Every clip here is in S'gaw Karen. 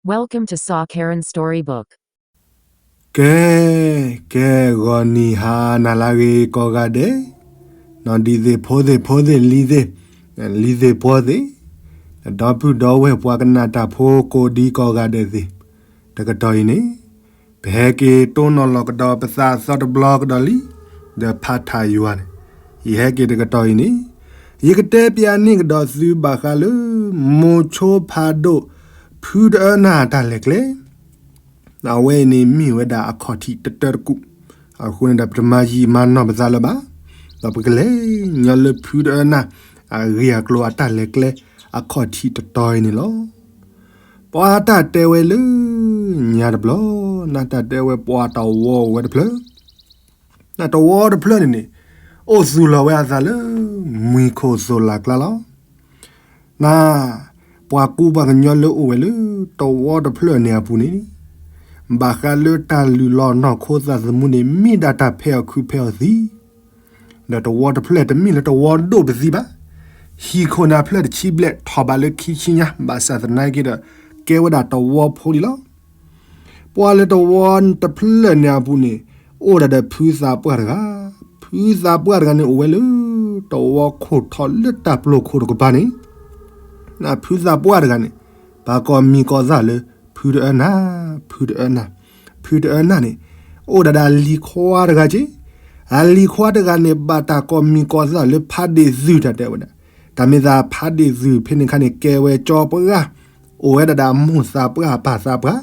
Welcome to Saw Karen Storybook. ကဲ, ကဲ, ဂီၤနံၤဟါနၤလၢအဂ့ၤကိးဂၤဒဲး, နီၢ်ဒံသ့ၣ်ဖိသ့ၣ်ဖိသ့ၣ် လံၤသ့ၣ်, လံၤသ့ၣ်ပှီၤသ့ၣ်, ဒီပုၢ်ဒီဝဲၢ်ပှၤကနၣ်တၢ်ဖိကိးဒံကိးဂၤဒဲးသ့ၣ်, တကတီၢ်အံၤန့ၣ်, ပဟဲက့ၤတိၢ်နီၣ်လီၤကဒီးပသးအသီတဘျီကဒီးလံ, ဒီးဖးထးယွၤန့ၣ်, ယဟဲက့ၤတကတီၢ်အံၤန့ၣ်, ယကတဲပၠးန့ၢ်ကဒီးသုဘၣ်ဃးလၢ မိၤဆိဖးဒိၣ် ဖုတအၢနၢ်အတၢ်လဲၤကျဲ အဝဲအံၤန့ၣ်မ့ၢ်ဝဲဒၣ်အခီၣ်ထံးတတၢတကူာ်, အဃိန့ၣ်ဒီးပတမၤယံာ်မၤနီၢ်ပသးလၢၤဘၣ်, ဒီးပကလဲၤညီလၢဖုတအၢနၢ် အဂ့ၢ်အကျိၤအတၢ်လဲၤကျဲ အခီၣ်ထံးတတီၤအံၤန့ၣ်လီၤ. ပှၤတၢ်တဲဝဲလၢ ညါတဘျီ, နတၢ်တဲဝဲပှၤတဝီအိၣ်ဝဲတဖျၢၣ်, နတဝီတဖျၢၣ်န့ၣ်န့ၣ်, အိၣ်သူၣ်လီၤဝဲအသးလၢ မှံခိၣ်သိၣ်လၢ်ကျါလီၤ. န ပှၤကူပှၤကညီလၢအိၣ်ဝဲလၢတဝီတဖျၢၣ်န့ၣ်အပူၤန့ၣ်, ဘၣ်ဃးလၢတၢ်လုၢ်လီၢ်နီၢ်ခိသးသမူန့ၣ် မ့ၢ်ဒၣ်တၢ်ဖဲးအီၤခုဖဲးအီၤသံ, ဒီးတဝီတဖျၢၣ်တမ့ၢ်လၢတဝီဒိၣ်ပသံဘၣ်. ဟံၣ်ခိၣ်န့ၣ်အဖျၢၣ်တဆံဘျဲၣ်ထီၣ်ဘးလၢခံဆံညါ ဘၣ်ဆၣ်သနာ်က့ဒီး ကဲဝဲဒၣ်တဝီဖိလံလီၤ. ပှၤလၢတဝီတဖျၢၣ်န့ၣ်အပူၤန့ၣ်, အိၣ်ဒၣ်ဒီးဖုသးပှၢ်တဂၤ, ဖုသးပှၢ်တဂၤန့ၣ်အိၣ်ဝဲလၢ တဝီခိၣ်ထီၣ်လၢတၢ်ပျိာ်ခိၣ်တကပၤန့ၣ်, နဖုသးပှၢ်တဂၤန့ၣ်, ဘၣ်ကိးမံၤကိးသၣ်လၢ ဖုတအၢနၢ်, ဖုတအၢနၢ်, ဖုတအၢနၢ်န့ၣ်, အိၣ်ဒၣ်ဒီးအလံၤခွါတဂၤက့, အလံၤခွါတဂၤန့ၣ် ဘၣ်တၢ်ကိးမံၤကိးသၣ်လၢဖးဒ့ၣ်သုၣ် တၢ်တဲဝဲဒၣ်, တၢ်မ့ၢ်သးဖးဒ့ၣ်သုၣ်ဖဲန့ၣ်ခါန့ၣ် ကဲဝဲကၠီပှၢ်, အိၣ်ဝဲဒၣ်ဒီးအမိၢ်သးပှၢ်အပၢ်သးပှၢ်,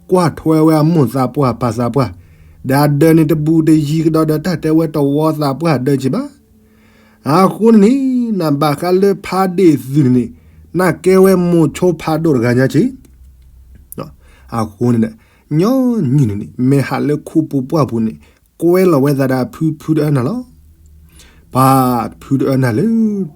ကွၢ်ထွဲဝဲအမိၢ်သးပှၢ်အပၢ်သးပှၢ်, ဒီးအဒၢးန့ၣ်တဘူးတယံၤကဒီးဒီးတၢ်တဲဝဲတဝီသးပှၢ်ဒၢးက့ဘၣ်. အဃိန့ၣ်န့ၣ်, နဘၣ်ဃးလၢဖးဒ့ၣ်သုၣ်န့ၣ်, နကဲဝဲမိၤဆိဖးဒိၣ်တဂၤညါက့, အဃိန့ၣ်ဒီး, ညီနုၢ်န့ၣ်န့ၣ် မ့ၢ်ဟးလၢခူပူၤပှၢ်ပူၤန့ၣ်, ကွဲလီၤဝဲသးဒီးအဖုဖုတအၢနၢ်လီၤ. ပှၤဖုတအၢနၢ်လၢ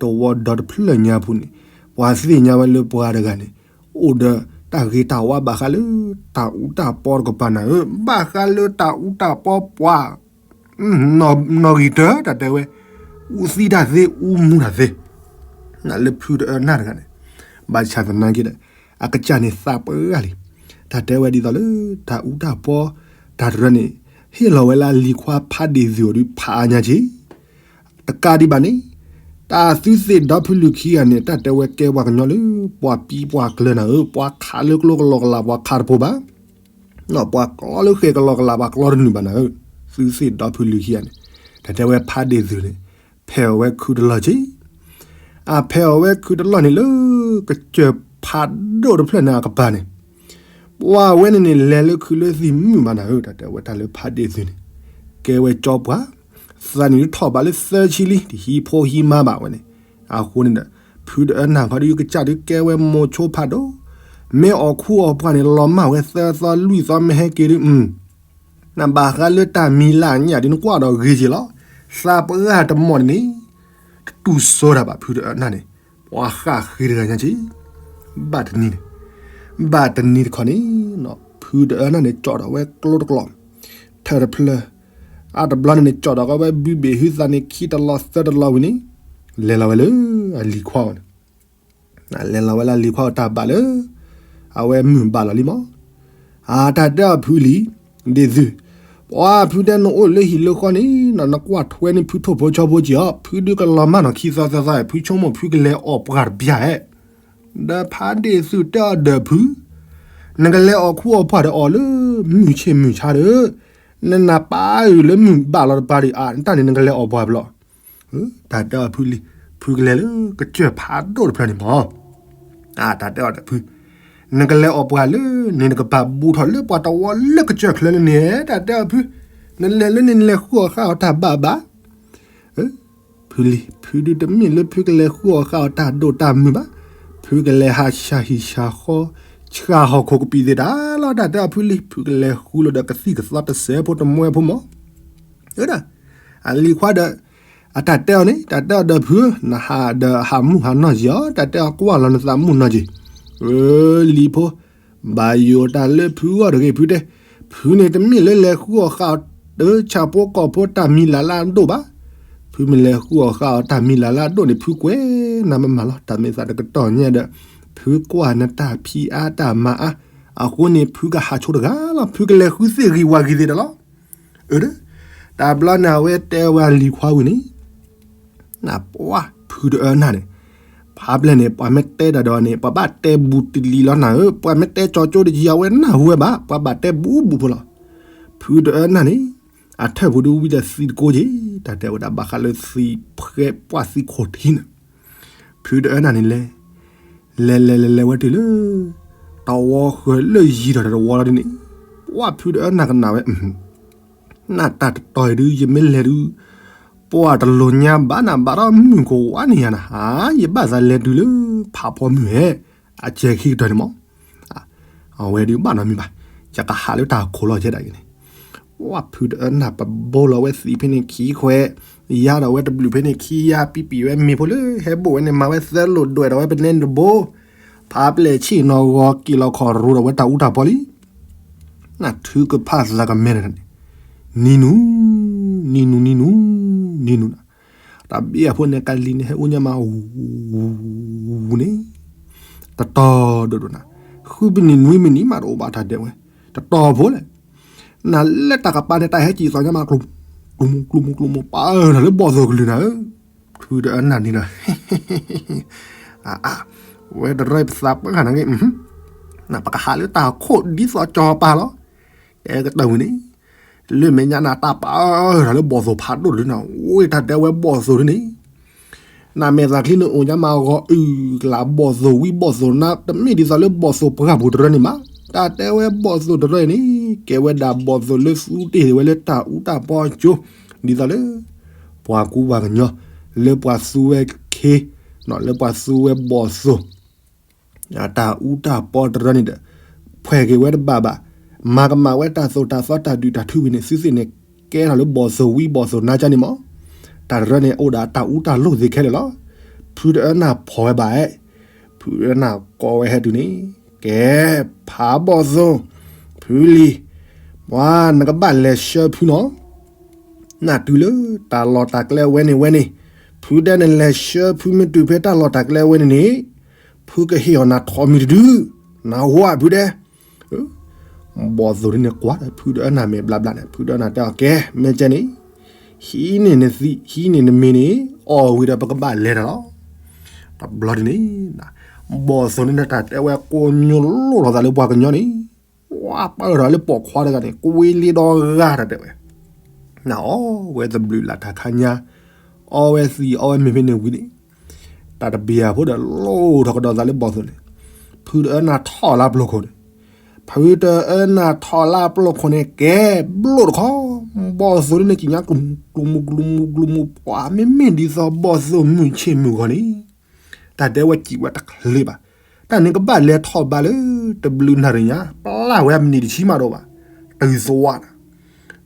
တဝီဒီတဖျၢၣ်ညါပူၤန့ၣ်, ပှၤသ့ၣ်ညါဝဲလၢပှၤတဂၤန့ၣ်, အိၣ်ဒီးတၢ်ဂ့ၤတၢ်ဝါဘၣ်ဃးလၢတၢ်အူတၢ်ပီတကပၤနၤဧၢ, ဘၣ်ဃးလၢတၢ်အူတၢ်ပီပှၤ နီၣ်ဂံၢ်တၢတၢ်တဲဝဲ, အူသံတၢ်သ့ အူမူတၢ်သ့, နလၢဖုတအၢနၢ်တဂၤန့ၣ်, ဘၣ်ဆၣ်သနာ်က့ဒီး, အကစၢ်န့ၣ်သးပှၢ်လံ, တၢ်တဲဝဲဒ်သိးလၢ တၢ်အူတၢ်ပီ, တၢ်တရၢန့ၣ်, ဟ့ၣ်လီၤဝဲလၢအလံၤခွါဖးဒ့ၣ်သုၣ်အီၤဒုးဖးအါညါက့, တကးဒံးဘၣ်န့ၣ်, တၢ်သုသ့ၣ်ဒီဖုလုၢ်ခံဂၤန့ၣ် တၢ်တဲဝဲကဲပှၤကညီလၢ ပှၤပံပှၤကျၢၤနၤဧၢ, ပှၤခးလၢကျိကလီကလးပှၤခးတဖိးဘၣ် ပှၤကျီလၢဃဲၤကလီကလး ပှၤကျီတနုာ်ဘၣ်နၤဧၢ, သုသ့ၣ်ဒီဖုလုၢ်ခံဂၤန့ၣ်, တၢ်တဲဝဲဖးဒ့ၣ်သုၣ်န့ၣ်, ဖဲးအီၤဝဲခုတလီၢ်က့, အဖဲးအီၤဝဲခုတလီၢ်န့ၣ်လၢ ကစၢၢ်ဖးဒိၣ်တဖျၢၣ်န့ၣ်အကပၤန့ၣ်, ပှၤဝဲန့ၣ်န့ၣ် လဲၤလၢခုလၢသံၣ်မုာ်ဘၣ်နၤဧၢ, တၢ်တဲဝဲတၢ်လၢဖးဒ့ၣ်သုၣ်န့ၣ်, ကဲဝဲကၠီပှၢ်, သးနံၣ်ထီၣ်ဘးလၢသၢဆံလံ တဟံးဖိဟံးမါဘၣ်ဝဲန့ၣ်, အဃိန့ၣ်ဒီး, ဖုတအၢနၢ်ခီဒုးကစၢ်ဒုးကဲဝဲမိၤဆိဖးဒိၣ်, မ့ၢ်အီၣ်ခူအီၣ်ပှၢ်န့ၣ် လီၤမၢ်ဝဲသၢသီလွံၢ်သီမ့ၢ်ဟဲက့ၤဒုး, နဘၣ်ဃးလၢတၢ်မံၤလၢ်ညၣ်ဒုးနကွၢ်ဒီးဂ့ၤက့ၤလီၤ, သးပှၢ်တမီၢ်န့ၣ်န့ၣ်, တတူၢ်စိတၢ်ဘၣ်ဖုတအၢနၢ်န့ၣ်, ပှၤဃၣ်ဃ့တဂၤညါက့, ဘၣ်တနံၤန့ၣ်, ဘၣ်တနံၤတခီန့ၣ်, ဖုတအၢနၢ်န့ၣ် ကၠီၣ်ဒီးဝဲကျိတကျိာ်, ထၢၣ်တဖျၢၣ်, အါတဘျီန့ၣ်န့ၣ် ကၠီၣ်ဒီးကီးဝဲဘုဘ့ၣ်ဟုသးန့ၣ် ခံတလီၢ်သၢတလီၢ်ဝံၤန့ၣ်, လဲၤလီၤဝဲလၢအလံၤခွါန့ၣ် လဲၤလီၤဝဲလၢလံၤခွါအတၢ်ဘၣ်လၢ အဝဲမုၢ်ဘၣ်လီၤလံမး, အတၢ်တဲအီၤဖုလံၤ, ဒ့ၣ်သုၣ်, ပှၤဖုတဲနအိၣ်လၢဟံၣ်လၢဃီန့ၣ် နကွၢ်ထွဲန့ၢ်ဖုထိၣ်ဖိဆီဖိက့ၤအီၤ, ဖုဒုးကလီၤမၢ်နီၢ်ခံသီသၢသီ ဖုဆိကမိၣ်ဖုကလဲၤအီၣ်ပှၢ်တဘျီဧါ, ဒီးဖးဒ့ၣ်သုၣ်တဲအီၤဒီးဖု, နကလဲၤအီၣ်ခူအီၣ်ပှၢ်ဒီးအီၣ်လၢ မုၢ်ဆ့ၣ်မုၢ်ဆါဒီး, နနၢ်ပၢ်အုၣ်လၢမုၢ်ဘၣ်လီၤတပၤဒီး အတၢ်န့ၣ်နကလဲၤအီၣ်ပှၢ်ဘျီ တၢ်တဲအီၤဖုလံၤ, ဖုကလဲၤလၢကစၢၢ်ဖးဒိၣ်တဖျၢၣ်န့ၣ်မး, တၢ်တဲအီၤဒီးဖု, နကလဲၤအီၣ်ပှၢ်လၢန့ၣ် နကပာ်ဘူးထီၣ်လၢပှၤတဝီလၢကစၢၢ်ချၢလၢန့ၣ်, တၢ်တဲအီၤဖု, နလဲၤလၢန့ၣ် နလဲၤဃုအီၣ်ဃုအီတၢ်ဘၣ်ဘၣ် ဖုလံၤ, ဖုဒုးတမ့ၢ်လၢဖုကလဲၤဃုအီၣ်ဃုအီတၢ်ဒိၣ်တၢ်မုၢ်ဘၣ်, ဖုကလဲၤဟးဆှၢဟံၣ်ဆှၢဃီ, ဆှၢဟီၣ်ခိၣ်ကပံာ်သ့ၣ်တၢ်လီၤ, တၢ်တဲအီၤဖုလံၤ, ဖုကလဲၤဃုလၢဒီးကသံၣ်ကသီတစဲးဖိတမှဲဖိမး, အဒၣ်, အလံၤခွါဒီး, အတၢ်တဲအီၤန့ၣ် တၢ်တဲအီၤဒီးဖု, နဟးဒီးဟးမုၢ်ဟးနီၢ်က့ၤအီၤ, တၢ်တဲအီၤကွၢ်လီၤနသးမုၢ်နီၢ်က့ၤ, လံၤဖိ ဘၣ်ယိၣ်တၢ်လၢဖုဂီၢ်တဂ့ၤ ဖုတဲ, ဖုန့ၣ်တမ့ၢ်လၢလဲၤဃုအီၣ်ဃုအီတၢ် ဆၣ်ဖိကီၢ်ဖိတၢ်မံၤလၢ်လၢ်အဒိၣ်ဘၣ်, ဖုမ့ၢ်လဲၤဃုအီၣ်ဃုအီတၢ်မံၤလၢ်လၢ်အဒိၣ်န့ၣ် ဖုကွဲးနၤမးမးလီၤ, တၢ်မ့ၢ်သးတကတီၢ်ညါဒီး, ဖုကွၢ်နတၢ်ဖံးအါတၢ်မၤအါ, အဃိန့ၣ် ဖုကဟးဆိတဂၤလီၤ. ဖုကလဲၤဃုသ့ၣ်ဂံၢ်ဝါဂံၢ်သ့ၣ်ဒီးလီၤ. အၢ တဘျီန့ၣ် အဝဲတဲဝဲလံၤခွါဝံၤန့ၣ်, နပှၢ်ဖုတအၢနၢ်န့ၣ်, ဖးပျဲၢ်န့ၣ် ပှၤမ့ၢ်တဲတၢ်ဒီးန့ၣ် ပှၤဘၣ်တဲဘူးတလံၤလီၤနၤဧၢ, ပှၤမ့ၢ်တဲကၠီကၠိတယံၤ အဝဲနၢ်ဟူဝဲဘၣ်, ပှၤဘၣ်တဲဘူးဘူးဖိလီၤ. ဖုတအၢနၢ်န့ၣ် အထၢၣ်ပူၤဒုးဝံၤဒီးသံတကိးက့ၤ, တၢ်တဲဝဲဒၣ်ဘၣ်ဃးလၢသံဖှဲပှၢ်သံခိၣ်ထံန့ၣ်, ဖုတအၢနၢ်န့ၣ်လဲၤ လဲၤလဲၤလဲၤလဲၤဝဲတုၤလၢ တဝီဃၢၤလၢယံၤထီၣ်တဝီလီၤဒ်န့ၣ်, ပှၢ်ဖုတအၢနၢ်ကနၣ်ဝဲ, နၢ်တၢ်တတီၤအံၤဒုး ယမ့ၢ်လဲၤဒုး ပှၢ်တလိာ်ညါဘၣ်နၤ ဘၣ်ဒီးမုၢ်ကဝါန့ၣ်ယၤနၤဧါ, ယဘၣ်သးလဲၤတုၤလၢဖးဖီမုၢ်ဧဲ, အစဲၤခံကတၢၢ်န့ၣ်မး အဝဲဒုးဘၣ်နီတမံၤဘၣ်, ယကဟးလၢတၢ်ခိၣ်လီၤကဲဒၣ်အံၤန့ၣ်, ပှၢ်ဖုတအၢနၢ်ပဘိလီၤဝဲသံးဖဲန့ၣ်ခံခွဲး, ယါဒီးဝဲတဘျုးဖဲန့ၣ်ခံယါ, ပံပံၤဝဲမ့ၤဖိလၢဟဲဘိၣ်ဝဲန့ၣ် မၤဝဲသၢလိာ်ဒွဲၣ်ဒီးဝဲပနဲနတဘိ, ဖးပျဲၢ်ဆ့ၣ်နီၤဂီၤက့ၤလီၤခီၣ်ရိၤဒီးဝဲတၢ်အူတၢ်ပီလံ. နၢ်ထုကဖၣ်သးကမဲန့ၣ်, နံၤနူၤ, နံၤနူၤ, နံၤနူၤ, နံၤနူၤနၤ, တၢ်ဘံၣ်အဖိန့ၣ် ကလံၤန့ၣ် ဟဲအိၣ်ညါမး ဝူၤ ဝူၤ ဝူၤန့ၣ်, တတီၤဒိၣ်ဒိၣ်နၤ, ဃုမံးနံးနွံမံးနံးမးတအိၣ်ဘၣ်တၢ်ဒဲးဝဲ, တတီၤဖိလဲၣ်, နၤလၢတၢ်ကပၤန့ၣ် တၢ်ဟဲကံၣ်သီညါမး ကျိၤမူကျိၤမူကျိၤမူ ပာ်အၢၣ်လၢဘီၣ်သိၣ်ကလုၢ်နၤဧၢ, ဖုတအၢနၢ်န့ၣ်ဒီး အဝဲတရၢပသးပှၢ်နၤက့, ပကဟးလၢတၢ်ခိၣ်ဒ်သိးကၠီၤပၤလီၤ. ကဲကတၢၢ်ဝံၤန့ၣ်, လၢမဲာ်ညါနၤတၢ်ပာ်အၢၣ်လၢဘီၣ်သိၣ်ဖးဒိၣ်တဒုနၤ, အိၣ်တၢ်ဒဲးဝဲဘီၣ်သိၣ်ဒုန့ၣ်, နမဲာ်သးချံန့ၣ်အိၣ်ညါမးဂီၤအုၣ်ကလးဘီၣ်သိၣ်ဝံဘီၣ်သိၣ်နါ တမ့ၢ်ဒ်သိးလၢဘီၣ်သိၣ်ပှၢ်ပူၤတရၢန့ၣ်မး, တၢ်ဒဲးဝဲဘီၣ်သိၣ်တရၢန့ၣ် ကဲဝဲဒၣ်ဘီၣ်သိၣ်လၢသူတ့ၢ်ဝဲလၢတၢ်အူတၢ်ပီကၠိ, ဒ်သိးလၢ ပှၤကူပှၤကညီ, လၢပှၤသူဝဲခ့, လၢပှၤသူဝဲဘီၣ်သိၣ် တၢ်အူတၢ်ပီတရၢန့ၣ်ဒီး, ဖှဲးက့ၤဝဲတဘၣ်ဘၣ်, မၤကမၣ်ဝဲတၢ်သိၣ်တၢ်သီတၢ်ဒုၣ်တၢ်ထုဝံၤန့ၣ် သုသ့ၣ်န့ၣ် ကဲထီၣ်လၢဘီၣ်သိၣ်ဝံဘီၣ်သိၣ်နါကန့ၣ်မး, တၢ်တရၢန့ၣ်အိၣ်ဒီးတၢ်အူတၢ်လိၣ်သ့ခဲလၢာ်လီၤ. ဖုတအၢနၢ်ဖီၣ်ဝဲဘၣ်, ဖုတအၢနၢ်ကိးဝဲဟဲတုၤန့ၣ်, ကဲ, ဖးဘီၣ်သိၣ်, ဖုလံၤ, ပှၤနကဘၣ်လဲၤဆှၢဖုနီၤ နၢ်တုၤလၢတၢ်လီၢ်တၢ်ကျဲဝဲန့ၣ်ဝဲန့ၣ်, ဖုဒဲနလဲၤဆှၢဖုမ့ၢ်တုၤဖဲတၢ်လီၢ်တၢ်ကျဲဝဲန့ၣ်န့ၣ်, ဖုကဟ့ၣ်အီၤနၤထိးမံၤတဒု, နၢ်ဟူဧါဖုဒဲ, ဘီၣ်သိၣ်ဒ်န့ၣ်ကွၢ်ဒီးဖုတအၢနၢ်မဲာ်ဘျါဘျါန့ၣ် ဖုတအၢနၢ်တဲအီၤ ကဲ မ့ၢ်ကဲန့ၣ်, ဟံးန့ၢ်နသံး ဟံးန့ၢ်နမ့ၤန့ၣ် အီၣ်ဝံၤဒီးပကဘၣ်လဲၤတၢ်လီၤ. တဘျီဒ်န့ၣ်, ဘီၣ်သိၣ်န့ၣ်တၢ်တဲဝဲကိးညိလိၣ်ထီၣ်သးလၢပှၤကညီန့ၣ် ဝါပၢၢ်ထီၣ်လၢပိာ်ခွါတဂၤန့ၣ် ကွ့လ့ဒီဂၤတၢ်တဲဝဲ, နအီၣ်ဝဲတဘျုးလၢ်တၢ်ခါညါ, အီဝဲသံးအီဝဲမ့ၤဖဲန့ၣ်ဝံၤန့ၣ်, တၢ်တဘံၣ်အဖိဒီးလိၣ်ထီၣ်ကဒီးသးလၢဘီၣ်သိၣ်န့ၣ်, ဖုတအၢနၢ်ထီၣ်လၢပျိာ်ခိၣ်န့ၣ်, ဖုတအၢနၢ်ထီၣ်လၢပျိာ်ခိၣ်န့ၣ် ကဲဘျိၣ်တခီ, ဘီၣ်သိၣ်ဒ်န့ၣ်ကံၣ်ညါကျိၤမူကျိၤမူကျိၤမူကျိၤမူ ပှၤမ့မ့ၢ်ဒ်သိးဘီၣ်သိၣ်မုၢ်ဆ့ၣ်မုၢ်ဂီၤန့ၣ် တၢ်တဲဝဲစံးဝဲတချ့ဘၣ်. တၢ်န့ၣ်ကဘၣ်လဲၤထီၣ်ဘးလၢတဘျုးနၣ်ရံၣ်ညါ, ပျၢ်ဝဲမံးနံးတဆံမးဒိၣ်ဘၣ်, တုၤသဝီနၤ,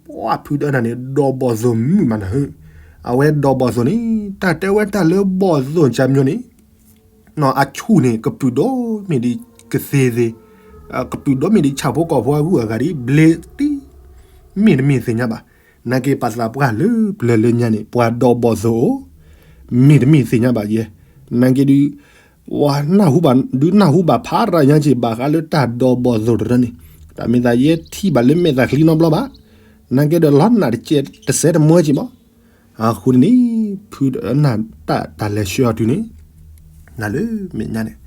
ပှၢ်ဖုတအၢနၢ်န့ၣ် ဒီးဘီၣ်သိၣ်မုၢ်မးနၤဧၢ, အဝဲဒီးဘီၣ်သိၣ်န့ၣ် တၢ်တဲဝဲတၢ်လၢဘီၣ်သိၣ်ကၢ်မျိန့ၣ်, အဆူၣ်န့ၣ် ကပုာ်ဒိၣ်မ့ၢ်ဒ်ကသ့သ့, ကပုာ်ဒိၣ်မ့ၢ်ဒ်ဆၣ်ဖိကီၢ်ဖိအဂုၤအဂၤဒ်ဘျ့တံၢ်, မ့ၢ်တမ့ၢ်သ့ၣ်ညါဘၣ်. နာ်က့ပှၤသးပှၢ်လၢပျၢၤလၢညါန့ၣ် ပှၤဒီးဘီၣ်သိၣ်အိၣ်, မ့ၢ်တမ့ၢ်သ့ၣ်ညါဘၣ်ယဲ, နာ်က့ဒုး ဝၤနၢ်ဟူဘၣ်ဒုးနၢ်ဟူဘၣ်ဖးရၤညါက့ၤဘၣ်ဃးလၢတၢ်ဒီးဘီၣ်သိၣ်တရၢန့ၣ်, တၢ်မ့ၢ်သးယဲထံၣ်ဘၣ်လၢမဲာ်သးချံနီတဘျီဘၣ်, နာ်က့ဒီးလီၤနာ်တစဲးတစဲးတမၢက့ၤမး. အဃိန့ၣ်န့ၣ် ဖုတအၢနၢ်တၢ်တၢ်လဲၤဆှၢအီၤတုၤန့ၣ်, နၤလၢမဲာ်ညါန့ၣ်,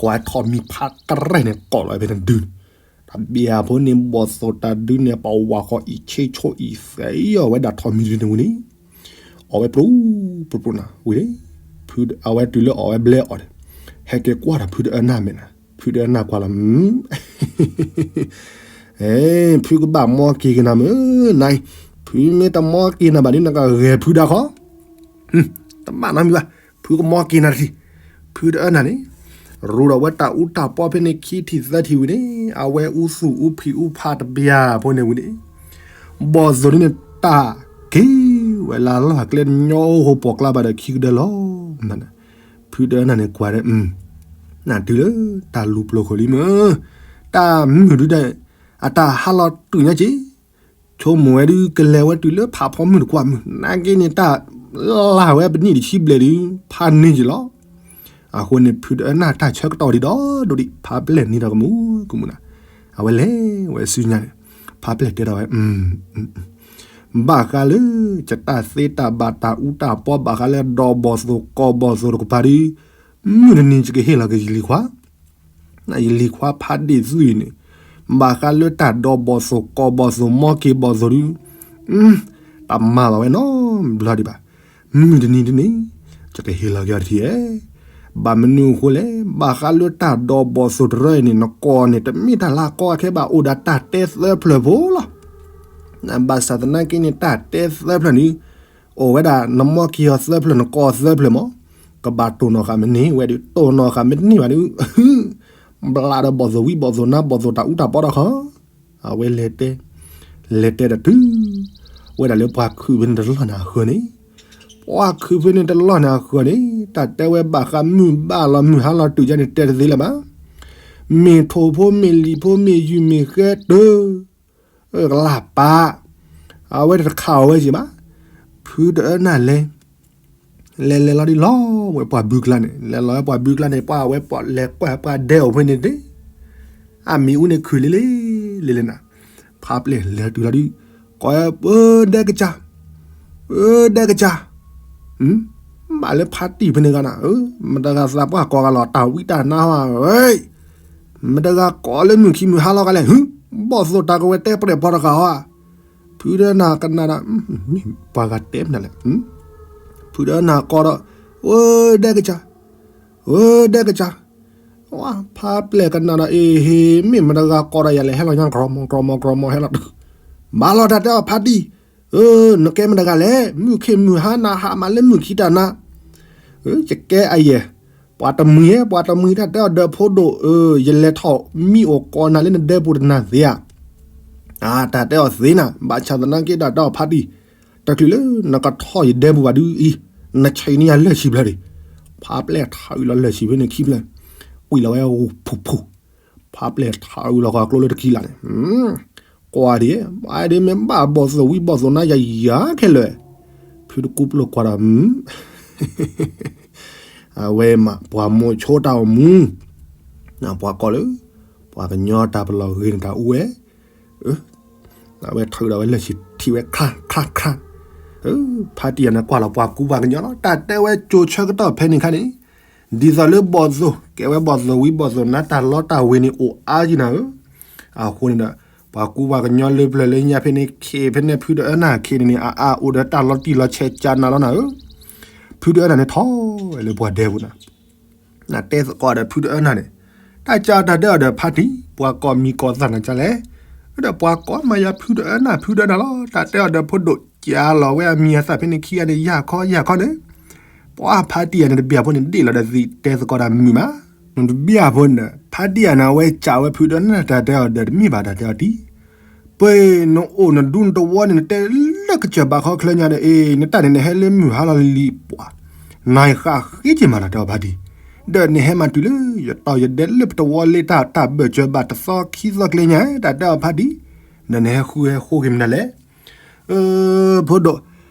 ကွၢ်ထိးမံၤဖးတရဲၣ်န့ၣ် ကိးလီၤဝဲဖဲန့ၣ်ဒု, တၢ်ဘံၣ်အဖိန့ၣ် ဘီၣ်သိၣ်တၢ်ဒုန့ၣ် ပဝဲဃီအံၤဆ့ဆိၣ်အံၤသဲအီၤဝဲဒၣ်ထိးမံၤတဒုန့ၣ်ဝံၤန့ၣ်, အီၣ်ဝဲပျိပျိပျိနၤဝံၤန့ၣ်, ဖုအဝဲတုၤလၢအီၣ်ဝဲဘျဲအီၤဒီး, ဟဲက့ၤကွၢ်ဒီးဖုတအၢနၢ်မဲာ်နၤ, ဖုတအၢနၢ်ကွၢ်လီၤ ဖုကဘၣ်မီက့ၤက့ၤနၤမုၢ်နၤအံၤ, ဖုမ့ၢ်တမီက့ၤနၤဘၣ်ဒ်နကဂဲၤဖုဒါခီ, တဘၣ်နီတမံၤဘၣ်, ဖုကမီက့ၤနၤတထံၣ်, ဖုတအၢနၢ်န့ၣ်, ရူဒီးဝဲတၢ်အူတၢ်ပီဖဲန့ၣ်ခံထံၣ်သၢထံၣ်ဝံၤန့ၣ် အဝဲအူသူၣ်အူဖံးအူဖးတဘျီဖိန့ၣ်ဝံၤန့ၣ်, ဘီၣ်သိၣ်ဒ်န့ၣ်တၢ်က့ၤဝဲလၢလီၢ်ကျဲညီဟိပီၣ်ကျါဘၣ်ဒီးခံကဒၢလီၤ, ဖုတအၢနၢ်န့ၣ်ကွၢ်ဒီး, နၢ်တုၤလၢတၢ်လူၤပျိာ်ခိၣ်လံမုၢ်, တၢ်မုာ်ဒုဒီး, အတၢ်ဟးလီၤတုၤညါက့ၤ ဆိကမိၣ်ဝဲဒုးကလဲၤဝဲတုၤလၢဖးဖီမုၢ်တကွၢ်မုၢ်, နာ်က့န့ၣ်တၢ်လၢ်ဝဲပနံၣ်တဆံဘျဲၣ်ဒုး ဖးန့ၢ်က့ၤလီၤ. အဃိန့ၣ် ဖုတအၢနၢ်တၢ်ဆၢကတီၢ်ဒံးဒီးဒိၣ်ဒံး ဖးပျဲၢ်န့ၣ်ဒီးကမူကမူနၤ, အဝဲလဲၤဝဲဆူညါန့ၣ် ဖါပျဲၢ်တဲထီၣ်ဝဲ ဘၣ်ဃးလၢ ယတၢ်သ့တၢ်ဘၣ်တၢ်အူတၢ်ပီ ဘၣ်ဃးလၢဒီးဘီၣ်သိၣ်ကီၢ်ဘီၣ်သိၣ်တကပၤဒီး မုၢ်တနံၤယကဟ့ၣ်လီၤက့ၤယလံၤခွါ ယလံၤခွါဖါတံၢ်သုအံၤန့ၣ် ဘၣ်ဃးလၢတၢ်ဒီးဘီၣ်သိၣ်ကီၢ်ဘီၣ်သိၣ်မီက့ၤဘီၣ်သိၣ်ဒီး တၢ်မၤဘၣ်ဝဲနီတဘျီဒံးဘၣ်. မုၢ်တနံၤဒ်န့ၣ် ယကဟ့ၣ်လီၤက့ၤအီၤတထံၣ်ဧါ. ဘၣ်မနုၤအဃိလဲၣ်, ဘၣ်ဃးလၢတၢ်ဒီးဘီၣ်သိၣ်တရၢအံၤန့ၣ် နကီၢ်န့ၣ် တမ့ၢ်တၢ်လၢအကီအခဲဘၣ် အိၣ်ဒီးတၢ်တဲသၢဖျၢၣ်ဖိလီၤ. ဘၣ်ဆၣ်သနာ်က့န့ၣ် တၢ်တဲသၢဖျၢၣ်န့ၣ် အိၣ်ဝဲဒၣ် နမီက့ၤအီၤသၢဖျၢၣ် နကီၢ်အီၤသၢဖျၢၣ်မး, ကဘၣ်တိၢ်နီၣ်ဃာ်မ့ၢ်န့ၢ်ဝဲဒီး တိၢ်နီၣ်ဃာ်မ့ၢ်တန့ၢ်ဘၣ်ဒီး ဘျးဒီးဘီၣ်သိၣ်ဝံဘီၣ်သိၣ်နါဘီၣ်သိၣ်တၢ်အူတၢ်ပီဒီးခီ အဝဲလဲၤတဲ, လဲၤတဲဒီးတုၤ ဝဲဒၣ်လၢပှၤခုးဖဲန့ၣ်တလီၢ်န့ၣ်အဃၢၤန့ၣ်, ပှၤခုးဖဲန့ၣ်တလီၢ်န့ၣ်အဃၢၤန့ၣ် တၢ်တဲဝဲဘၣ်ဃးမုၢ်ဘၣ်လီၤ မုၢ်ဟါလီၤတုၤဒ်န့ၣ် တဲတသ့လၢၤဘၣ်. မ့ၢ်ထိၣ်ဖိ မ့ၢ်လံၤဖိ မ့ၢ်ယုၢ်မ့ၢ်ဃဲတၢၢ် ကလၢ်ပၢ်, အဝဲတခးအီၤဝဲက့ၤဘၣ်. ဖုတအၢနၢ်လဲၤ လဲၤလဲၤလီၤဒ်လီၤဝဲပှၤဘုကျါန့ၣ်, လဲၤလီၤဝဲပှၤဘုကျါန့ၣ် ပှၤဝဲပှၤလဲၤကွၢ်ပှၤဒဲအိၣ်ဖဲန့ၣ်တ့ၢ်, အမံၤအူန့ၣ်ခုၣ်လံလံ လံလံနၤ, ဖါပျဲၢ်လဲၤတုၤလီၤဒုး, ကိးပၢဒဲကစၢ်, ပၢဒဲကစၢ်, ဘၣ်လၢဖါတံၢ်ဖဲန့ၣ်ဂၤနၤ, မတဂၤသးပှၢ်ကိးဂၤလီၤ တၢ်ဝံတၢ်နါဟီ, မတဂၤကိးလၢမုၢ်ခံမုၢ်ဟါလီၤဂၤလဲၣ်, ဘီၣ်သိၣ်တၢ်ကဝဲၤတဲပျဲၢ်ပီတဂၤဟီဧါ. ဖုတအၢနၢ်ကနၣ်ဒီး မ့ၢ်ပှၤဂၤတဲမနုၤလဲၣ်, ဖုတအၢနၢ်ကိးဒီး, ဝဲဒဲကစၢ်, ဝဲဒဲကစၢ်, ဖါပျဲၢ်ကနၣ်ဒီး အ့ဟ့ မ့ၢ်မတဂၤကိးဒီးယၤလဲၣ် ဟဲလီၤညါ ကြီမီၤကြီမီၤကြီမီၤဟဲလီၤ, ဘၣ်လီၤတၢ်တဲအီၤဖါတံၢ်, နကဲမတဂၤလဲၣ် မုၢ်ခံမုၢ်ဟါနၤဟးမးလၢမုၢ်ခံတၢ်နၤ, ယကဲအယဲၢ်, ပှၤတမှံၤဧၢ ပှၤတမှံၤတၢ်တဲအီၤဒီးဖိဒိၣ်, ယလဲၤထီၣ်မံအိၣ်ကိးနၤလၢနဒဲပူၤတနၤသ့ဧါ. တၢ်တဲအီၤသ့နၤ, ဘၣ်ဆၣ်သနာ်က့တၢ်တဲအီၤဖါတံၢ်, တချုးလၢနကထီၣ်ယဒဲပူၤဘၣ်ဒုးအံၤ, နဆံးန့ၢ်ယၤလၢၢ်ဆံးဖျၢၣ်ဒံး, ဖါပျဲၢ်ထးအုးလီၤလၢၢ်ဆံးဖဲန့ၣ်ခံဖျၢၣ်, ကွံာ်လီၤဝဲဖူဖူ, ဖါပျဲၢ်ထးအုးလီၤဃီၤကျိလၢတခံလၢ်န့ၣ် ကွၢ်ဒံး, အဒ့မ့ၢ်ဘၣ်ဘီၣ်သိၣ်ဝံဘီၣ်သိၣ်နါယၤယၤခဲလၢာ်, ဖုတကူပျိၢ်ကွၢ်ဒီး, အဝဲမး ပှၤမိၤဆိတၢ်အိၣ်မူ, ပှၤကိးလၢ, ပှၤကညီတၢ်ပလီၢ်ဂ့ၤန့ၣ်တၢ်အူဝဲ, အဝဲထုးဒီးဝဲလၢၢ်ဆံးထံၣ်ဝဲခါခါခါ, ဖါတံၢ်ယၤန့ၣ်ကွၢ်လီၤပှၤကူပှၤကညီလီၤ တၢ်တဲဝဲကၠိၤဆၢကတီၢ်ဖဲန့ၣ်ခါန့ၣ်, ဒ်သိးလၢဘီၣ်သိၣ် ကဲဝဲဘီၣ်သိၣ်ဝံဘီၣ်သိၣ်နါတၢ်လီတၢ်ဝ့ၤန့ၣ်အိၣ်အါက့နၤဧၢ, အဃိန့ၣ်ဒီး, ပှၤကူပှၤကညီလၢပျၢၤလၢညါဖဲန့ၣ် ခ့ဖဲန့ၣ်ဖုတအၢနၢ်ခ့န့ၣ်န့ၣ် အအါအိၣ်ဒီးတၢ်လီၤတံၢ်လီၤဆဲးကၢနၤလီၤနၤဧၢ, ဖုတအၢနၢ်န့ၣ်ထီၣ်ဝဲလၢပှၤဒဲပူၤနၤ နတဲသကိးဒီးဖုတအၢနၢ်န့ၣ်, တၢ်ကၢတၢ်ဒဲအီၤဒီးဖါတံၢ် ပှၤကိးမံၤကိးသၣ်နၤကၢလဲၣ်, ဒီးပှၤကိးမၤယၤဖုတအၢနၢ် ဖုတအၢနၢ်လီၤ တၢ်တဲအီၤဒီးဖိဒိၣ်ကၢလီၤဝဲအမံၤအသၣ်ဖဲန့ၣ်ခံဂၤန့ၣ် ယၢ်ခီယၢ်ခီန့ၣ်, ပှၤဖါတံၢ်ယၤန့ၣ်တဘျီဖိန့ၣ် ဒ့ၣ်လီၤဒီးသံးတဲသကိးတၢ်မုာ်မး, နတဘျီဖိန့ၣ် ဖါတံၢ်ယၤန့ၣ် အဝဲကၢဝဲဖုတအၢနၢ်တၢ်တဲအီၤဒီးတမ့ၢ်ဘၣ်တၢ်တဲအီၤတံၢ် ပှ့ၤနအိၣ်နဒူနတဝီန့ၣ် နတဲလၢကစၢၢ်ဘၣ်ခီချၢညါဒီး အ့ နတၢ်န့ၣ် နဟဲလၢမုၢ်ဟါလီၤလံၤပှၤ, နဃၣ်ဃ့က့ၤမးတၢ်တဲအီၤဖါတံၢ်, ဒီးနဟဲမၤတုၤလၢ ယတီၢ်ယဒဲလၢပတဝီလၢတၢ်တၢ်ဘၢၣ်စၢၤဘၣ် တသီခံသီကျဲညါ တၢ်တဲအီၤဖါတံၢ်, ဒီးနဟဲဃုဟဲဃိက့ၤမနုၤလဲၣ် ဖိဒိၣ်,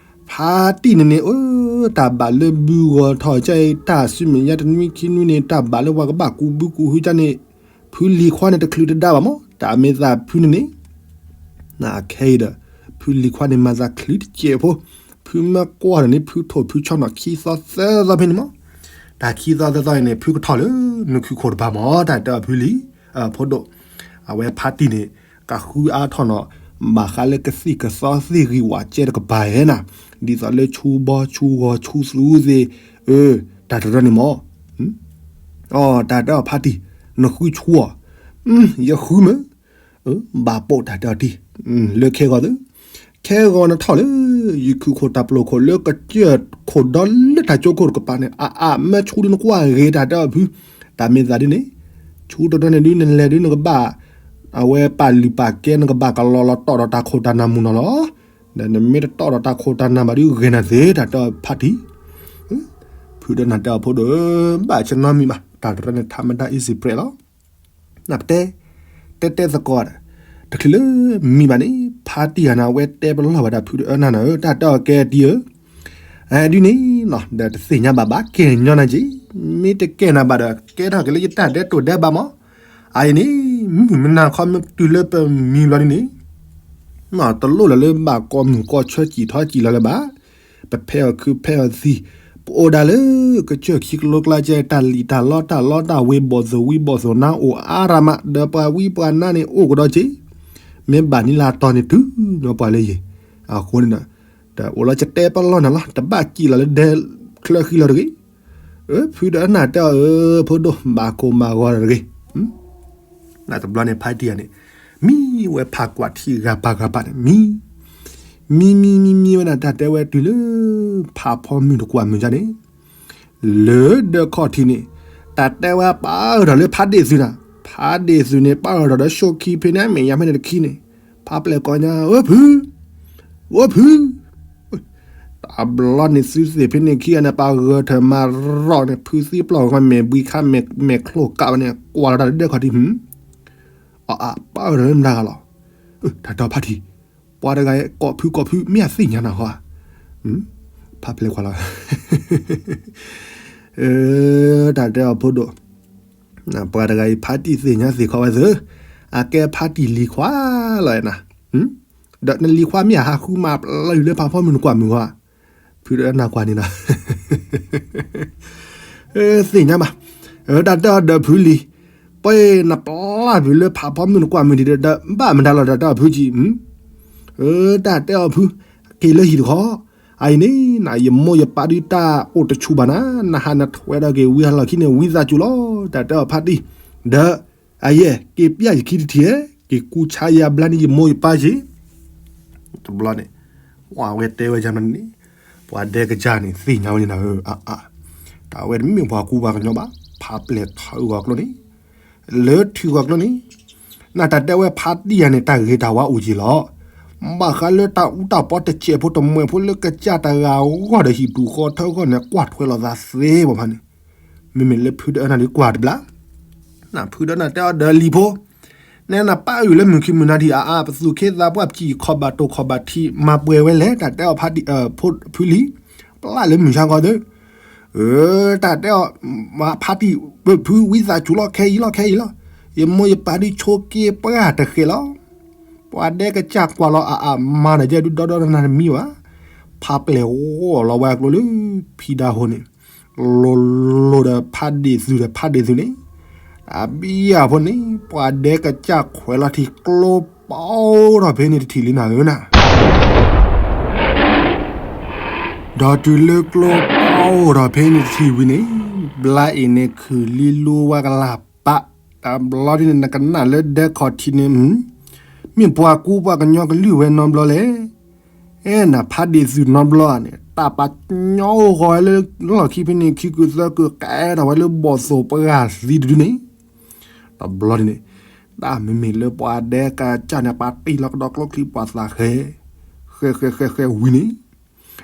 ဖါတံၢ်န့ၣ်န့ၣ် အၢ တၢ်ဘၣ်လၢဘုဂီၤထီၣ်ကဲအံၤ တၢ်ဆူမဲာ်ညါတနွံခံနွံန့ၣ် တၢ်ဘၣ်လၢပှၤကဘၣ်ကူဘုကူဟုကၢန့ၣ်, ဖုလံၤခွါန့ၣ်တချုးတဒါဘၣ်မး တၢ်မ့ၢ်သးဖုန့ၣ်န့ၣ်, နခဲအံၤဒီး, ဖုလံၤခွါန့ၣ်မၤသးချုးတစဲးဖိ, ဖုမ့ၢ်ကွၢ်ဒီးန့ၣ် ဖုထိၣ်ဖုဆီနီၣ်ခံသီသၢသီဖဲန့ၣ်မး, တၢ်ခံသီသၢသီအံၤန့ၣ် ဖုကထီၣ်လၢနူၢ်ခုခိၣ်တပၤမး တၢ်တဲအီၤဖုလံၤ, ဖိဒိၣ်, အဝဲဖါတံၢ်န့ၣ် ကဃုအါထီၣ်နီၣ်, ဘၣ်ဃးလၢကသံၣ်ကသီသ့ၣ်ဂံၢ်ဝးကဲတကပၤဧါနၤ, ဒ်သိးလၢဆူဘီဆူဂီၤဆူသူသ့ၣ်, အၢ, တၢ်တရၢန့ၣ်မး, အီ တၢ်တဲအီၤဖါတံၢ်, နဃုဆူအီၤ, ယဃုမ့ၢ်, ဘၣ်ပိာ်တၢ်တဲအီၤတံၢ်, လၢခဲဂီၤသ့ၣ်, ခဲဂီၤနထီၣ်လၢ, ယခုၣ်ခိၣ်တၢ်ပျိၢ်ခိၣ်လၢကစၢၢ်ခိၣ်ဒီလၢတၢ်ကၠိခိၣ်တကပၤန့ၣ် အအါမၢဆူဒုနကွၢ်ဂ့ၤတၢ်တဲအီၤဖု, တၢ်မ့ၢ်သးဒ်န့ၣ်, ဆူတရၢန့ၣ်ဒုနလဲၤဒုနကဘၣ် အဝဲပာ်လုၢ်ပာ်ကဲနကဘၣ်ကလီၤလီၤတီၢ်ဒီးတၢ်ခိၣ်တၢ်နၢ်မုၢ်နီၢ်လီၤ. ဒီးနမ့ၢ်တတီၢ်ဒီးတၢ်ခိၣ်တၢ်နၢ်ဘၣ်ဒုဂ့ၤနၤသ့ တၢ်တဲအီၤဖါတံၢ်, ဖုဒီးနၤတဲအီၤဖိဒိၣ်, ဘၣ်ဆၢနီတမံၤဘၣ် တၢ်တရၢန့ၣ် ထါမတၤ easy press လီၤ. နပတဲ, တဲတဲသကိးဒီး, တချုးလၢမံၤဘၣ်န့ၣ် ဖါတံၢ်ဂၤန့ၣ် အဝဲတဲပလီၢ်ဝဲဒၣ်ဖုဒီးအၢနၢ်န့ၣ် တၢ်တဲအီၤကဲတံၢ်ဧၢ, ဒ်န့ၣ်, ဒီးတသ့ၣ်ညါဘၣ်ဘၣ် ကဲညီနၤက့ၤ, မ့ၢ်တကဲနၤဘၣ်ဒီး ကဲထီၣ်က့ၤလၢယတၢ်ဒဲးတိၢ်ဒဲးဘးမး, အအံၤန့ၣ် မုၢ်မနၤခီမ့ၢ်တုၤလၢပမံဘျီဒ်န့ၣ်, တလိၣ်လၢၤလၢဘၣ်ကိးမုၢ်ကိးဆၢကံၢ်ထီကံၢ်လီၤလၢၤဘၣ်. ပဖဲအီၣ်ခုးဖဲအီၣ်သံ, ပအိၣ်ဒၣ်လၢကစၢၢ်ခံကလိကျါကဲ တၢ်လံၣ်တၢ်လီတၢ်လီတၢ်ဝ့ၤဘီၣ်သိၣ်ဝံဘီၣ်သိၣ်နါအိၣ်အါရၤမး ဒီးပှၤဝံပှၤနါန့ၣ်အိၣ်ကဒီးက့ၤ, မ့ၢ်ဘၣ်နံၤလၢအတီၤန့ၣ်တုၤညီပှၤလၢယဲၢ်, အဃိန့ၣ်ဒီး တအိၣ်လီၤကတဲပလီၢ်နၤလီၤ တဘၣ်ကံၣ်လီၤလၢဒဲချၢဃံလီၤတဂ့ၤ. ဖုဒီးနၢ်တဲအီၤ အၢ ဖိဒိၣ် ဘၣ်ကိၢ်ဘၣ်ဂီၤတဂ့ၤ. နတဘျီန့ၣ် ဖါတံၢ်ယၤန့ၣ် မံဝဲဖးကွၢ်ထံဂၤပၤဂၤပၤန့ၣ် မံ, မံမံမံမံဝဲဒၣ် တၢ်တဲဝဲတုၤလၢ ဖးဖီမုၢ်တကွၢ်မုၢ်ယါန့ၣ်, လၢဒၢးခီၣ်ထံးန့ၣ် တၢ်တဲဝဲပာ်အၢၣ်ထီၣ်လၢဖးဒ့ၣ်သုးနၤ, ဖးဒ့ၣ်သုးန့ၣ် ပာ်အၢၣ်ထီၣ်ဒီး ဆိခံဖဲန့ၣ် အမဲာ်ညါဖဲန့ၣ်တခံန့ၣ်, ဖးပျဲၢ်ကိးညါ အိၣ်ဖု, အိၣ်ဖု တဘျီန့ၣ် သုသ့ၣ်ဖဲန့ၣ်ခံဂၤန့ၣ် ပာ်ဂၢၢ်ထၢၣ်မၤရီၣ်န့ၣ် ဖုသံပျီၢ်ဂီၤ မဲာ်ဘှံးခါ မဲာ်ချီၣ်ကးဝဲန့ၣ် ကွၢ်လီၤတၢ်လၢဒၢးခီၣ်ထံး, အပာ်အၢၣ်ထီၣ်လၢမတၤဂၤလီၤ. တၢ်တဲအီၤဖါတံၢ်, ပှၤတဂၤကိးဖုကိးဖု မ့ၢ်အသ့ၣ်ညါနၤဟီဧါ. ဖးပျဲၢ်ကွၢ်လီၤ, တၢ်တဲအီၤဖိဒိၣ် ပှၤတဂၤအံၤ ဖါတံၢ်သ့ၣ်ညါသ့ၣ်ခီဝဲသ့ၣ်, အကဲဖါတံၢ်လံၤခွါလီၤနၤ, ဒီးနလံၤခွါမ့ၢ်အဟးဃုမၤပျၢ်ယုာ်လၢဖးဖီမုၢ်နကွၢ်မုၢ်ဟီဧါ. ဖုဒီးနၢ်ကွၢ်န့ၣ်လီၤ, သ့ၣ်ညါဘၣ်, တၢ်တဲအီၤဒီးဖုလံၤ, ပှၤနပျၢ်ယုာ်လၢဖးဖီမုၢ်နကွၢ်မုၢ်ဒံးဒီး ဘၣ်မတၤလီၤ တၢ်တဲအီၤဖုကံ, တၢ်တဲအီၤဖု, က့ၤလၢဟံၣ်တခီ, အအံၤန့ၣ် နယမိၢ်ယပၢ်ဒုးတၢ်အိၣ်တဆူၣ်ဘၣ်နၤ, နဟးနထွဲဒီးက့ၤဝံၤဟးလီၢ်ခံန့ၣ် ဝံသးစူၤလီၤ တၢ်တဲအီၤဖါတံၢ်, ဒီး အယဲၢ် က့ၤပျၢ်ယခံတထံၣ်ဧါ, က့ၤကူဆါယၤဘျါန့ၢ်ယမိၢ်ယပၢ်က့ၤ, တဘျီန့ၣ်, ဝဲတဲဝဲယၤန့ၣ်, ပှၤဒဲကစၢ်န့ၣ် သ့ၣ်ညါဝဲန့ၣ်နၤဧၢ, တၢ်ဝဲတမ့ၢ်ပှၤကူပှၤကညီဘၣ်, ဖးပျဲၢ်ထီၣ်ဂီၤကျိန့ၣ် လၢထံဂီၤကျိန့ၣ်, နတၢ်တဲဝဲဖါတံၢ်ယၤန့ၣ် တၢ်ဂ့ၤတၢ်ဝါအိၣ်က့ၤလီၤ, ဘၣ်ဃးလၢတၢ်အူတၢ်ပီတစဲးဖိတမှဲၤဖိလၢကစၢ်တဂၤအဂီၢ်ဒီးဟံၣ်ဒူၣ်ဃီထၢဂီၢ်န့ၣ် ကွၢ်ထွဲလိာ်သးသ့ဘၣ်ဖးန့ၣ်, မ့မ့ၢ်လၢဖုဒီးနၢ်ဒုးကွၢ်တဘျီ, နဖုဒီးနၢ်တဲအီၤဒီးလံၤဖိ, နဲနပၢ်အုၣ်လၢမုၢ်ခံမုၢ်နၤဒံးအါအါ ပသူၣ်ခ့သးပှၢ်ပစံၣ်ခီၣ်ဘၣ်တိၢ်ခီၣ်ဘၣ်ထံး မၤပှဲၤဝဲလဲၣ် တၢ်တဲအီၤဖါတံၢ်, ဖုလံၤ, ပျၢ်လၢမုၢ်ဆါခီသၢ တၢ်တဲအီၤ, ဖါတံၢ်, ဖုဝံသးစူၤလီၤ ခဲအံၤလီၤ ခဲအံၤလီၤ, ယမိၢ်ယပၢ်ဒုးဆိးက့ပှၢ်တဃဲးလီၤ, ပှၤဒဲကစၢ်ကွၢ်လီၤအါအါမၤဒီးယဲဒုးဒီဒီနၤတမံဘၣ်, ဖးပျဲၢ်ဂီၢ်လီၤဝဲအကျိလၢ ဖံဒါဟိန့ၣ်, လိၤလိၤဒီးဖးဒ့ၣ်သုးဒီးဖးဒ့ၣ်သုးန့ၣ်, အဘံယၢ်ဖိန့ၣ် ပှၤဒဲကစၢ်ခွဲးလီၤထံကျိပီထီၣ်ဖဲန့ၣ်တထံၣ်လံနၤဧၢနၤ ဒီးတုၤလၢကျိပီထီၣ်ဖဲန့ၣ်တထံၣ်ဝံၤန့ၣ်, ဘျါအံၤန့ၣ်ခုၣ်လံလိဝါကလၢ်ပာ်, တဘျီဒ်န့ၣ် နကနၣ်လၢဒဲခီၣ်ထံးန့ၣ်, မ့ၢ်ပှၤကူပှၤကညီကလုၢ်ဝဲနီတဘျီလဲၣ်, အဲနဖးဒ့ၣ်သုးနီတဘျီဧါန့ၣ် တၢ်ပာ်ညီအိၣ်ဃီဝဲလၢလီၢ်ခံဖဲန့ၣ်ခံကုာ်သၢကုာ် ကဲထီၣ်ဝဲလၢဘီၣ်သိၣ်ပှၢ်သံတဒုန့ၣ်, တဘျီဒ်န့ၣ်, တၢ်မ့မ့ၢ်လၢပှၤဒဲကစၢ်န့ၣ် ပာ်တ့ၢ်လီၤကဒီးကျိချံပှၤသးဃဲ, ဃဲဃဲဃဲဃဲဝံၤန့ၣ်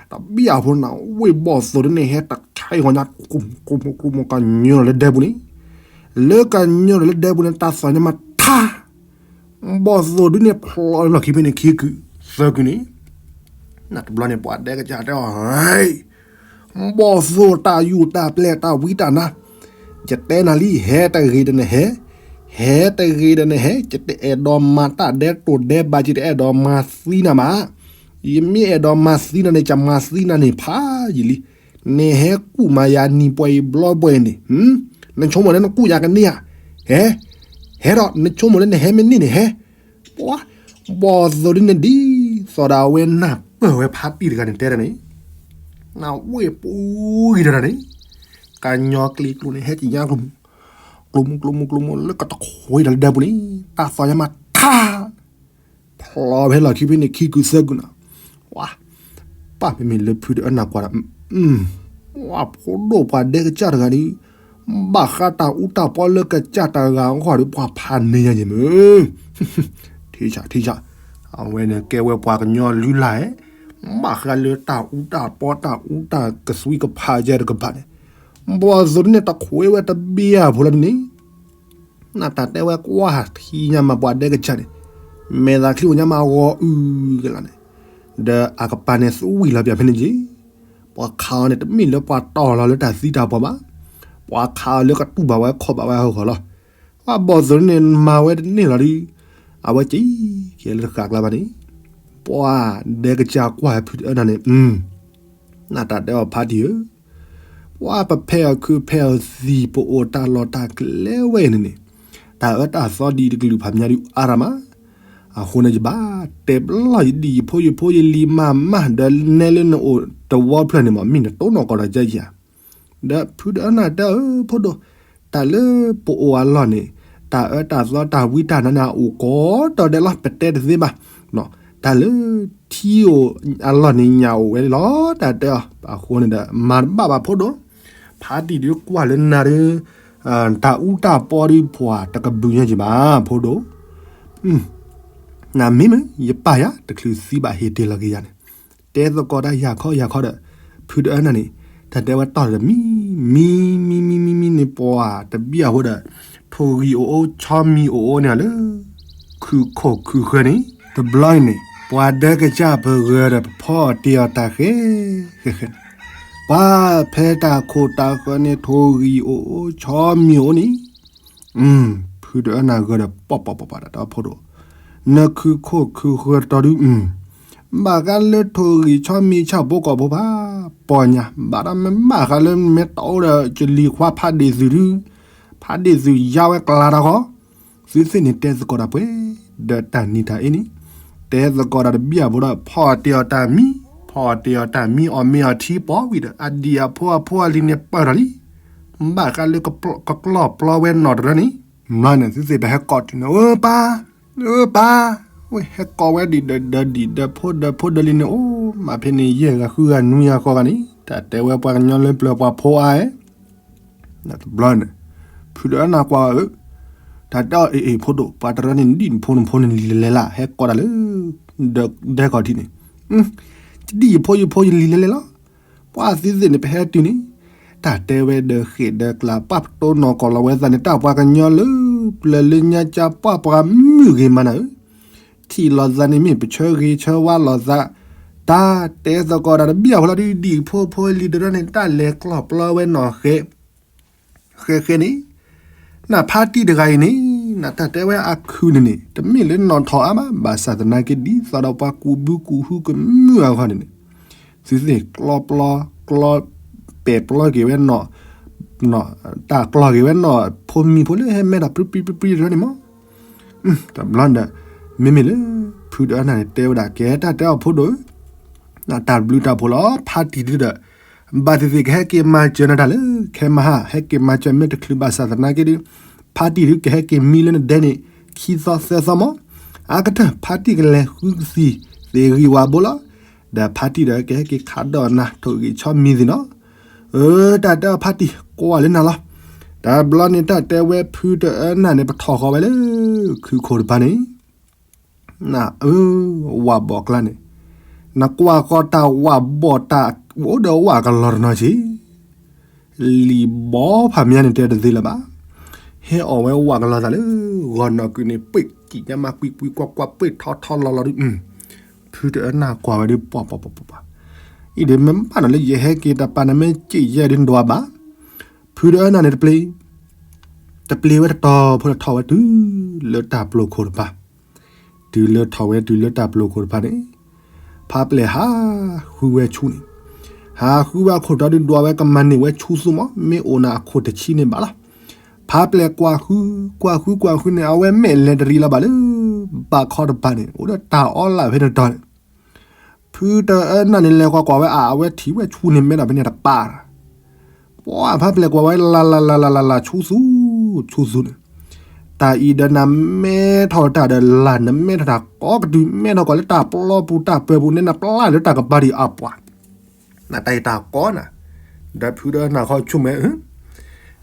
တဘံၣ်အဖိနၤ ဝ့ၢ်ဘီၣ်သိၣ်ဒ်န့ၣ် ဟဲတခါအံၤဂီၤညါ ကျိမိၢ်ကျိမိၢ်ကျိမိၢ် ကညီထီၣ်လၢဒဲပူၤန့ၣ်, လၢကညီထီၣ်လၢဒဲပူၤန့ၣ် တၢ်သီၣ်ညါမးထါ, ဘီၣ်သိၣ်ဒ်န့ၣ် ဖျိးလၢလီၢ်ခံဖဲန့ၣ်ခံကုာ်သၢကုာ်န့ၣ်, နတဘျီန့ၣ် ပှၤဒဲကစၢ်တဲအီၤ, ဘီၣ်သိၣ်တၢ်ယူၢ်တၢ်ပျဲၢ်တၢ်ဝံတၢ်နါ, ယတဲနၤလံ ဟဲတဂ့ၤဒီးနဟဲ, ဟဲတဂ့ၤဒီးနဟဲ, ယတအဲၣ်ဒိးမၤတၢ်ဒဲးတိၢ်ဒဲးဘး ယတအဲၣ်ဒိးမၤသံနၤဘၣ် ယမ့ၢ်အဲၣ်ဒိးမၤသံနၤန့ၣ် ယမၤသံနၤန့ၣ်ဖးယံာ်လံ. နဟဲကူၣ်မၤယၤနံၤပှဲၤအံၤဘျီပှဲၤန့ၣ်, နဆိကမိၣ်လၢနကူၣ်ယၤကန့ၢ်ဧါ, ဟဲ, ဟဲဒီး နဆိကမိၣ်လၢနဟဲမ့ၢ်န့ၢ်န့ၣ်ဟဲ, ပှၤ, ဘီၣ်သိၣ်ဒ်န့ၣ်ဒ်သိးဒီးအဝဲနၢ်ပၢၢ်ဝဲဖါတံၢ်တဂၤန့ၣ်တဲဒၣ်န့ၣ်, နဝ့ၢ်ပူၤဂံၤတဂၤန့ၣ်, ကညီကျ့ကျိန့ၣ် ဟဲက့ၤညါကျိမုၢ်, ကျိမုၢ်ကျိမုၢ်ကျိမုၢ်လၢကတခွဲးဒီးလၢဒဲပူၤန့ၣ် တၢ်သီၣ်ညါမးထါ ဖျိးဖဲလီၢ်ခံဖဲန့ၣ်ခံကုာ်သၢကုာ်နၤ, ပၢ်မ့မ့ၢ်လၢဖုဒီးအနၢ်ကွၢ်ဒီး, ပှၤဖိဒိၣ်ပှၤဒဲကစၢ်တဂၤဒီး, ဘၣ်ဃးတၢ်အူတၢ်ပီလၢကစၢ်တဂၤအဂီၢ်ဒီး ပှၤဖးန့ၢ်ယၤယဲၢ်မုၢ်, ထံဆးထံဆး, အဝဲန့ၣ်ကဲဝဲပှၤကညီလုၢ်လၢ်, ဘၣ်ဃးလၢတၢ်အူတၢ်ပီတၢ်အူတၢ်ကသွံကဖးယဲၢ်တကပၤန့ၣ်, ဘီၣ်သိၣ်ဒ်န့ၣ်တခွဲးဝဲတဘ့ၣ်အဖိလီၤဒ်န့ၣ် နတၢ်တဲဝဲကွၢ်ထံညါမးပှၤဒဲကစၢ်န့ၣ်, မဲာ်သးချံအိၣ်ညါမးဂီၤအုကလးန့ၣ်, ဒီးအကပၤန့ၣ်သွံၣ်လီၤပၠးဖဲန့ၣ်က့ၤ, ပှၤခးအီၤန့ၣ်တမ့ၢ်လၢပှၤတီၢ်လီၤလၢတၢ်သံတၢ်ပှၢ်ဘၣ်, ပှၤခးအီၤလၢကတူၢ်ဘၣ်ဝဲခီၣ်ဘၣ်ဝဲအဂီၢ်လီၤ. ပှၤဘီၣ်သိၣ်န့ၣ် မၤဝဲတန့ၢ်လီၤဒုး, အဝဲက့ၤကဲလၢတဃာ်ကျါဘၣ်န့ၣ်, ပှၤဒဲကစၢ်ကွၢ်ဖုတအၢနၤန့ၣ်, နတၢ်တဲအီၤဖါတံၢ်ဧၢ, ပှၤပဖဲအီၣ်ခုးဖဲအီၣ်သံၣ် ပအိၣ်တၢ်လီၢ်တၢ်ကျဲဝဲအံၤန့ၣ်န့ၣ်, တၢ်အၢတၢ်သီဒ်တကလုာ်ဖးမၠါဒုးအါရၤမး, အဃိန့ၣ်ယဘၣ်တဲဘျီယဒံၣ်ယဖိယဖိယလံၤမၤမး ဒီးနဲလၢနအိၣ်တဝီဖျၢၣ်န့ၣ်မး မ့ၢ်နတိၢ်နီၣ်ကီၢ်ဒီးကယၤ ဒီးဖုတအၢနၤတဲအၢ ဖိဒိၣ်, တၢ်လၢပအိၣ်အလီၢ်န့ၣ်, တၢ်အၢတၢ်သီတၢ်ဝံတၢ်နါန့ၣ် အအိၣ်ကိးတီၤဒဲးလီၤ ပတဲတသ့ဘၣ်. တၢ်လၢထံအိၣ်အလီၢ်န့ၣ် ညၣ်အိၣ်ဝဲလီၤ တၢ်တဲအီၤ. အဃိန့ၣ်ဒီး မၤတဘၣ်ဘၣ်ဖိဒိၣ်, ဖါတံၢ်ဒုးကွၢ်လၢနၤဒုး, တၢ်အူတၢ်ပီဒုး ပှၤတကဘုးညါက့ၤဘၣ် ဖိဒိၣ် နမ့ၢ်မ့ၢ် ယပၢ်ယၤ တချုးသံဘၣ်ဟ့ၣ်တ့ၢ်လီၤက့ၤယၤန့ၣ်, တဲသကိးတၢ်ယၤခီယၤခီဒီး, ဖုတအၢနၤန့ၣ်, တၢ်တဲဝဲတီၢ်တမံၤ, မံ မံ မံ မံ မံန့ၣ် ပှၤတဘံၣ်အဃိဒီး, ထိၣ်ဂံၢ်အိၣ်အိၣ် ဆီမံၤအိၣ်အိၣ်န့ၣ်လၢ ခုၣ်ခိၣ်ခုၣ်ဃၢၤန့ၣ်, တဘျီအံၤန့ၣ် ပှၤဒဲကစၢ်ပဂၢၤဒီး ပဖီအီၣ်တ့ၢ်အီၣ်တၢ်ဃဲ, ဃဲဃဲန့ၣ်, ပှၤဖဲတၢ်ခိၣ်တၢ်ဃၢၤန့ၣ် ထိၣ်ဂံၢ်အိၣ်အိၣ် ဆီမံၤအိၣ်န့ၣ် ဖုတအၢနၤဂၢၤဒီး ပီၣ်ပီၣ်ပီၣ်ပီၣ် တၢ်တဲအီၤဖိဒိၣ်, နခုၣ်ခိၣ်ခုၣ်ဃၢၤတတီၤဒုး, ဘၣ်ဃးလၢထိၣ်ဂံၢ်ဆီမံၤဆၣ်ဖိကီၢ်ဖိဘၣ်, ပီၢ်ညါ ဘၣ်ဒီးမ့ၢ်ဘၣ်ဃးလၢမ့ၢ်တအိၣ်ဒီး ကလံၤခွါဖးဒ့ၣ်သုးဒုး, ဖးဒ့ၣ်သုးယါဝဲကျါတၢ်ဃီ, သုသ့ၣ်န့ၣ်တဲသကိးတၢ်ပှဲၤ, ဒီးတၢ်နံၤတၢ်အ့န့ၣ်, တဲသကိးတၢ်တဘံၣ်အဖိဒီး ဖီအီၣ်တ့ၢ်အီၣ်တၢ်မံ, ဖီအီၣ်တ့ၢ်အီၣ်တၢ်မံ အီၣ်မ့ၤအီၣ်ထံပီၤဝံၤဒီး အဒံၣ်အဖိအဖိအလံၤန့ၣ်ပၢၢ်ထီၣ်လံ ဘၣ်ဃးလၢကကျီၢ်ပျီဝဲနီၢ်တရၢန့ၣ်, မၤန့ၣ်သုသ့ၣ်ပဟဲကိးတုၤန့ၣ် အၢပၢ်, အၢပၢ်, ဝဲဟဲကိးဝဲဒံးဒီးဒၢဒံးဒီးဖိဒီးဖိဒီးလံန့ၣ် အိၣ်မးဖဲန့ၣ် ယဲၢ်ဂၤဃုဂၤနွံဂၤဃိးဂၤန့ၣ် တၢ်တဲဝဲပှၤကညီလၢပျၢၤပှၤဖိအါ, တဘျီန့ၣ်, ဖုတအၢနၤကွၢ်အီၤ, တၢ်တဲအီၤအ့ၣ်အ့ၣ်ဖိဒိၣ် ပှၤတရၢန့ၣ် ဒံၣ်နဖိနဖိန့ၣ်လံၤလဲၤလဲၤလၢ် ဟဲကိးတၢ်လၢ ဒဲကီၢ်ထံးန့ၣ်, ယဒံၣ်ယဖိယဖိယလံၤလဲၤလဲၤလီၤ, ပှၤသုသ့ၣ်န့ၣ် ပဟဲတုၤန့ၣ်, တၢ်တဲဝဲဒီးဃ့ၢ်ဒီးကျါ ပှၤပတိၢ်နီၢ်ကီၢ်လီၤဝဲသးန့ၣ် တၢ်ပှၤကညီလၢပျၢၤလၢညါကၢ်ပှၤပှၤမုၣ်ဂ့ၤမးနၤဧၢ, ထံၣ်လိာ်သးန့ၣ်မ့ၢ်ပဆၢဂ့ၤဆၢဝါလိာ်သး, တၢ်တဲသကိးတၢ်တဘံၣ်အဖိလီၤဒုး ဒံၣ်ဖိဖိလံၤတရၢန့ၣ် တၢ်လဲၤကျီၢ်ပျီဝဲနီၢ်ဃဲ ဃဲဃဲန့ၣ်, နဖါတံၢ်တဂၤအံၤန့ၣ်, နတၢ်တဲဝဲအခုၣ်န့ၣ်န့ၣ် တမ့ၢ်လၢနီၢ်ထီၣ်အါမး ဘၣ်ဆၣ်သနာ်က့ဒ်သိးဒီးပှၤကူးဘုကူးဟုကမုာ်အဂီၢ်န့ၣ်န့ၣ်, သုသ့ၣ်ကျီၢ်ပျီ, ကျီၢ်, ပဲာ်ပျီက့ၤဝဲနီၢ်, တၢ်ကျီၢ်က့ၤဝဲနီၢ်ဖိမံၤဖိလၢဟဲမဲထီၣ်ပြံပြံပြံပြံတရၢန့ၣ်မး, တဘျီဒီး, မ့မ့ၢ်လၢ, ဖုတအၢနၤန့ၣ်တဲဝဲဒၣ် ကဲတၢ်တဲအီၤဖိဒိၣ်ဧၢ, တၢ်ဘျုးတၢ်ဖှိၣ်လီၤ ဖါတံၢ်ဒုဒီး ဘၣ်သ့ၣ်သ့ၣ်ကဟဲက့ၤမၤစၢၤနၤတၢ်လၢ ခဲမဟါ ဟဲက့ၤမၤစၢၤမ့ၢ်တချုးဘၣ်ဆၣ်သနာ်က့ဒု, ဖါတံၢ်ဒုကဟဲက့ၤမံလၢနဒဲန့ၣ် ခံသီသၢသီမး, အါကတၢၢ် ဖါတံၢ်ကလဲၤဃုကသံၣ်သ့ၣ်ဂံၢ်ဝၤဘိလီၤ, ဒီးဖါတံၢ်ဒီးကဟဲက့ၤခးဒီးနၤ ထိၣ်ဂံၢ်ဆီမံၤသ့ၣ်နီၤ, အၢ တၢ်တဲအီၤဖါတံၢ် ကွၢ်လၢနၤလီၤ, တဘျီန့ၣ်တၢ်တဲဝဲဖုတအၢနၤန့ၣ် ပထီၣ်ဃီၤဝဲလၢ ခုခိၣ်တပၤန့ၣ် နအၢ ဝၣ်ဘီၣ်ကျါန့ၣ်, နကွၢ်ဃီၤတၢ်ဝၣ်ဘီၣ်တၢ်အိၣ်ဒီးဝၣ်ကလီၤတနီၤဆံး, လံာ်ဘီဖးမၠါန့ၣ်တဲတသ့လၢၤဘၣ်, ဟဲအီၣ်ဝဲဝၣ်ကလီၤသးလၢ ဂီၤနီၢ်ကုန့ၣ် ပှ့ၤကံၣ်ညါမးကွံကွံကွၢ်ကွၢ် ပှ့ၤထီထီလီၤလီၤဒု, ဖုတအၢနၢ်ကွၢ်ဝဲဒု ပှၤပှၤပှၤပှၤ, အံၤဒီးမ့ၢ်ဘၣ်နီၤလၢယဟဲက့ၤတပၤ နမ့ၢ်စံးယဲၢ်ဒုနဒွးဘၣ်, ဖုတအၢနၢ်န့ၣ်တပျ့ၤ တပျ့ၤဝဲတတီၤဖိလၢထီၣ်ဝဲတုၤလၢတၢ်ပျိာ်ခိၣ်တပၤ, တုၤလၢထီၣ်ဝဲတုၤလၢတၢ်ပျိာ်ခိၣ်တပၤန့ၣ်, ဖါပျဲၢ်ဟးဃုဝဲဆူန့ၣ်, ဟးဃုဝဲအခိၣ်တီဒုးဒွးဝဲကမၤန့ၢ်ဝဲဆူသူမး မ့ၢ်အိၣ်နၤအခိၣ်တဆံန့ၣ်ဘၣ်လီၤ, ဖါပျဲၢ်ကွၢ်ဃု ကွၢ်ဃုကွၢ်ဃုန့ၣ် အဝဲမဲာ်လဲၤတရံးလီၤဘၣ်လၢ ဘၣ်ခီတပၤန့ၣ် အိၣ်ဒီးတၢ်အီလၢ်ဖဲန့ၣ်တီၤန့ၣ် ဖုတအၢနၢ်န့ၣ်လဲၤကွၢ်ကွၢ်ဝဲအါ အဝဲထံၣ်ဝဲဆူန့ၣ် မဲထီၣ်ဖဲန့ၣ်တပၤ, ပှၤဖါပျဲၢ်ကွၢ်ဝဲလၢ်လၢ်လၢ်လၢ်လၢ်လၢ်ဆူသူ, ဆူသူန့ၣ်, တၢ်အံၤဒီးနမဲထီၣ်တၢ်ဒီးလၢ် နမဲထီၣ်တၢ်ကိးကတုၤ မဲထီၣ်ကွၢ်လၢတၢ်ပျီပူၤတၢ်ပၢၤပူၤန့ၣ် နပျၢ်လၢတၢ်ကပၤဒံးအပှၤ, နတၢ်အံၤတၢ်ကိးနၤ, ဒီးဖုတအၢနၢ်ခီဆိကမိၣ်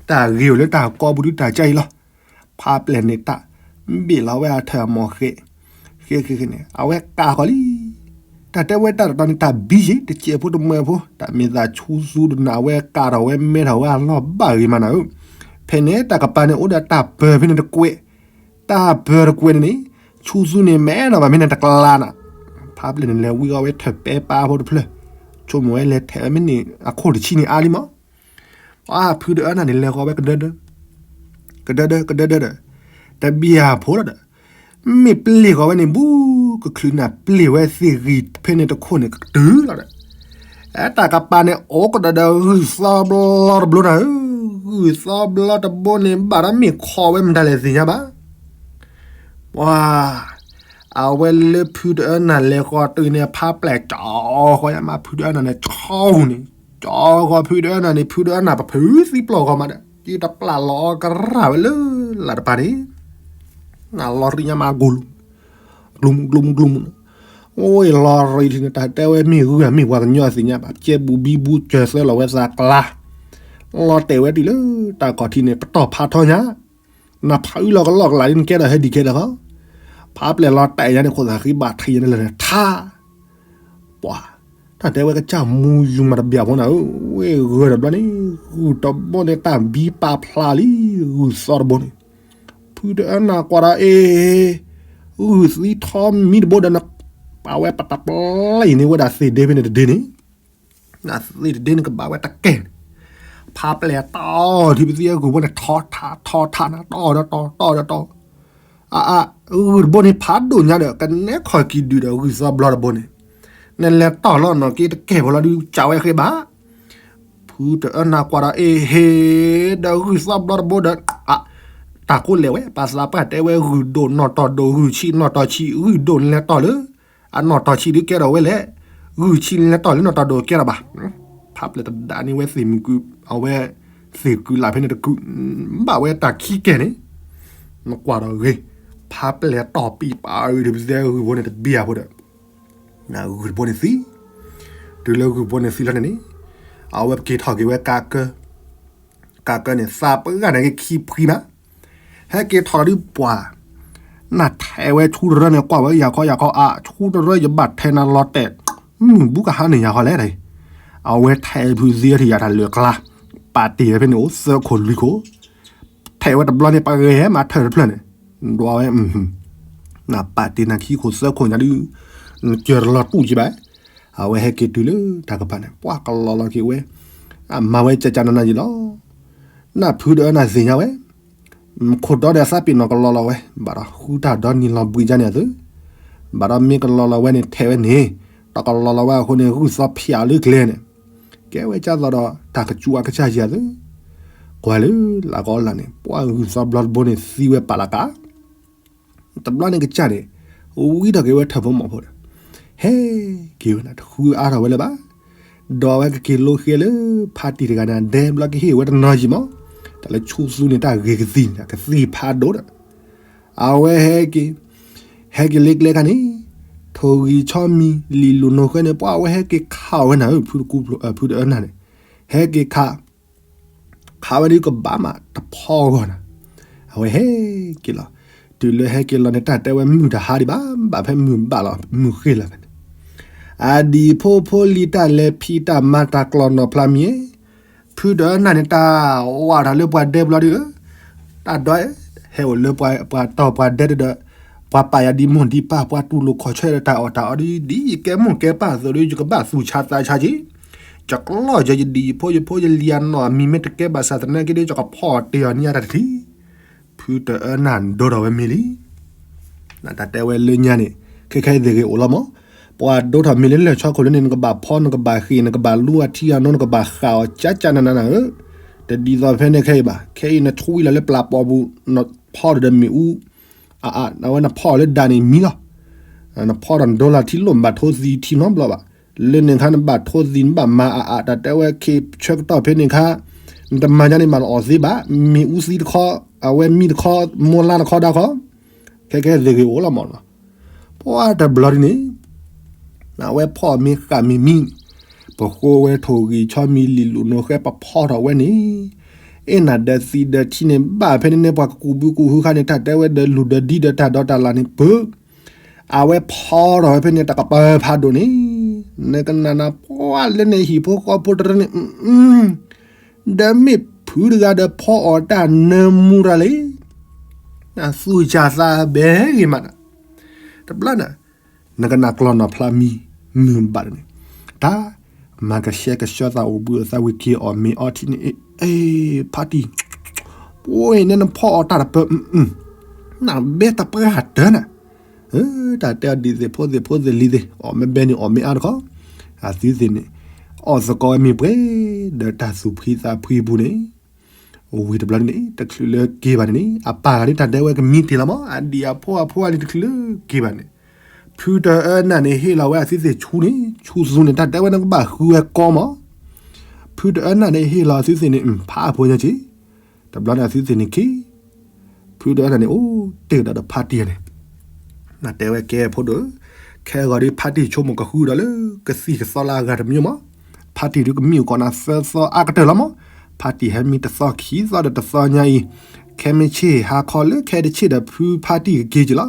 တၢ်ဂ့ၤအိၣ်လၢတၢ်ကိးပူၤဒုတၢ်ကဲအံၤလီၤ, ဖါပျဲၢ်န့ၣ်တၢ်, ဘ့ၣ်လီၤဝဲအထၢၣ်အမီၢ်ဃဲ, ဃဲဃဲဃဲန့ၣ် အဝဲကးဃီၤလံ, တၢ်တဲဝဲတၢ်တတီၤန့ၣ် တၢ်ဘံယ့ၣ် တစဲးဖိတမှဲၤဖိ တၢ်မ့ၢ်သးဆူသူဒီးနၤ အဝဲကးထီၣ်ဝဲမဲထီၣ်ဝဲအလီၢ်ဘၣ်ဂ့ၤမးနၤဧၢ, ဖဲန့ၣ်တၢ်ကပၤန့ၣ် အိၣ်ဒီးတၢ်ပၢၤဖဲန့ၣ်တကွဲး, တၢ်ပၢၤတကွဲးန့ၣ်န့ၣ်, ဆူသူန့ၣ်မဲထီၣ်ဘၣ်ဖဲန့ၣ်တကျါနၤ, ဖါပျဲၢ်န့ၣ်လဲၤဝံအီၤဝဲထၢၣ်ပဲပၢ်ဖိတဖျၢၣ်, ဆိကမိၣ်ဝဲလဲၤထဲးမ့ၢ်န့ၣ် အခိၣ်တဆံန့ၣ်အါလံမး ပှၤဖုတအၢနၢ်န့ၣ်လဲၤဃီၤဝဲကဒၢဒၢ, ကဒၢဒၢ ကဒၢဒၢဒီး, တဘံၣ်ဧါဖိလီၤဒီး, မ့ၢ်ပျ့ၤဃီၤဝဲန့ၣ် ဘူးကချုးနၤ ပျ့ၤဝဲသ့ၣ်ဂံၢ်ဖဲန့ၣ်တခိၣ်န့ၣ်ကတုၤလီၤဒီး, အတၢ်ကပၤန့ၣ် အိၣ်ကဒီးဒီးဂုၢ်သီဘျီတဘိနၤဧၢ, ဂုၢ်သီဘျီတဘိန့ၣ် ဘၣ်ဒီးမ့ၢ်ခီဝဲမတၤလဲၣ်သ့ၣ်ညါဘၣ်. ပှၤ အဝဲလၢဖုတအၢနၤလဲၤဃီၤတုၤန့ၣ် ဖးပျဲၢ်ကၠီဃီယါမး ဖုတအၢနၤန့ၣ် ကၠီန့ၣ်, ကၠီဃီၤဖုတအၢနၤန့ၣ် ဖုတအၢနၤပဖုသံပျီၢ်ဃီမးဒီး က့တပျၢ်လီၤအီၤကရၢ်ဝဲလၢလၢ်တပၤန့ၣ်, နလီၤရံညါမးဂိၢ်လူၤ, ဂိၢ်လူၤဂိၢ်လူၤဂိၢ်လူၤ, အိၣ်လီၤရံထံန့ၣ် တၢ်တဲဝဲမ့ၢ်ဂုၢ်ဧါမ့ၢ်ပှၤကညီသ့ၣ်ညါဘၣ်, ကဲဘူးဘံဘူကၢၤသၢလီၤဝဲသးကျါ, လီၤတဲာ်ဝဲတုၤလၢတၢ်ခီၣ်ထံးန့ၣ် ပတီၢ်ဖးထီညါ နဖးအုၣ်လီၤကလီၢ်ကလးဒ်နကဲဒီးဟဲဒံးကဲဒီးဃီ, ဖးပျဲၢ်လီၤတဲာ်ယါန့ၣ် ခိၣ်သးဃ့ဘၣ်ထံးယါန့ၣ်လၢထါ, ပှၤ တၢ်တဲဝဲကစၢ်မူယူၤမးတဘၣ်ဖိနၤဧၢ, ဝဲဂၢၢ်တဘျီန့ၣ် ဂုၢ်တဘိန့ၣ် တၢ်ဘံပာ်ဖျါလံ, ဂုၢ်သီတဘိန့ၣ် ဖုတအၢနၤကွၢ်ဒီးအ့ၣ်, ဂုၢ်သံထီမံတဘိဒီး ပာ်ဝဲပတပျဲၢ်အံၤန့ၣ် ဝဲဒၣ်သ့ၣ်ဒ့ဖဲန့ၣ်တဒ့န့ၣ် နသ့ၣ်တဒ့န့ၣ်ကဘၣ်ဝဲတကဲၢ်န့ၣ်, ဖးပျဲၢ်တီၢ်ထံပသံအဂုၢ်ဘိန့ၣ် ထီထးထီထးနၤ တီၢ်ဒီးတီၢ် တီၢ်ဒီးတီၢ်, အအ ဂုၢ်တဘိန့ၣ် ဖးဒိၣ်ညါဒီး ကနဲခီၣ်ကံၤဒုၣ်ဒီးဂုၢ်သီဘျီတဘိန့ၣ်, နလဲၤတီၢ်လီၤနီၢ်က့တကဲၢ်ဖိလီၤဒုး ကးဝဲဃ့ဘၣ် ဖုတအၢနၤကွၢ်ဒီးအ့ၣ်ဟ့ၣ်, ဒီးဂုၢ်သီဘျီတဘိဒီး တၢ်ကိးလဲၣ်ဝဲ ပှၤသးပှၢ်တဲဝဲဂုၢ်ဒိၣ်နီၢ်တီၢ်ဒိၣ် ဂုၢ်ဆံးနီၢ်တီၢ်ဆံး ဂုၢ်ဒိၣ်လဲၤတီၢ်လၢ အနီၢ်တီၢ်ဆံးဒုးကဲထီၣ်ဝဲလဲၣ်, ဂုၢ်ဆံးလဲၤတီၢ်လၢနီၢ်တီၢ်ဒိၣ်ကဲထီၣ်ဘၣ်. ဖးပျဲၢ်တဒးန့ၢ်ဝဲသ့ၣ်မုၢ်ကု အဝဲသ့ၣ်ကုလးဖဲန့ၣ်တကု ဘၣ်ဝဲတၢ်ခံကဲၢ်န့ၣ်, နကွၢ်ဒီးဂ့ၤ, ဖးပျဲၢ်တီၢ်ပံာ်ပာ်အဂ့ၢ်ဒုးပသဲဂုၢ်ဘိန့ၣ်တဘံၣ်အဖိဒီး ဂုၢ်တဘိန့ၣ်သံ, တုၤလၢဂုၢ်ဘိန့ၣ်သံလီၤန့ၣ်န့ၣ်, အဝဲပက့ၤထီၣ်က့ၤဝဲကးကၢ, ကးကၢန့ၣ် သးပှၢ်န့ၣ်က့ၤခံဖှံမး, ဟဲက့ၤထီၣ်လီၤဒုးပှၤ, နထဲးဝဲဆူတရၢန့ၣ် ကွၢ်ဝဲယၤခီယၤခီအါ ဆူတရၢယဘၣ်ထဲနၤလီၤတဲာ်, မုၢ်ဘူးကဟါန့ၣ်ယၤခီလဲၣ်, အဝဲထဲးဖုသံထံၣ်ယၤတၢ်လၢာ်ကျါ, ပာ်တ့ၢ်ဝဲဖဲန့ၣ်အိၣ်သၢခိၣ်လွံၢ်ခိၣ် ထဲးဝဲတဘျီန့ၣ် ပှၤဂဲၤမၤထၢၣ်တဖျၢၣ်န့ၣ်, ဒွးဝဲ, နပာ်တ့ၢ်နၤခံခိၣ်သၢခိၣ်ညါဒုး, နစၢၤတလီၤတူၢ်ကံဘၣ်, အဝဲဟဲက့ၤတုၤလၢတၢ်ကပၤန့ၣ် ပှၤကလီၤလီၤက့ၤဝဲ, အမၤဝဲကကနနယံၤလီၤ, နဖုတအၢနၤသ့ၣ်ညါဝဲ, ခိၣ်ဒီဒီးသးပ့ၤနီၣ်ကလီၤလီၤဝဲ, ဘၣ်ဒီးဃုတၢ်ဒီနံၤလီၤဘှံးကန့ၣ်အသု, ဘၣ်ဒီးမ့ၢ်ကလီၤလီၤဝဲန့ၣ် ထဲးဝဲန့ၣ်, တၢ်ကလီၤလီၤဝဲအဃိန့ၣ် ဂုၢ်သီဖၠးလၢကျဲန့ၣ် ကဲဝဲကၢ်သိးဒီး တၢ်ကစူၤအကစၢ်ယၤသု, ကွၢ်လၢလၢကီလၢ်န့ၣ် ပှၤဂုၢ်သီဘျီတဘိန့ၣ်သံဝဲပာ်လၢကး, တဘျီန့ၣ်ကစၢ်န့ၣ် ဝံထီၣ်က့ၤဝဲထၢၣ်ဖိမီၢ်ဖိဒီး, ဟဲက့ၤဝဲန့ၣ် တဃုအါထီၣ်ဝဲလၢၤဘၣ်, ဒီးအဝဲကက့ၤလိဃဲလၢ ဖါတံၢ်တဂၤန့ၣ် ဒဲဘျီကဟ့ၣ်ဝဲတနီၤယံၤမီၢ်, တၢ်လၢဆူသူန့ၣ် တၢ်ဂ့ၤကသံၣ်န့ၣ် ကသံၣ်ဖးဒိၣ်ဒီး အဝဲဟဲက့ၤ, ဟဲက့ၤလၢကျဲခါန့ၣ်, ထိၣ်ဂံၢ်ဆီမံၤလံာ်လူၤနိၣ်ဃဲန့ၣ် ပှၤအဝဲဟဲက့ၤခးအီၤဝဲနၤဧၢ ဖုတကူဖျိ ဖုတအၢနၤန့ၣ်, ဟဲက့ၤခး, ခးဝဲဒုးကဘၣ်မးတဖီဂီၢ်နၤ, အဝဲဟဲက့ၤလီၤ, တုၤလၢဟဲက့ၤလီၤန့ၣ် တၢ်တဲဝဲမုၢ်တဟါဒံးဘၣ်, ဘၣ်ဖဲမုၢ်ဘၣ်လီၤ မုၢ်ဃ့လီၤန့ၣ်, အဒံၣ်ဖိဖိလံၤတၢ်လဲၤဖံးတၢ်မၤတၢ်ကျီၢ်နီၢ်ဖျါမံၤ ဖုတအၢနၤန့ၣ် တၢ်ဝးတၢ်လၢပှၤဒဲဘျီဒုးဧၢ, တၢ်ဒွး ဟဲအိၣ်လၢပှၤတီၢ်ပှၤဒဲတဒီး, ပှၤပာ်ယၤဒ်မိၢ်ဒ်ပၢ် ပှၤတူၢ်လိာ်ခီၣ်ဆၢဒီးတၢ်အီၣ်တၢ်အီဒ် ဒ်ယကဲမိၢ်ကဲပၢ်အသိးဒီး ယကဘၣ်သူၣ်ဆါသးဆါက့ၤ, ယကျီၢ်ယယဒံၣ်ယဖိယဖိယလံၤအနီၢ်အမံၤမ့ၢ်တကဲဘၣ်ဆၣ်သနာ်က့ဒီး ယကဖီၣ်တ့ၢ်အီၤန့ၢ်ယၤတၢ်တထံၣ်, ဖုတအၢနၤဒိၣ်ထီၣ်ဝဲမ့ၢ်လံ တၢ်တဲဝဲလၢညါန့ၣ် ခဲခဲအံၤသ့ၣ်ဂ့ၤအိၣ်လီၤမး, ပှၤဒိၣ်ထီၣ်မ့ၢ်လၢလၢၢ်ဆီခိၣ်လၢန့ၣ် နကဘၣ်ဖီ နကဘၣ်ဃ့ၢ် နကဘၣ်လူအထံအနိ နကဘၣ်ဃၣ်အီၤ ကၠၢ်ကၠၢ်နးနးနၤဧၢ, တဒ်သိးဖဲန့ၣ်ခဲအံၤဘၣ်, ခဲအံၤနဆှံလီၤလၢပျၢ်ပိာ်ပူၤ, နဖီဒီးမ့ၣ်အူ, အအ အဝဲနဖီအီၤလၢဒၣ်န့ၣ်မံလီၤ, နဖီဒီးနဒိလၢထံလိၣ် နဘၣ်ထိသံထံနီတဘျီဘၣ်, လၢန့ၣ်ခါနဘၣ်ထိသံ နဘၣ်မၤအအ တၢ်တဲဝဲခ့ဆၢကတီၢ်ဖဲန့ၣ်ခါ, နတမၤညါန့ၣ်မးနအီၣ်သ့ဘၣ်, မ့ၣ်အူသံတခီ, အဝဲမံတခီ, မိၢ်လါတခီဒၣ်ခီ, ခဲခဲသ့ၣ်ဂ့ၤအိၣ်လီၤမးနီၤ, ပှၤတဘျီဒ်န့ၣ် အဝဲဖီၣ်မ့ၢ်ဃာ်မ့ၢ်မံ, ပဃိဝဲထိၣ်ဂံၢ်ဆီမံၤလံာ်လူၤနိၣ်ဃဲပဖီထီၣ်ဝဲန့ၣ်, အဲၣ်နၤဒီးသံဒီးထံန့ၣ် ဘၣ်ဖဲန့ၣ်န့ၣ် ပှၤကကူးဘုကူးဟုခါန့ၣ် တၢ်တဲဝဲဒီးလူၤဒီးဒံဒီးတၢ်ဒီးတၢ်လၢ်န့ၣ်ပၢ, အဝဲဖီထီၣ်ဝဲဖဲန့ၣ် တကပၤဖးဒိၣ်န့ၣ်, နကနၣ်နၤပှၤလၢန့ၣ်ဟံၣ်ဖိဃီဖိတရၢန့ၣ်, ဒီးမ့ၢ်ဖုတဂၤဒီးဖီအီၣ်တၢ်နၢမူရၤလံ, သူၣ်စၢ်သးဘဲဂ့ၤမးနၤ, တဘျီနၤ နကနၣ်ကျီၢ်နီၢ်ဖျါမံၤ မုၢ်ဘၣ်န့ၣ်, တၢ်မၤကဆှဲကဆှီသးအိၣ်ဘှံးအသးဝံၤက့ၤအီၣ်မ့ၤအီထံန့ၣ်, ဖါတံၢ်, ပှၤန့ၣ်နဖီအီၣ်တၢ်တပၢၢ်, နဘဲတပှၢ်တၢၢ်နၤ, တၢ်တဲအီၤဒ်သ့ၣ်ဖိသ့ၣ်ဖိသ့ၣ်လံၤသ့ၣ် အီၣ်မ့ၢ်ဘဲန့ၣ်အီၣ်မ့ၢ်အါတခီ, အသုသ့ၣ်န့ၣ် အီၣ်သကိးဝဲမ့ၢ်ပှဲၤ ဒီးတၢ်သူၣ်ဖှံသးဖှံအပူၤန့ၣ် ဝံၤတဘျီန့ၣ် တချုးလၢက့ၤဘၣ်န့ၣ်န့ၣ် အပၢ်ဂၤဒ်တၢ်တဲဝဲကမံတ့ၢ်လီၤမး အဒံၣ်အဖိအဖိအလံၤတချုးလၢက့ၤဘၣ်န့ၣ် ဖုတအၢနၢ်န့ၣ် ဟ့ၣ်လီၤဝဲအသုသ့ၣ်ဆူန့ၣ် ဆူသူန့ၣ် တၢ်တဲဝဲနကဘၣ်ဃုဝဲကီမး, ဖုတအၢနၢ်န့ၣ် ဟ့ၣ်လီၤအသုသ့ၣ်န့ၣ် ဖးအဖိညါက့ၤ, တဘျီန့ၣ်အသုသ့ၣ်န့ၣ်က့ၤ ဖုတအၢနၢ်န့ၣ် အိၣ်တ့ၢ်ဒီးဖါတံၢ်န့ၣ် နတဲဝဲကဲဖိဒိၣ်, ခဲဂီၤဒ်ဖါတံၢ်ဆိကမိၣ်ကဃုဒီးလၢကသံၣ်ကသီလၢအဂၤတမံၤမး, ဖါတံၢ်ဒုးကမံၣ်ကီးနၤသၢသီအကတၢၢ်လီၤမး, ဖါတံၢ်ဟဲမံတသီခံသီဒီးတသီညါအံၤ, ခဲမုၢ်ဆ့ၣ်ဟါခီလၢခဲတဆ့ၣ်ဒီးဖုဖါတံၢ်ကက့ၤက့ၤလီၤ.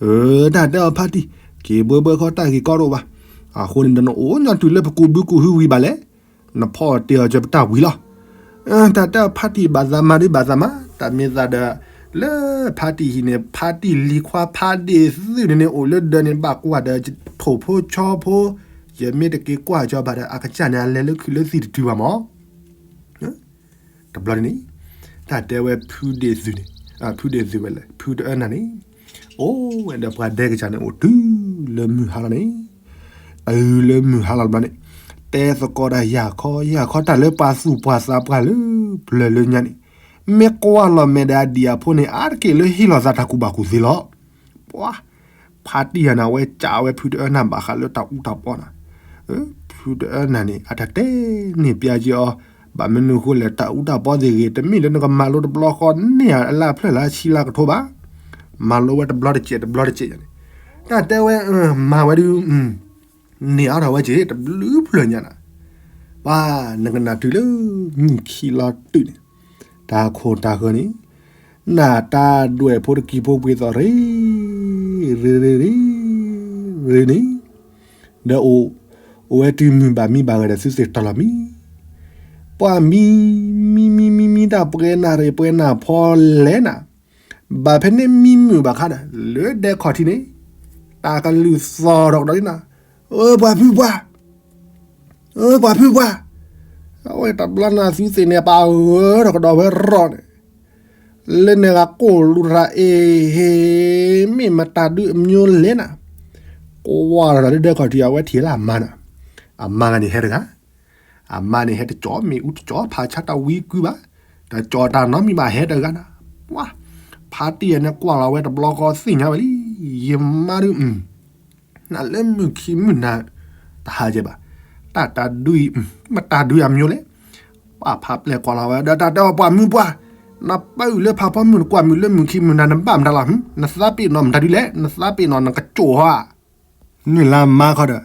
အၢ တၢ်တဲအီၤဖါတံၢ် က့ၤဘှီဘှီခီတၢ်ဂ့ၢ်ကီတအိၣ်ဘၣ်, အဃိန့ၣ်ဒီးနအိၣ်ညီတုၤလၢပကူးဘုကူးဟုဝံၤဘၣ်လဲၣ် နဖီၣ်တ့ၢ်အီၤကၢပတၢ်ဝံၤလီၤ. တၢ်တဲအီၤဖါတံၢ်ဘၣ်သးမၤဒ်ဘၣ်သးမၤ, တၢ်မ့ၢ်သးဒီး လၢဖါတံၢ်ဟံၣ်န့ၣ် ဖါတံၢ်လံၤခွါဖါဒ့ၣ်သုးန့ၣ်န့ၣ် အိၣ်လၢဒၢးန့ၣ် ဘၣ်ကွၢ်ဒီးထိၣ်ဖိဆီဖိ, ယမ့ၢ်တက့ၤကွၢ်ကၠီဘၣ်ဒီး အကစၢ်န့ၣ် အလဲၤလၢခုးလၢသံၣ်တတုၤဘၣ်မး တဘျီန့ၣ်န့ၣ် တၢ်တဲဝဲဖုဒ့ၣ်သုးန့ၣ်, ဖုဒ့ၣ်သုးဝဲလဲၣ် ဖုတအၢနၢ်န့ၣ်, အိၣ်ဝဲဒီးပှၤဒဲကစၢ်န့ၣ် အိၣ်တုၤလၢမုၢ်ဟါလီၤန့ၣ်, တုၤလၢမုၢ်ဟါလီၤတဘျီန့ၣ်, တဲသကိးတၢ်ယၢ်ခီယၢ်ခီတၢ်လၢပှၤသူၣ်ပှၤသးပှၢ်လၢပျၢၤလၢညါန့ၣ်, မ့ၢ်ကွၢ်လီၤမဲာ်ဒီးအဒံၣ်အဖိန့ၣ် အါတက့ၢ်လၢဟ့ၣ်လီၤသးတၢ်ကူၣ်ဘၣ်ကူၣ်သ့လီၤ. ပှၤ ဖါတံၢ်ယၤန့ၣ် အဝဲကးဝဲဖုတအၢနၢ်ဘၣ်ဃးလၢတၢ်အူတၢ်ပီနၤ, ဖုတအၢနၢ်န့ၣ် အတၢ်တဲန့ၢ်ပျါက့ၤအီၤ, ဘၣ်မနုၤအဃိလဲၣ် တၢ်အူတၢ်ပီသ့ၣ်ဂ့ၤ တမ့ၢ်လၢနကမၤလိတဘျီဃီန့ၢ်အလၢ်ဖျၢၣ်လၢဆံလၢကထိဘၣ်, မၤလိဝဲတဘျီတစဲးတဘျီတစဲးယၤန့ၣ်, တၢ်တဲဝဲ မၤဝဲဒုး န့ၢ်အါထီၣ်ဝဲက့ၤ တဘျုးဖျၢၣ်ညါနၤ, ပှၤ နကနၣ်တုၤလၢမုၢ်ခံလီၤတုၤန့ၣ်, တၢ်ခိၣ်တၢ်ဃၢၤန့ၣ် နၢ်တၢ်ဒွဲၣ်ဖိတကံၤဖိပှ့ၤသီၣ်ရ့ ရ့ရ့ရ့ ရ့န့ၣ်, ဒီးအိၣ် အိၣ်ဝဲတုၤမုၢ်ဘၣ်မံဘၣ်ဂဲၤဒီးသုသ့ၣ်တၢ်လီၤမံ, ပှၤမံ မံမံမံမံတၢ်ပှဲၤနၢ်ရ့ပှဲၤနၢ်ဖီလဲၣ်နၤ, ဘၣ်ဖဲန့ၣ်မံမုာ်ဘၣ်ခါဒီး လၢဒဲခီၣ်ထံးန့ၣ်, တၢ်ကလုၢ်သီၣ်ထီၣ်ကဒီးန့ၣ်နၤ, အၢ ပှၤဖုပှၢ် အၢ ပှၤဖုပှၢ်, အဝဲတဘျီန့ၣ်သုသ့ၣ်န့ၣ် ပာ်ဂၢၢ်ထီၣ်ကဒီးဝဲရီၣ်န့ၣ်, လၢန့ၣ်ဂၤကိၢ်လူၤတရၣ်အ့ၣ်ဟ့ၣ် မ့ၢ်မတၤဒုအမျိုးလဲၣ်နၤ, ကွၢ်ထီၣ်လၢဒဲခီၣ်ထံး အဝဲထံၣ်လၢအမါနၤ, အမါဂၤန့ၣ်ဟဲတဂၤ, အမါန့ၣ်ဟဲတကၠီမ့ၣ်အူတကၠီဖးဆါတၢ်ဝံကွံဘၣ်, တကၠီတၢ်နီတမံၤဘၣ်ဟဲတဂၤနၤ, ပှၤ ဖါတံၢ်ယၤန့ၣ်ကွၢ်လီၤဝဲတဘျီဃီသ့ၣ်ညါဝဲလံ, ယမါဒု နလၢမုၢ်ခံမုၢ်နၤ တဟါကဲဘၣ်, တၢ်တၢ်ဒုအံၤ မတၤဒုအမျိုးလဲၣ်, ပှၤဖးပျဲၢ်ကွၢ်လီၤဝဲ ဒီးတၢ်တဲအီၤပှၤမုၢ်ပှၢ်, နပၢအုၣ်လၢဖးဖီမုၢ် နကွၢ်မုၢ်လၢမုၢ်ခံမုၢ်နၤ နဘၣ်မတၤလီၤ, နသးပ့ၤနီၣ်မတၤဒုလဲၣ်, နသးပ့ၤနီၣ်နကကၠိၣ်ဟီဧါ, န့ၣ်လၢမါခီဒီး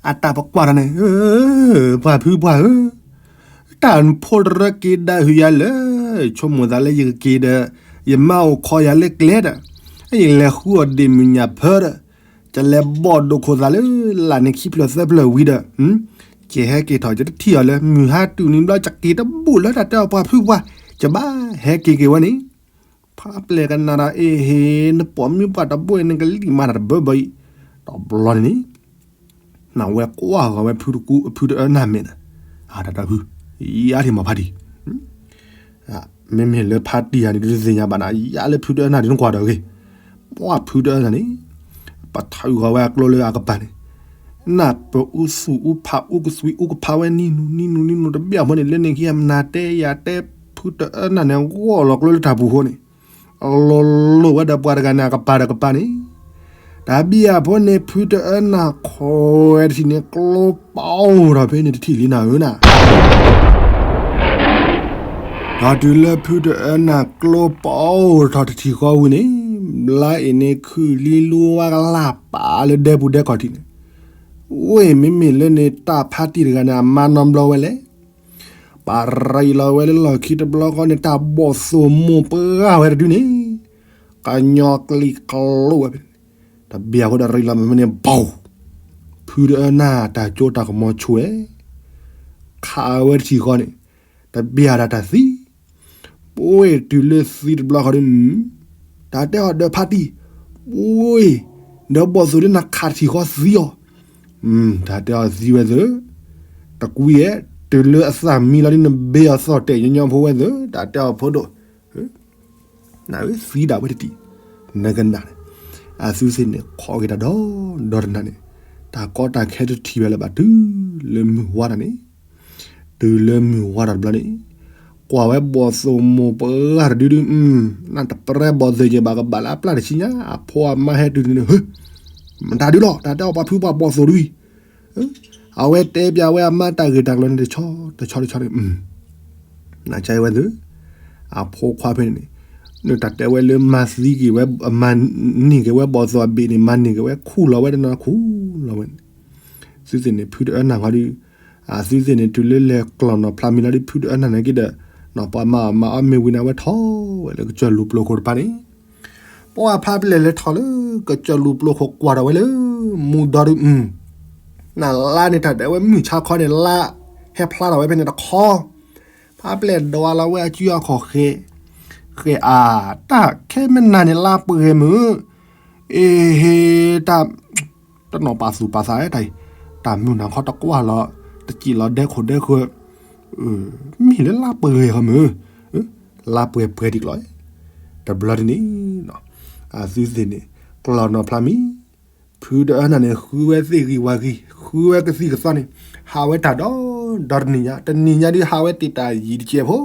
အတၢ်ပကွၢ်ဒီးန့ၣ်, ပှၤဖုပှၢ်ဧၢ, တၢ်ဖိတရၢက့ၤဒၣ်ဟုၣ်ယၤလၢ ဆိကမိၣ်သးလၢယကက့ၤဒီး ယမါအိၣ်ခိးယၤလၢကျဲဒီး ယလဲၤဃုအီၣ်ဒ့ၣ်မုၢ်ညၣ်ဖၢဒီး ကလဲၤဘီၣ်ဒိၣ်ခိၣ်သးလၢ လၢ်န့ၣ်ခံဖျၢၣ်သၢဖျၢၣ်ဝံၤဒီး ယဟဲက့ၤထီၣ် ယတထံၣ်အီၤလၢ မုၢ်ဟါတုၤနံၤဘျီ ယက့ၤတဘူၣ်လၢတၢ်တဲအီၤပှၤဖုပှၢ်, ယဘၣ်ဟဲက့ၤက့ၤဝဲန့ၣ်, ဖးပျဲၢ်ကနၣ်ဒီး အ့ၣ်ဟ့ၣ် နပိာ်မုၣ်ပှၢ်တဘိအံၤ နကလံၣ်မၤတၢ်တဘၢဘၢအံၤ, တဘျီန့ၣ်န့ၣ် နဝဲကွၢ်ဃီၤဝဲဖုတကူ ဖုတအၢနၢ်မဲာ်ဒီး အတၢ်တၢ်ဖု ယါထံၣ်မၤဖးဒံး မ့မ့ၢ်လၢဖါတံၢ်ယၤန့ၣ် ဒုးသ့ၣ်ညါဘၣ်နၤ ယါလၢဖုတအၢနၢ်ဒ်နကွၢ်ဒီးဂ့ၤ, ပှၤဖုတအၢနၢ်န့ၣ် ပထုးဃီၤဝဲအကျိလၢအကပၤန့ၣ်, နၢ်ပၢၢ်အူသူၣ်အူဖးအူကသွံအူကဖးဝဲနံၤနူၤနံၤနူၤနံၤနူၤတဘျီအဃိန့ၣ် လၢန့ၣ်ခံမနၤတဲယၤတဲ ဖုတအၢနၢ်န့ၣ် ဂီၢ်လီၤကျိလၢတၢ်ပူၤဃိန့ၣ် အလိၤလိၤဝဲဒီးပှၤတဂၤန့ၣ် အကပၤဒီးကပၤန့ၣ်, တၢ်ဘံၣ်အဖိန့ၣ် ဖုတအၢနၢ်ခိးဝဲတထံၣ်န့ၣ် ကျိပအိၣ်ထီၣ်ဖဲန့ၣ်တထံၣ်လံနၤဧၢနၤ ဒီးတုၤလၢဖုတအၢနၢ်ကျိပအိၣ်ထီၣ်တထံၣ်ဃီဝံၤန့ၣ်, ဘျါအံၤန့ၣ်ခုၣ်လံလူဝါကလၢ်ပာ်လၢဒဲပူၤဒဲခီၣ်ထံးန့ၣ်, ဝ့ၢ်မ့မ့ၢ်လၢန့ၣ်တၢ်ဖါတံၢ်တဂၤန့ၣ် အမါနီတဘျီဝဲလဲၣ် ပာ်ရံးလီၤဝဲလၢလီၢ်ခံတဘျီဃီန့ၣ် တၢ်ဘီၣ်သိၣ်မိၢ်ပှၢ်ဝဲတဒုန့ၣ်, ကညီကျံးကျိဝဲဖဲန့ၣ်, တဘၣ်ဃိဒီးရံးလီၤမ့ၢ်ဖဲန့ၣ် ဘီၣ်, ဖုတအၢနၢ်တၢ်ကၠိတၢ်ကမီၤဆူၣ်ဝဲ, ခးဝဲတထံၣ်ဃီန့ၣ်, တဘၣ်ဒၣ်တၢ်သံ ပှ့ၤတုၤလၢသံတဘျီဃီဒီး, တၢ်တဲအီၤဒီးဖါတံၢ်, ပှ့ၤ, ဒီးဘီၣ်သိၣ်ဒ်နခးတထံၣ်ဃီသံအီၤ, တၢ်တဲအီၤသံဝဲသ့ၣ်, တကွံဧဲ, တုၤလၢအသၣ်မံလီၤဒ်နဘ့ၣ်အီၤသီၣ်တဲာ်ညီညီဖိဝဲသ့ၣ်, တၢ်တဲအီၤဖိဒိၣ်, နသံဒၣ်ဝဲတထံၣ်, နကနၣ်န့ၣ်, အသုသ့ၣ်န့ၣ် ခိးက့ၤတၢ်ဒီး ဒီတနၤန့ၣ်, တၢ်ကီတၢ်ခဲတထံၣ်ဝဲလၢၤဘၣ် တုၤလၢမုၢ်ဝါတၢ်န့ၣ်, တုၤလၢမုၢ်ဝါတၢ်တဘျီန့ၣ်, ကွၢ်ဝဲဘီၣ်သိၣ်မိၢ်ပှၢ်တဒုဒု, နတပရဲဘီၣ်သိၣ်က့ၤဘၣ်ကဘၣ်လၢအပျၢ်တဆံညါ, အဖိအမါဟဲတုၤန့ၣ်, မတၤဒုလီၤ, တၢ်တဲအီၤပှၤဖုပှၤဘီၣ်သိၣ်တဒုအံၤ, အဝဲတဲပျးဝဲအမါတၢ်ဂ့ၢ်တၢ်ကျိၤန့ၣ်တဆီတဆီတဆီန့ၣ်, နကဝဲသု, အဖိခွါဖဲန့ၣ်န့ၣ်, နတၢ်တဲဝဲလၢမၤသံက့ၤဝဲ မၤန့ၢ်က့ၤဝဲဘီၣ်သိၣ်အဘ့ၣ်န့ၣ် မၤန့ၢ်က့ၤဝဲခူၣ်လီၤဝဲတနီၤခူၣ်လီၤဝဲန့ၣ်, သုသ့ၣ်န့ၣ် ဖုတအၢနၢ်ခီဒီး, အသုသ့ၣ်န့ၣ် တုၤလၢလဲၤကျီၢ်နီၢ်ဖျါမံၤလီၤဒီး ဖုတအၢနၢ်န့ၣ်က့ဒီး, နီၢ်ပှၤမၤအီၣ်မၤအီမ့ၢ်ဝံၤန့ၣ် အဝဲထီၣ်ဝဲလၢကစၢၢ်လူၤပျိၢ်ခိၣ်တဖၣ်န့ၣ်, ပှၤဖးပလဲၢ်လဲၤထီၣ်လၢ ကစၢၢ်လူၤပျိၢ်ခိၣ်ကွၢ်ထီၣ်ဝဲလၢ မူဒီဒု, နလါန့ၣ် တၢ်တဲဝဲမုၢ်ဆါခီန့ၣ် လါဟဲဖျါထီၣ်ဝဲဖဲန့ၣ်တခီ, ဖးပလဲၢ်ဒွးလီၤဝဲအစုအခီၣ်ဃဲ, ဃဲအါ, တၢ်ခဲမနၤန့ၣ် လါပှဲၤမုၢ်, အ့ဟ့, တၢ်, တနီၤပာ်သူၣ်ပာ်သးတၢ်အံၤ, တၢ်မုၢ်နၤခီတကွၢ်လီၤ, တစံၣ်လီၤဒဲခိၣ်ဒဲဃၢၤ, မ့ၢ်လၢလါပှဲၤဃီမုၢ်, လါပှဲၤပှဲၤဒံးကျီၢ်, တဘျီဒ်န့ၣ်, အသုသ့ၣ်န့ၣ်, ကျီၢ်နီၢ်ဖျါမံၤ, ဖုတအၢနၢ်န့ၣ် ဃုဝဲသ့ၣ်ဂံၢ်ဝၣ်ဂံၢ်, ဃုဝဲကသံၣ်ကသီန့ၣ်, ဟးဝဲတၢ်ဒီး, ဒီတနံၤညါ, တနံၤညါဒုးဟးဝဲတ့ၢ်တၢ်ယံာ်တစဲးဖိ,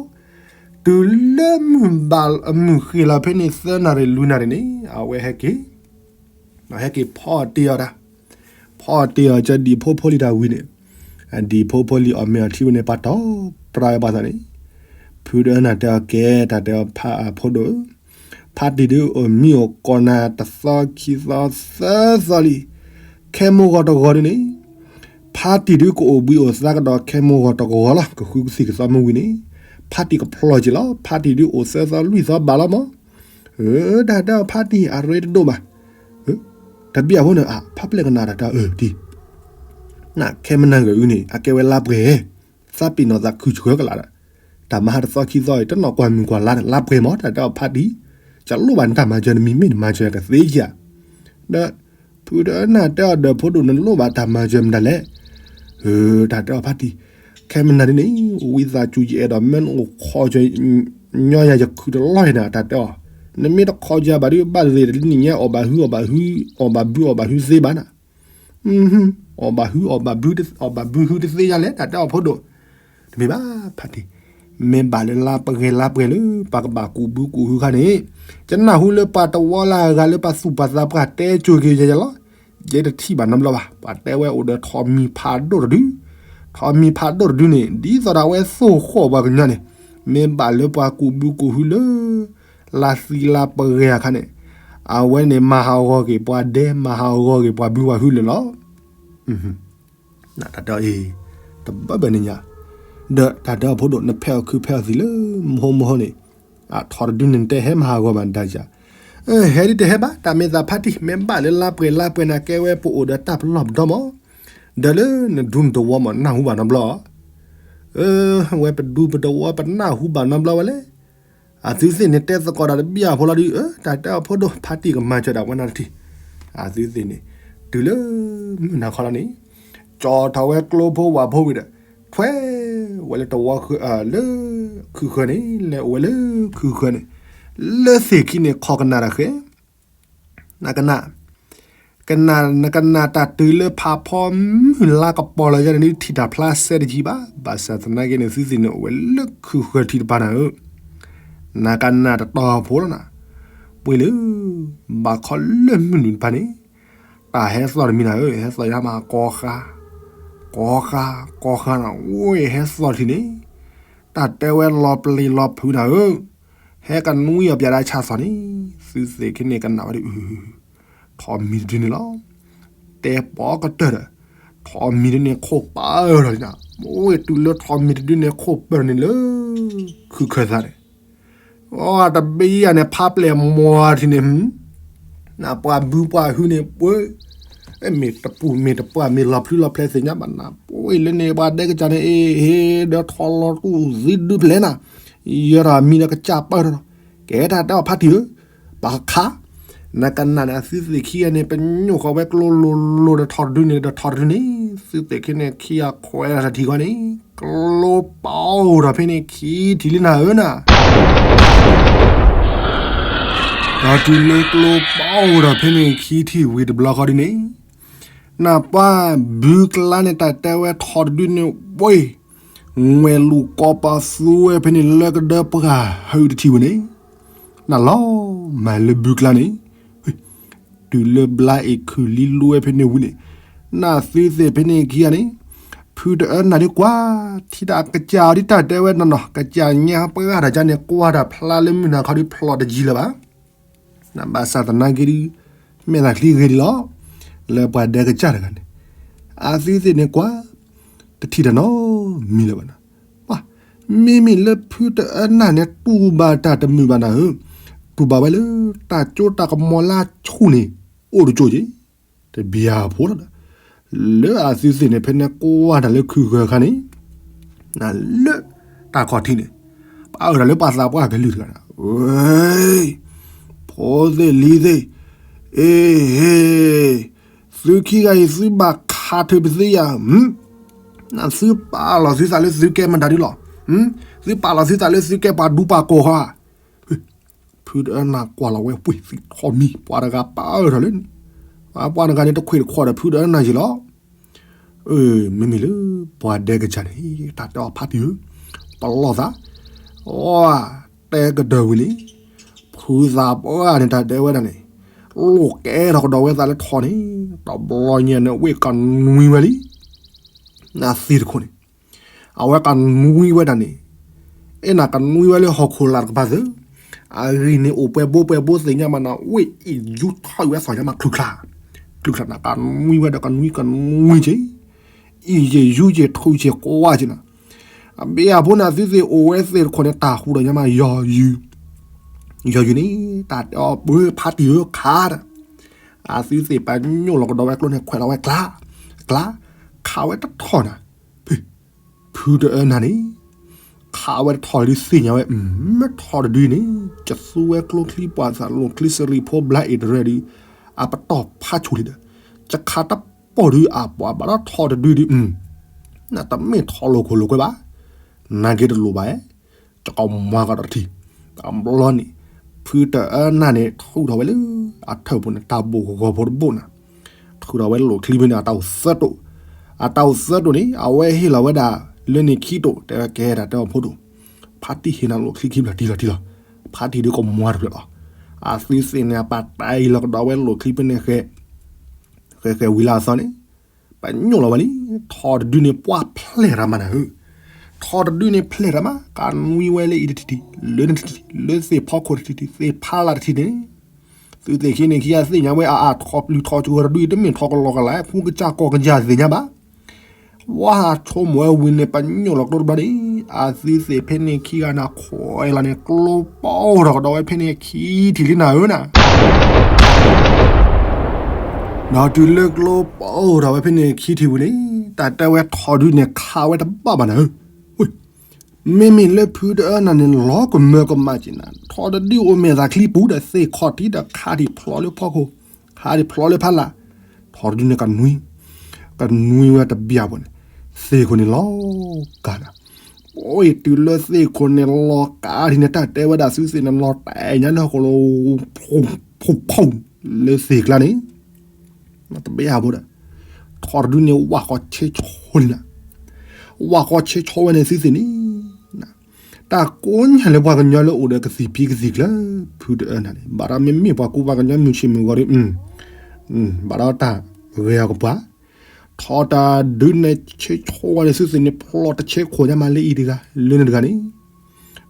တုၤလၢမုၢ်ဘၣ်အမုၢ်ဃ့ၢ်လီၤဖဲန့ၣ် သၢနၣ်ရံၣ်လွံၢ်နၣ်ရံၣ်န့ၣ် အဝဲဟဲက့ၤ ဟဲက့ၤဖီအီၣ်တ့ၢ်အီၣ်တၢ်, ဖီအီၣ်တ့ၢ်အီၣ်ကၢဒံၣ်ဖိဖိလံၤတၢ်ဝံၤန့ၣ်, အဒံၣ်ဖိဖိလံၤအီၣ်မ့ၤအီထံဝဲန့ၣ် ပှၤတီၢ်ပြၢဝဲပှၤသးန့ၣ်, ဖုတအၢနၢ်တဲအီၤကဲ တၢ်တဲအီၤဖးအဖိဒိၣ်ဧၢ, ဖါတံၢ်ဒုးအိၣ်မံအိၣ်ကိးနၤတသီခံသီသၢသီလံ, ခဲမိၢ်ဂီၤတဂီၤဒုးန့ၣ်, ဖါတံၢ်ဒုးကအိၣ်ဘှံးအိၣ်သါကဒီးခဲမိၢ်ဂီၤတဂီၤလီၤ, ကဃုကသံၣ်ကသီမ့ၢ်ဝံၤန့ၣ်, ဖါတံၢ်ကဖျီၣ်က့ၤလီၤ, ဖါတံၢ်ဒုးအိၣ်သၢသီလွံၢ်သီဘၣ်လီၤမး တၢ်တဲအီၤဖါတံၢ်အရ့တဒိၣ်ဘၣ်, တဘံၣ်အဖိန့ၣ် ဖးပလဲၢ်ကနၣ်တၢ်တဲအီၤအၢတံၢ်, နခဲမနၤဂ့ၤအုန့ၣ် အကဲဝဲလါပှဲၤ, သးပ့ၤနီၣ်သးခုၣ်ဆှၢကလာ်ဒီး, တၢ်မၤဟါတသီခံသီအံၤ တနီၢ်ကွၢ်မုၢ်ကွၢ်လါန့ၣ် လါပှဲၤမး တၢ်တဲအီၤဖါတံၢ်, ကလိၣ်ဘၣ်နတၢ်မၤစၢၤနမံၤမ့ၢ်နမၤစၢၤကသ့ဧါ, ဒီး ဖုတအၢနၢ်တဲအီၤဒီးဖိဒိၣ် နလိၣ်ဘၣ်တၢ်မၤစၢၤမတၤလဲၣ်, တၢ်တဲအီၤဖါတံၢ်, ခဲမနၤဒ်န့ၣ် ဝံသးစူၤယအဲၣ်ဒိးမၢနအိၣ်ခိးကၢ ညီယၤယခုၣ်တလီၢ်အံၤနၤ တၢ်တဲအီၤ, နမ့ၢ်တခိးကၢဘၣ်ဒုးဘၣ်သ့ၣ်တနံၣ်ညါ အီၣ်ဘၣ်ဟု အီၣ်ဘၣ်ဟု အီၣ်ဘၣ်ဘု အီၣ်ဘၣ်ဟုသ့ဘၣ်နၤ, အီၣ်ဘၣ်ဟု အီၣ်ဘၣ်ဘု အီၣ်ဘၣ်ဘုဟုတသ့ယါလဲၣ် တၢ်တဲအီၤဖိဒိၣ်, တမ့ၢ်ဘၣ်ဖါတံၢ်, မ့ၢ်ဘၣ်လၢလါပှဲၤလါပှဲၤလၢ ပှၤကဘၣ်ကူးဘုကူးဟုခါန့ၣ်, ယနၢ်ဟူလၢပှၤတဝီလၢအဂၤလၢပှၤသူၣ်ပှၤသးပှၢ်တဲကၠိက့ၤယဲယဲလီၤ, ယဲတထံၣ်ဘၣ်နီတဘျီဘၣ်, ပှၤတဲဝဲအိၣ်ဒီးထိးမံၤဖးဒိၣ်တဒု, ထိးမံၤဖးဒိၣ်တဒုန့ၣ် ဒ်သိးဒီးအဝဲသိၣ်ဃီၣ်ပှၤကညီန့ၣ်, မ့ၢ်ဘၣ်လၢပှၤကူးဘုကူးဟုလၢ လါသံလါပှဲၤအခါန့ၣ်, အဝဲန့ၣ်မၤဟးဂီၤက့ၤပှၤဒဲ မၤဟးဂီၤက့ၤပှၤဘုပှၤဟုလၢာ်လီၤ. တၢ်တဲအီၤအံၤ, တဘၢဘၢန့ၣ်ညါ, ဒီးတၢ်တဲအီၤဖိဒိၣ် နဖဲအီၣ်ခုးဖဲအီၣ်သံးလၢ မဟိမဟိန့ၣ်, အထိးတဒုန့ၣ် နတဲဟဲမၤဟးဂီၤမးဒၣ်ယၤ, ဟဲဒ်တဟဲဘၣ် တၢ်မ့ၢ်သးဖါတံၢ် မ့ၢ်ဘၣ်လၢလါပှဲၤလါပှဲၤန့ၣ် ကဲဝဲပအိၣ်ဒီးတၢ်ပလီၢ်ပဒီမး, ဒီးလၢနဒူနတဝီမး နၢ်ဟူဘၣ်နီတဘျီ, ဝဲပဒူပတဝီပနၢ်ဟူဘၣ်နီတဘျီဝဲလဲၣ် အသုသ့ၣ်န့ၣ်တဲသကိးတၢ်တဘံၣ်အဖိလီၤဒုး, တၢ်တဲအီၤဖိဒိၣ် ဖါတံၢ်ကမၤစၢၤဒၣ်ဝဲနၤတထံၣ်, အသုသ့ၣ်န့ၣ်, တုၤလၢမုၢ်နၤခီလီၤန့ၣ်, ကၠီထီၣ်ဝဲကျိဖိဝၣ်ဖိဝံၤဒီး, ထွဲဝဲလၢတဝီဃၢၤ လၢ ခုဃၢၤန့ၣ် လဲၤအိၣ်ဝဲလၢခုဃၢၤန့ၣ်, လၢသ့ၣ်ခံန့ၣ် ခိးကနၣ်တၢ်ဃဲ နကနၣ်, ကနၣ် နကနၣ်တၢ်တုၤလၢဖးဖီမုၢ်လါကပီၤလီၤယဲန့ၣ် ထံၣ်တၢ်ဖျါစဲတကံဘၣ်, ဘၣ်ဆၣ်သနာ်က့န့ၣ် သုသ့ၣ်န့ၣ်အိၣ်ဝဲလၢခုဃၢၤထံးတပၤနၤဧၢ, နကနၣ်တတီၤဖိလီၤနၤ, ပှ့ၤလၢ ဘၣ်ခီလၢမုၢ်နုာ်တပၤန့ၣ်, တၢ်ဟဲသီၣ်တမံၤနၤဧၢ, ဟဲသီၣ်ယါမးကီဃါ, ကီဃါ, ကီဃါနၤ, အိၣ်ဟဲသီၣ်ထံးန့ၣ်, တၢ်တဲဝဲလီၤပျံၤလီၤဖုးနၤဧၢ ဟဲကနွံအီၣ်ပၠးဒၣ်ဆၣ်သီၣ်န့ၣ်, သုသ့ၣ်ခံန့ၣ်ကနၣ်ဝဲဒၣ်အု, ထိးမံၤတဒုန့ၣ်လီၤ. တဲပိာ်ကတၢၢ်ဒီး, ထိးမံၤတဒုန့ၣ်ခိၣ်ပၢၢ်ထီၣ်လံနၤ, အိၣ်တုၤလၢထိးမံၤတဒုန့ၣ်ခိၣ်ပၢၢ်ထီၣ်န့ၣ်လၢ ခုၣ်ခၢၣ်သးန့ၣ်, အတဘံၣ်ယၤန့ၣ် ဖးပျဲၢ်မီၤထံးန့ၣ် နပှၤဘုပှၤဟုန့ၣ် ပှဲၤ, မ့ၢ်တပူၤမ့ၢ်တပှၢ်မ့ၢ်လီၤဖျုလီၤဖျဲးသ့ၣ်ညါဘၣ်နၤ, ပှဲၤလၢန့ၣ် ပှၤဒဲကစၢ်န့ၣ် အ့ဟ့ ဒီးထီၣ်လီၤတူၢ်သံဒုဖျဲးနၤ, ယဲဒီးမံၤဒီးကစၢ်ပၢၢ်ထီၣ်, ကဲတၢ်တဲအီၤဖါတံၢ်ဧၢ, ပှၤခး, နကနၣ်န့ၣ် အသုသ့ၣ်ခံဂၤန့ၣ် ပညိၣ်ဃီၤဝဲကျိလိၤလိၤဒီးထီၣ်တဒုန့ၣ် ဒီးထီၣ်တဒုန့ၣ် သုသ့ၣ်ခံန့ၣ် ခံဂၤခွဲးထီၣ်တၢ်ထံၣ်ဃီန့ၣ် ကျိပာ်အိၣ်ထီၣ်ဖဲန့ၣ် ခံထံၣ်လံနၤဧၢနၤ အတုၤလၢကျိပီၢ်ဒီးဖဲန့ၣ်ခံထံၣ်ဝံၤတဘျီဃီဒ်န့ၣ်, နပှၤဘုကျါန့ၣ် တၢ်တဲဝဲထီတဒုန့ၣ်ဝဲ, ငွဲၤလူၤကီပာ်သူဝဲဖဲန့ၣ်လၢကဒၢပှၢ်ဟုတထံၣ်ဝံၤန့ၣ်, နလီၤမၢ်လၢဘုကျါန့ၣ် တုၤလၢဘျါအ့ၣ်ခုၣ်လံလိဝဲဖဲန့ၣ်ဝံၤန့ၣ်, နသုသ့ၣ်ဖဲန့ၣ်ခံဂၤန့ၣ်, ဖုတအၢနၢ်ဒုးကွၢ်, ထံၣ်တၢ်ကစၢ်အီၤဒ်တၢ်တဲဝဲနီၢ်နီၢ် ကစၢ်ညါပှၢ်တၢ်ကါန့ၣ် ကွၢ်တၢ်ဖျါလၢမုၢ်နၤခီဒုးဖျိးတယံၤလၢၤဘၣ်. နဘၣ်ဆၣ်သနာ်က့ဒုး, မဲာ်သၣ်ချံဂ့ၤဒံးလီၤ, လၢပှၤဒဲကစၢ်တဂၤန့ၣ်, အသုသ့ၣ်န့ၣ်ကွၢ်, တထံၣ်တၢ်နီတမံၤလၢၤဘၣ်နီၤ. မ့မ့ၢ်လၢဖုတအၢနၢ်န့ၣ် တူၢ်ဘၣ်တၢ်တမုာ်ဘၣ်နၤဧၢ, တူၢ်ဘၣ်ဝဲလၢတၢ်ကၠိတၢ်ကမီၤလၢဆူၣ်န့ၣ်, အိၣ်တကၠိက့ၤ, တဘျီဖိလီၤဒီး, လၢအသုသ့ၣ်န့ၣ် ဖဲန့ၣ်ကွၢ်တၢ်လၢခုၣ်ဂၢၤခါန့ၣ်, လၢတၢ်ခီၣ်ထံးန့ၣ်, ပာ်အၢၣ်တၢ်လၢပှၤသးပှၢ်ကလုာ်တဂၤ, ဝဲ, ဖိသ့ၣ်လံၤသ့ၣ်, အ့ဟ့ၣ်, သုခံဂၤအံၤသုဘၣ်ခးထုးပသ့ယၤ, နသုပာ်လီၤသုသးလၢသုကဲမတၤဒုလီၤ, သုပာ်လီၤသုသးလၢသုကဲပှၤဒူပှၤကိၢ်ဃီဧါ. ဖုတအၢနၢ်ကွၢ်လီၤဝဲပှ့ၤသံထီၣ်မံၤ ပှၤတဂၤပာ်အၢၣ်ထီၣ်လၢန့ၣ်, ပှၤတဂၤန့ၣ်တခွ့ၣ်တခွီၣ်ဒီးဖုတအၢနၢ်ယံၤလီၤ. မ့မ့ၢ်လၢပှၤဒဲကစၢ်န့ၣ် တၢ်တဲအီၤဖါတံၢ်ဧၢ, ပလီၢ်သး, အတဲကတၢၢ်ဝံၤန့ၣ်, ဖုသးပှၢ်န့ၣ် တၢ်တဲဝဲဒၣ်န့ၣ်, လိၣ်ကဲထီၣ်ကဒီးဝဲသးလၢထီန့ၣ်, တဘျီညါန့ၣ် ဝ့ၢ်ကနွံဝဲလံ နသ့ၣ်တခိၣ်န့ၣ်, အဝဲကနွံဝဲဒၣ်န့ၣ်, အဲၣ်နၤကနွံဝဲလၢဟီၣ်ခိၣ်လာ်တကပၤသၢ, အဂံၢ်န့ၣ်အိၣ်ပှဲၤဘိပှဲၤဘိသ့ၣ်ညါမးနၤ ဝ့ၢ်အံၤယူထီၣ်ဝဲသီၣ်ညါမးချုးချါ, ချုးချါနၤကနွံဝဲဒီးကနွံကနွံက့ၤ, အံၤယ့ၣ်ယူယ့ၣ်ထူယ့ၣ်ကွၢ်က့ၤနၤ, အဘ့ၣ်အဘိန့ၣ်သုသ့ၣ်အိၣ်ဝဲသ့ၣ်တခိၣ်န့ၣ် တၢ်ဟူဒီးညါမးယီၤယုၢ်, ယီၤယုၢ်န့ၣ်, တၢ်တဲအီၤပှၤဖါတံၢ်ဧၢခးဒီး အသုသ့ၣ်ပညိၣ်လီၤကဒီးဝဲကျိန့ၣ် ခွဲးလီၤဝဲကျါ, ကျါ, ခးဝဲတထီၣ်နၤ, ဖုတအၢနၢ်န့ၣ်, ခးဝဲတထီၣ်ဒုးသ့ၣ်ညါဝဲ, မ့ၢ်ထီတဒုန့ၣ်, ယသူဝဲကျိချံပှၤသးလိၤချံစရံးဖိဘျါအ့ၣ်တရဲၣ်ဒုး, အပတီၢ်ဖးဆူၣ်လံဒီး, ယခးတပီၢ်ဒုးအပှၤဘၣ်ဒီးထီတဒုဒုး, နတမ့ၢ်ထီလိာ်ခိၣ်လိာ်ကွဲဘၣ်, နာ်က့တလိၣ်ဘၣ်, ကကမၤကဒီးတထံၣ်, တဘျီန့ၣ်, ဖုတအၢနၢ်န့ၣ် ထုးထီၣ်ဝဲလၢအထၢၣ်ပူၤန့ၣ် တၢ်ဘိၣ်ဂီၤဖိတဘိၣ်နၤ, ထုးထီၣ်ဝဲလိာ်ချံဖဲန့ၣ် အတၢ်အိၣ်သၢတိၣ်, အတၢ်အိၣ်သၢတိၣ်န့ၣ် အဝဲဟ့ၣ်လီၤဝဲဒၣ်လၢန့ၣ်ခံတိၣ် တဲဝဲကဲဒၣ်တဲအီၤဖိဒိၣ်, ဖါတံၢ်ဟ့ၣ်နၤလိာ်ချံခံဖျၢၣ်တံၢ်လီၤတံၢ်လီၤ, ဖါတံၢ်ဒုးကမၤတဖျၢၣ်လီၤ, အသုသ့ၣ်န့ၣ် အပာ်တၢ်အံၤလီၤကဒီးဝဲလိာ်ချံဖဲန့ၣ်ဃဲ ဃဲဃဲဝံၤလၢအသီန့ၣ်, ပညိၣ်လီၤဝဲလံ, ထီတဒုန့ၣ်ပှၢ်ဖျဲၣ်ရၤမးနၤဧၢ, ထီတဒုန့ၣ်ဖျဲၣ်ရၤမး ကနွံဝဲလၢအံၤတထံၣ်ထံၣ်, လၢန့ၣ်တထံၣ်ထံၣ်, လၢသ့ၣ်ဖီခိၣ်တထံၣ်ထံၣ်, သ့ၣ်ဖးလၢ်တထံၣ်န့ၣ်, သုသ့ၣ်ခံန့ၣ်ခံဂၤသ့ၣ်ညါဝဲအါအါထီၣ်ပျုၤထီၣ်ကရၤတဒုအံၤ တမ့ၢ်ထီကလီကလး ဖူကစၢ်ကီၢ်ကစၢ်သ့ၣ်ညါဘၣ် ဝါဟးဆိကမိၣ်ဝဲဝံၤန့ၣ် ပညိၣ်လီၤကျိတဘျီန့ၣ်, အသုသ့ၣ်ဖဲန့ၣ်ခံဂၤန့ၣ် ခွဲးလီၤန့ၣ် ကျိပီၢ်ထီၣ်ကဒီးဝဲဖဲန့ၣ်ခံထံၣ်လံနၤဧၢနၤ, ဒီးတုၤလၢကျိပီၢ်ထီၣ်ဝဲဖဲန့ၣ်ခံထံၣ်ဝံၤန့ၣ်, တၢ်တဲဝဲထီတဒုန့ၣ်ခးဝဲတဘၣ်ဘၣ်နၤဧၢ, မ့မ့ၢ်လၢဖုတအၢနၢ်န့ၣ် လီၤကမၢကမၣ်က့ၤနၤ, ထီတဒုအိၣ်မဲာ်သၣ်ချံပူၤဒီးသ့ၣ်ခီၣ်ထံးဒီးခးထံၣ်ဖျိးလၢဖီခိၣ်, ခးထံၣ်ဖျိးလၢဖးလၢ်, ထီတဒုန့ၣ်ကနွံ, ကနွံဝဲတဘျီဖိန့ၣ်, သ့ၣ်ခိၣ်န့ၣ်လီၤကၤနၤ, ပအိၣ်အံၤတုၤလၢသ့ၣ်ခိၣ်န့ၣ်လီၤကၤဒ်န့ၣ် တၢ်တဲဝဲဒၣ်သုသ့ၣ်န့ၣ်လီၤတဲာ်ညါလၢဟီၣ်ခိၣ်လီၤ ဖူဖူလၢသ့ၣ်ကျါန့ၣ် တဘ့ၣ်အဘိဒီး, ထီတဒုန့ၣ် ဝၣ်ဃီဆဲးဆီလံနၤ, ဝၣ်ဃီဆဲးဆီဝဲန့ၣ်သုသ့ၣ်န့ၣ်, တၢ်ကိးညါလၢပှၤကညီလၢအိၣ်ဒီးကသံၣ်ဖံးကသံၣ်ကျၢၤ, ဖုတအၢနၢ်န့ၣ် ဘၣ်ဒီးမ့မ့ၢ်ပှၤကူပှၤကညီမုၢ်ဆ့ၣ်မုၢ်ဂီၤဒီး, ဘၣ်ဒီးတၢ်ဂဲၤအီၤကပှၤ, ထီတဒုန့ၣ်ဆဲးဆီဝဲန့ၣ်သုသ့ၣ်န့ၣ် ဖျိးတဆဲးခိၣ်ညါမးလၢအံၤတဂၤ, လၢန့ၣ်တဂၤန့ၣ်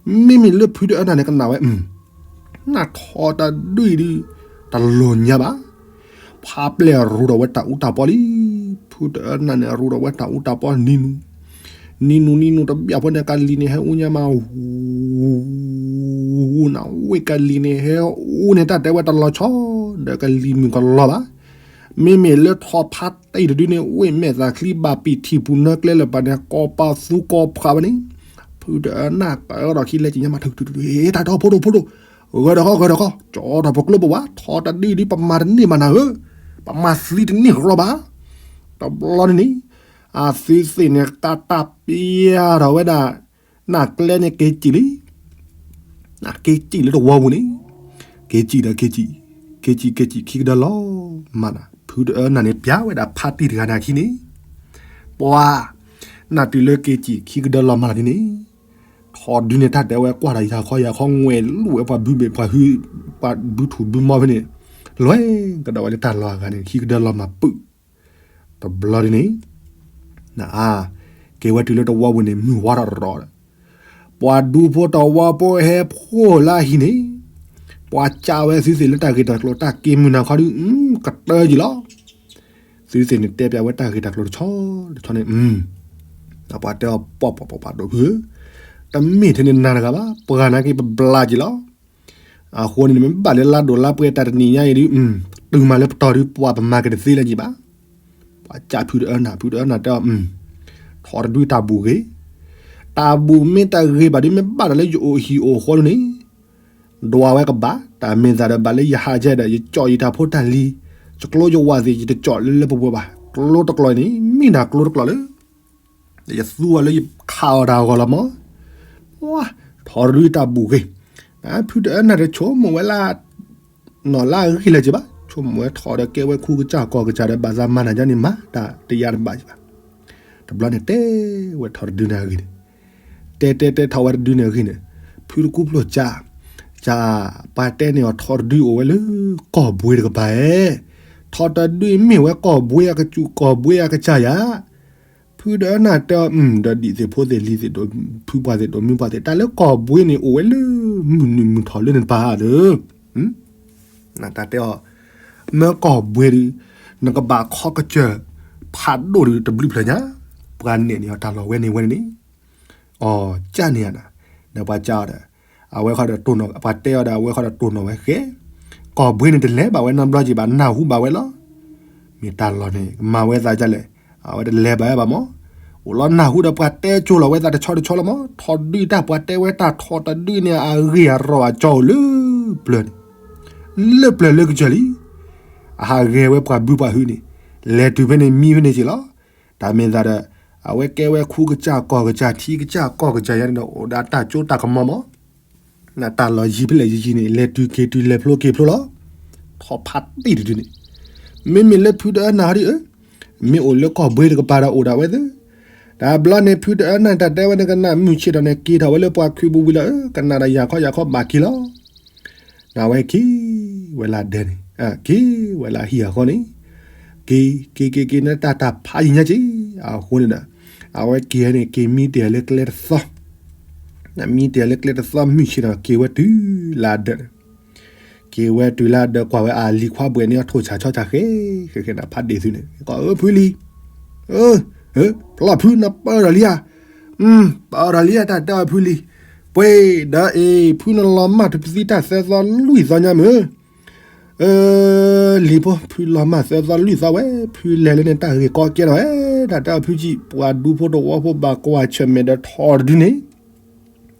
မ့မ့ၢ်လၢဖုတအၢနၢ်န့ၣ်ကနၣ်ဝဲ, နၢ်ထီတဒုအံၤဒုး, တလိၣ်ညါဘၣ်, ဖးပျဲၢ်ရူးထီၣ်ဝဲတၢ်အူတၢ်ပီလံ, ဖုတအၢနၢ်န့ၣ် ရူးထီၣ်ဝဲတၢ်အူတၢ်ပီနံၤနူ, နံၤနူနံၤနူတဘျီဖိန့ၣ် ကလံၤန့ၣ်ဟဲအူညါမး, နဝ့ၢ်ကလံၤန့ၣ်ဟဲအူန့ၣ် တၢ်တဲဝဲတလီၤဆီ, ဒီးကလံၤမုၢ်ကလီၤဘၣ် မ့မ့ၢ်လၢထီဖးတံၢ်တဒုန့ၣ် ဝ့ၢ်မဲာ်သၣ်ချံဘၣ်ပံာ်ထံၣ်ပူၤနၢကျဲလၢၤဘၣ်န့ၣ် ကိးပာ်သူကိးပှၢ်ဝဲန့ၣ်, ဖုတအၢနၢ်ပၢၢ်ဒီးခံလဲၤက့ၤညါမးထုးထုးထုး, တၢ်တီဖိဒိၣ်ဖိဒိၣ်, ဂၢၢ်ဒီးဃီ ဂၢၢ်ဒီးဃီ, ကၠီထီၣ်ပကျိပဝါ, ထီတဒုဒုပမၤတန့ၢ်ဘၣ်နၤဧၢ, ပမၤသံတန့ၢ်ကလီဘၣ်, တဘျီန့ၣ်န့ၣ်, အသုသ့ၣ်န့ၣ် ကးတၢ်ပျဲထီၣ်ဝဲဒၣ် နၢ်ကျဲန့ၣ်က့ၤစံၣ်လံ နၢ်က့ၤစံၣ်လၢတဝီပူၤန့ၣ်, က က့ၤစံၣ်ဒီးက့ၤစံၣ်, က့ၤစံၣ်က့ၤစံၣ် ခံကဒၢလီၤမးနၤ, ဖုတအၢနၢ်န့ၣ် ပျဲဝဲဒၣ်ဖါတံၢ်တဂၤန့ၣ်အခံန့ၣ်, ပှၤ နၢ်တုၤလၢက့ၤစံၣ်ခံကဒၢလီၤမးလီၤဒ်န့ၣ်, ထီၣ်ဒုန့ၣ် တၢ်တဲဝဲကွၢ်ဒီးယၤခီယၤခီ ငွဲးလူၤဝဲပှၤဘုဘ့ၣ်ပှၤဟု, ပှၤဘုထူၣ်ဘုမီဖဲန့ၣ်, လွဲၢ်ကဒီးဝဲလၢတၢ်လီၢ်အဂၤန့ၣ် ခံကဒၢလီၤမၤပုၢ်, တဘျီဒ်န့ၣ် နအါ, က့ၤဝဲတုၤလၢတဝီပူၤန့ၣ် မုၢ်ဝါထီၣ်ရီၤဒီး, ပှၤဒူဖိတဝီဖိဟဲဖှိၣ်လၢအဟံၣ်န့ၣ်, ပှၤကးဝဲသုသ့ၣ်လၢတၢ်ဂ့ၢ်တၢ်ကျိၤ တၢ်က့ၤမုၢ်နၤခီဒုး ကတၢၢ်ယံၤလီၤ. သုသ့ၣ်န့ၣ်တဲပျးဝဲတၢ်ဂ့ၢ်တၢ်ကျိၤတဆီတဆီန့ၣ်, ပှၤတဲအီၤပှၤပှၤပှၤပှၤဒိၣ်ဖုဧၢ, တမ့ၢ်ထဲန့ၣ်နၤတဂၤဘၣ်, ပှၤနာ်က့ပဘျါက့ၤလီၤ. အဃိန့ၣ် မ့ၢ်ဘၣ်လၢလါဒိၣ်လါပှဲၤတၢ်တနံၤညါအံၤဒုး, တုၤမၤလၢပတီၢ်ဒုး ပှၤပမၤက့ၤတသ့လၢၤက့ၤဘၣ်. ပှၤကးဖုတအၢနၢ်, ဖုတအၢနၢ်တဲအီၤ, ထီၣ်တဒုတၢ်ဘူၣ်ဂ့ၤ, တၢ်ဘူၣ်မ့ၢ်တဂ့ၤဘၣ်ဒုး မ့ၢ်ဘၣ်ဒီးလၢယအိၣ်ဟံၣ်အိၣ်ဃီဒုးန့ၣ် ဒွးဝဲကဘၣ်, တၢ်မ့ၢ်သးဒီးဘၣ်လၢယဟးကဲဒီး ယကၠီၣ်ယတၢ်ဖိတၢ်လံၤ, ယကျိယဝၢ်သ့ၣ် ယတကၠီၣ်လၢလၢပှဲၤပှဲၤဘၣ်. ကျိတကျိၤန့ၣ် မ့ၢ်ဒၣ်ကျိတကျိၤလၢ ယသူအီၤလၢယခးအီၤတၢ်ဂီၤလီၤမး. ထီၣ်တဒုတၢ်ဘူၣ်ဂ့ၤ, ဖုတအၢနၢ်တဆိကမိၣ်ဝဲလၢ နီၢ်လၢအဂ့ၢ်လၢၤက့ၤဘၣ်, ဆိကမိၣ်ဝဲထီၣ်ဒီးကဲဝဲခူကစၢ်ကီၢ်ကစၢ်ဒီး ဘၣ်သးမၤနၢၤကန့ၣ်မၤတၢ်တယါတဘၣ်က့ၤဘၣ်. တဘျီန့ၣ်တဲဝဲထီၣ်တဒုန့ၣ်အဂ့ၢ်န့ၣ်, တဲတဲတဲထီၣ်ဝဲတဒုန့ၣ်အဂ့ၢ်န့ၣ်, ဖုတကူဖျိၣ်ကၠး, ကၠး, ပှၤတဲန့ၢ်အီၤထီၣ်တဒုအိၣ်ဝဲလၢ ကီၢ်ဘှ့တကပၤဧဲ, ထီၣ်တဒုမ့ၢ်ဝဲကီၢ်ဘှ့အကစူၢ်ကီၢ်ဘှ့အကစၢ်ယၤ ဖုတအၢနၢ်တဲအီၤ, ဒီးဒံၣ်သ့ၣ်ဖိသ့ၣ်လံၤသ့ၣ်ဒိၣ်ဖုပှၢ်သ့ၣ်ဒိၣ်မုၢ်ပှၢ်သ့ၣ် တၢ်လၢကီၢ်ဘှ့န့ၣ်အိၣ်ဝဲလၢ မုၢ်နုာ်မုၢ်ထီၣ်လၢန့ၣ်တပၤဧါဒီး, နတၢ်တဲအီၤ, မၢကီၢ်ဘှ့ဒီး နကဘၣ်ခီကစၢၢ်ဖးဒိၣ်ဒီးတဘျုးဖျၢၣ်ညါ, ပှၤနဲၣ်န့ၢ်အီၤတၢ်လီၢ်ဝဲန့ၣ်ဝဲန့ၣ်န့ၣ်, အီၤကၢ်န့ၢ်ဧါနၤ, ဒီးပှၤကၢ်အီၤဒီး, အဝဲခီဒီးတိၢ်နီၣ် ပှၤတဲအီၤဒီးအဝဲခီဒီးတိၢ်နီၣ်ဝဲဃဲ, ကီၢ်ဘှ့န့ၣ်တလဲၤဘၣ်ဝဲနီတဘျီက့ၤဘၣ် နၢ်ဟူဘၣ်ဝဲလီၤ. မ့ၢ်တၢ်လီၢ်န့ၣ် ကမၤဝဲသးဒ်လဲၣ်, အဝဲတလဲၤဘၣ်ဝဲဘၣ်မး, အိၣ်လီၤနၢ်ဟူဒီးပှၤတဲကၠိလီၤဝဲသးတဆီတဆီလီၤမး, ထီၣ်ဒုတၢ်ပှၤတဲဝဲတၢ်ထီၣ်တဒုန့ၣ် အဂ့ၢ်အရီၢ်အကၠီအိၣ်လၢပျၢၤန့ၣ်, လၢပျၢၤလၢကစၢၢ်လံ, အဟးဂဲၤဝဲပှၤဘုပှၤဟုန့ၣ်, လဲၤတုၤဖဲန့ၣ်မံဖဲန့ၣ်က့ၤလီၤ. တၢ်မ့ၢ်သးဒီး အဝဲကဲဝဲခူကစၢ်ကီၢ်ကစၢ်ထံကစၢ်ကီၢ်ကစၢ်ယါန့ၣ်ဒီး အိၣ်ဒီးတၢ်ကၠိတၢ်ကမီၤမး, နတၢ်လီၢ်ယံၤဖဲလဲၣ်ယံၤယံၤန့ၣ် လဲၤတုၤက့ၤတုၤလဲၤဖျိက့ၤဖျိလီၤ. ထီၣ်ဖးတံၢ်တဒုန့ၣ်, မ့မ့ၢ်လၢဖုတအၢနၢ်ဟီဒ်အၢ, မ့ၢ်အိၣ်လၢကီၢ်ဘှ့တကပၤဒီးအိၣ်ဒၣ်ဝဲသ့ၣ်, တဘျီန့ၣ် ဖုတအၢနၢ်တၢ်တဲဝဲန့ၣ် ကနၣ်မုၢ်ဆ့ၣ်ထီၣ်န့ၣ် က့ၤထီၣ်ဝဲလၢပှၤခုးပူၤဝံၤလီၤ, အၢ ကနၣ်ဒီးယၤခီယၤခီဘၣ်က့ၤလီၤ. အဝဲက့ၤဝဲလၢဒၢးန့ၣ်, က့ၤဝဲလၢဟံၣ်အဃီန့ၣ်, က့ၤက့ၤက့ၤက့ၤန့ၣ် တၢ်တၢ်ဖးယံၤညါက့ၤ, အဃိန့ၣ်ဒီး အဝဲက့ၤန့ၣ် က့ၤမံတ့ၢ်လၢကျဲတသီ, မံတ့ၢ်လၢကျဲတသီ မုၢ်ဆ့ၣ်ထီၣ်က့ၤဝဲတုၤလၢအဒၢးန့ၣ်, က့ၤဝဲတုၤလၢအဒၢး ကွၢ်ဝဲအလံၤခွါဘှဲးန့ၣ် အထိၣ်ဆၣ်ဆီဆၣ်ဃဲ, ဃဲဃဲန့ၣ် ဖးဒ့ၣ်သုန့ၣ် ကီးအၢဖုလံၤ, ဖျီၣ်ဖု နပၢၢ်ဒီးလံဧါ, ပၢၢ်ဒီးလံဧါ တၢ်တဲအီၤဖုလံၤ, ပှ့ၤဒီးအ့ၣ် ဖုနလီၤမၢ်တပသံတၢ်သၢသီလွံၢ်သီညါမုၢ် လံၤဖိ ဖုလီၤမၢ်သၢသီလွံၢ်သီဝဲ, ဖုလဲၤလၢန့ၣ် တၢ်ဂ့ၢ်ကီကဲထီၣ်ဝဲ, တၢ်တဲအီၤဖုကံၢ် ပှၤဒူဖိတဝီဖိဘၣ်ကွၢ်ဆၢၣ်မဲာ်ဒီးထီၣ်တဒုန့ၣ်,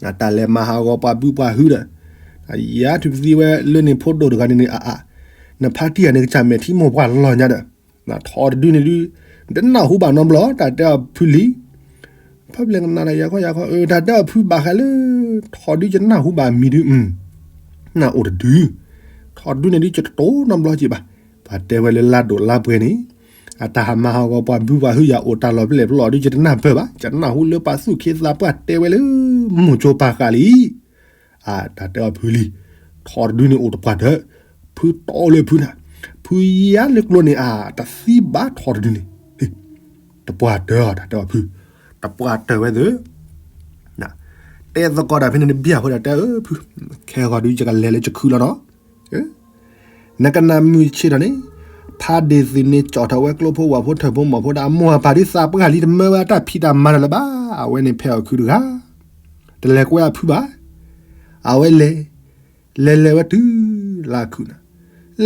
တၢ်လဲၤမၤဟးဂီၤပှၤဘုပှၤဟုဒီး, ယၤထုးပသံဝဲလၢန့ၣ်ဖိဒိၣ်တဂၤန့ၣ်န့ၣ် အါအါ, နဖါတံၢ်ဂၤန့ၣ် ကစၢ်မဲာ်ထံမိၢ်ပှၢ်လီၤညါဒီး, ထီၣ်တဒုန့ၣ်ဒုး, တနၢ်ဟူဘၣ်နီတဘျီ တၢ်တဲအီၤဖုလံၤ ဖဲပလဲၤကနၣ်ဒီးယၤခီယၤခီ, တၢ်တဲအီၤဖုဘၣ်ဃးလၢ ထီၣ်ဒုယနၢ်ဟူဘၣ်မံၤဒုး, နၢ်အိၣ်တဒု, ထီၣ်ဒုန့ၣ်ဒုး ယတတိၢ်နီတဘျီက့ၤဘၣ်. ပှၤတဲဝဲလၢလါဒိၣ်လါပှဲၤန့ၣ်, အတၢ်ဟးမၤဟးဂီၤပှၤဘုပှၤဟုယၤအိၣ်တၢ်လီၢ်ဖဲလဲၣ်ဖဲလဲၣ်ဒုး ယတနၢ်ပၢၢ်ဘၣ်, ယနၢ်ဟူလၢပှၤသူၣ်ခ့သးပှၢ်တဲဝဲလၢ မိၢ်ကၠိပာ်ဃာ်လံ အတၢ်တဲအီၤဖုလံၤ, ထီၣ်တဒုန့ၣ်အိၣ်တပှၢ်တၢၢ်, ဖုတီလၢဖုနၤ, ဖုယါလၢကျိန့ၣ်အါ တသံဘၣ်ထီၣ်တဒုန့ၣ်, တပှၢ်တၢၢ်တၢ်တဲအီၤဖု, တပှၢ်တၢၢ်ဝဲသ့ၣ်, တဲသကိးတၢ်ဖဲန့ၣ် နဘၣ်ဖိတၢ်တဲအီၤဖု, ခဲဂီၤဒုးယကလဲၤလၢယခုလီၤနီၤ နကနၣ်မုၢ်ဆ့ၣ်ထီၣ်န့ၣ်, ဖးဒ့ၣ်သုးန့ၣ် ကၠီၣ်ထီၣ်ဝဲကျိဖိဝၣ်ဖိထၢၣ်ဖိမီၢ်ဖိဒီးအမိၢ်အပၢ်ဒုးသးပှၢ်လံတမၢဝဲအတၢ်ဖံးတၢ်မၤတၢ်လၢၤဘၣ်, အဝဲန့ၣ်ဖဲအီၣ်ခုတဂၤ, တလဲၤကွဲအဖုဘၣ်, အဝဲလဲၤ, လဲၤလဲၤဝဲတုၤလၢအခုနၤ,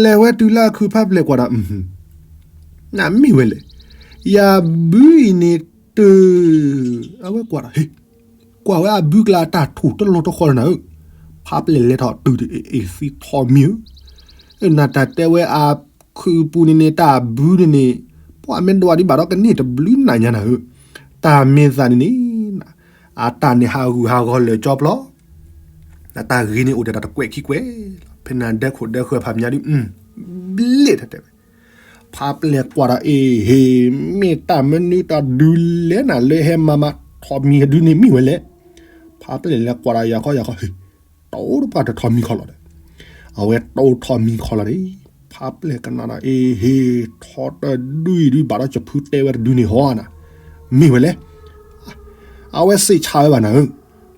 လဲၤဝဲတုၤလၢအခုဖးပလဲၣ်ကွၢ်ဒီး နမ့ၢ်ဝဲလဲၣ်, ယၤဘုအံၤန့ၣ်တုၤ, အဝဲကွၢ်ဒီး ဟ့ၣ် ကွၢ်ဝဲအဘုကျါအတၢ်ထူၣ်တလီၢ်တဃီလၢနၤဧၢ, ဖးပလဲၣ်လဲၤထီၣ်တုၤတအ့ၣ်အ့ၣ်သံထီၣ်မံၤဧၢ, နတၢ်တဲဝဲအခုးပူၤန့ၣ်န့ၣ် တၢ်ဘုန့ၣ်န့ၣ်, ပှၤမ့ၢ်ဒွးဒံးဘၣ်ဒီးကန့ၢ်တဘျုးနၤညါနၤဧၢ, တၢ်မ့ၢ်သးန့ၣ်န့ၣ်, အတၢ်န့ၣ်ဟးဂူာ်ဟးဂီၤလၢာ်ကၠီပျီ နတၢ်ဂ့ၤန့ၣ်အိၣ်ဒီးတၢ်တကွဲးခံကွဲးလီၤ. ဖဲန့ၣ်ဒဲခိၣ်ဒဲဃၢၤဖးမံၤဒုး ဘျ့ၣ်ထဲတဲဝဲ, ဖးပျဲၢ်ကွၢ်ဒီး အ့ဟ့ၣ်, မ့ၢ်တၢ်မနုၤတၢ်ဒုးလဲၣ်နၤလၢဟဲမၤမၤထီၣ်မံၤတဒုန့ၣ်မ့ၢ်ဝဲလဲၣ်. ဖးပျဲၢ်လဲၤကွၢ်ဒီးယၤခီယၤခီ, ဟ့ၣ်, တအိၣ်တပှၢ်တထီၣ်မံၤခီလီၤဒီး, အဝဲတအိၣ်ထီၣ်မံၤခီလီၤဒီး, ဖးပျဲၢ်ကနၣ်ဒီး အ့ဟ့ၣ်, ထီတဒုအံၤဒုး ဘၣ်ဒီးယဖုတဲဝဲတဒုန့ၣ်ဟီနၤ, မ့ၢ်ဝဲလဲၣ်. အဝဲစံးဆၣ်ဝဲဘၣ်နၤဧၢ,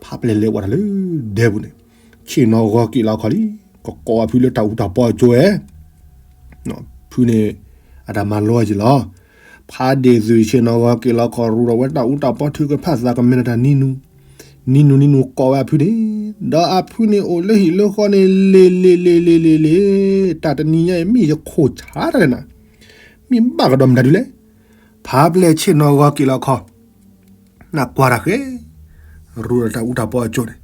ဖးပျဲၢ်လဲၤဝဲဒၣ်လၢဒဲပူၤန့ၣ်, ဆ့ၣ်နီၤဂီၤက့ၤလီၤခီလံ, ကကိးအဖုလၢတၢ်အူတၢ်ပီအကၠိဝဲ ဖုန့ၣ် အတၢ်မၤလိက့ၤလီၤ. ဖးဒ့ၣ်သုးဆ့ၣ်နီၤဂီၤက့ၤလီၤခီ ရူဒီးဝဲတၢ်အူတၢ်ပီထုကဖၣ်သးကမဲာ်ဒီးတၢ်နံၤနူၤ, နံၤနူၤနံၤနူၤကိးဝဲအဖုန့ၣ်, ဒီးအဖုန့ၣ်အိၣ်လၢဟံၣ်လၢဃီန့ၣ် လ့ၤလ့ၤလ့ၤလ့ၤလ့ၤလ့ၤ, တၢ်တနံၤညါအံၤမ့ၢ်ယခိၣ်ဆါတၢ်လဲၣ်နၤ, မ့ၢ်ဘၣ်ကဒီးမတၤဒုလဲၣ်. ဖးပျဲၢ်ဆ့ၣ်နီၤဂီၤက့ၤလီၤခီ နကွၢ်တၢ်ဃဲ, ရူဒီးတၢ်အူတၢ်ပီအကၠိန့ၣ်,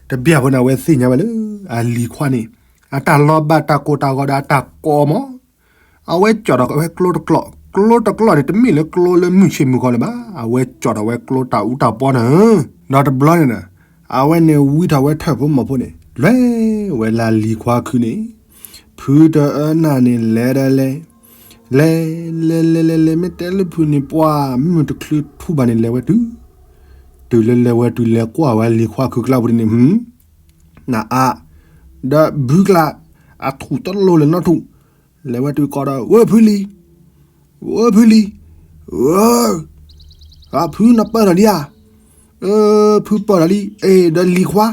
တဘျီဖိန့ၣ် အဝဲသ့ၣ်ညါဝဲလၢ အလံၤခွါန့ၣ် အတၢ်လီၤဘၣ်တၢ်ကိၢ်တၢ်ဂီၤဒီးအတၢ်ကိးမး, အဝဲကၠီၣ်ထီၣ်ဝဲကျိတကျီၢ်, ကျိတကျီၢ်န့ၣ် တမ့ၢ်လၢကျိလၢမုၢ်ဆ့ၣ်မုၢ်ဂီၤလၢၤဘၣ်, အဝဲကၠီၣ်ထီၣ်ဝဲကျိတၢ်အူတၢ်ပီနၤဧၢ, ဒီးတဘျီန့ၣ်ဒီး အဝဲန့ၣ်ဝံထီၣ်ဝဲထၢၣ်ဖိမီၢ်ဖိန့ၣ် လဲၤဝဲလၢလံၤခွါခုန့ၣ်, ဖုတအၢနၢ်န့ၣ်လဲၤဒီးလဲၤ လဲၤ လဲၤ လဲၤ လဲၤ လဲၤ မ့ၢ်တဲလၢဖုန့ၣ် ပှၤမုၢ်တချုးထူဘၣ်န့ၣ် လဲၤဝဲတုၤ, တုၤလၢလဲၤဝဲတုၤလဲၤကွၢ်ဝဲလံၤခွါခုကျါပူၤန့ၣ်, နအါ, ဒီးဘုကျါ အထူၣ်တလိၣ်လၢၤနီတထူၣ်, လဲၤဝဲတုၤကိးဒီး ဝဲဖုလံၤ, ဝဲဖုလံၤ, ဝဲ ဖုနပၢၢ်လီၤလံဧါ, ဖုပၢၢ်လီၤလံ, အ့ ဒီးလံၤခွါ,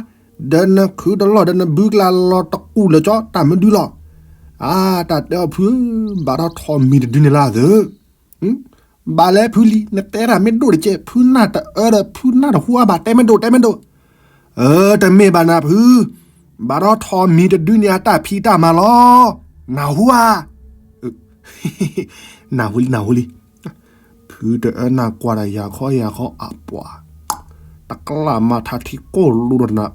ဒီးနခုတလီၢ်ဒီးနဘုကျါလီၤတကူၣ်လၢာ်ကၠီ တၢ်မနုၤလီၤ, အါ တၢ်တဲအီၤဖု, ဘၣ်ဒီးထီၣ်မံၤတဒုန့ၣ်လၢသု ဘၣ်လဲၣ်ဖုလံၤ နတဲတၢ်မ့ၢ်ဒိၣ်တကဲး ဖုနၢ်တအၢဒီးဖုနၢ်တဟူအါဘၣ် တဲမ့ၢ်ဒိၣ် တဲမ့ၢ်ဒိၣ်, အၢ တမ့ၢ်ဘၣ်နၤဖု, ဘၣ်ဒီးထီၣ်မံၤတဒုန့ၣ် အတၢ်ဖံးတၢ်မၤလီၤ, နၢ်ဟူဧါ, နၢ်ဟူလံ နၢ်ဟူလံ, ဖုတအၢနၢ်ကွၢ်ဒီးယၤခီယၤခီအပှၤ, တကျၢ်မၤထါထံကိၢ်လူဒီးနၤ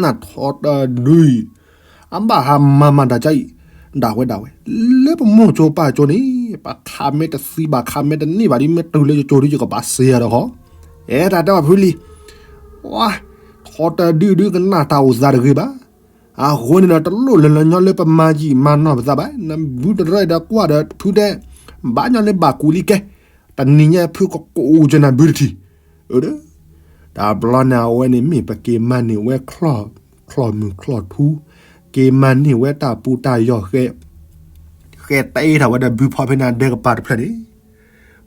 နၢ်ထီတဒုအံၤ, အဘၣ်ဟးမၤမၤဒၣ်ကါအံၤ, ဒၣ်ဝဲဒၣ်ဝဲ, လၢပမိၢ်ကၠိပၢ်ကၠိန့ၣ် ပခးမ့ၢ်တသံဘၣ်ခးမ့ၢ်တန့ၢ်ဘၣ်ဒီး မ့ၢ်တုၤလၢယကၠိဒုယကဘၣ်စံးယၤဒီးဃီ, အဲတၢ်တဲအီၤဖုလံၤ, ဝါ, ထီတဒုဒုကနၣ်တၢ်အိၣ်သးတဂ့ၤဘၣ်, အဃိန့ၣ်ဒီးတလိၣ်လၢၤလၢၤညီလၢပမၤယံာ်မၤနီၢ်ပသးဘၣ်, နဘုတရၢဒီးကွၢ်ဒီးဖုတဲ, ဘၣ်ညီလၢဘၣ်ကူးလံကဲ, တနံၤညါဖုကကိးကနၢ်ဘုတထံၣ်, အၢ တဘျီန့ၣ်အဝဲန့ၣ်မ့ၢ်ပက့ၤမၤန့ၢ်ဝဲ ချီၣ်မုၢ်ချီၣ်ထူ, က့ၤမၤန့ၢ်ဝဲတၢ်ပူၤတၢ်ယီၢ်ဃဲ, ဃဲတ့ထီၣ်ဝဲဒီးဘုဖီဖဲန့ၣ်ဒဲကပၤတဖျၢၣ်န့ၣ်,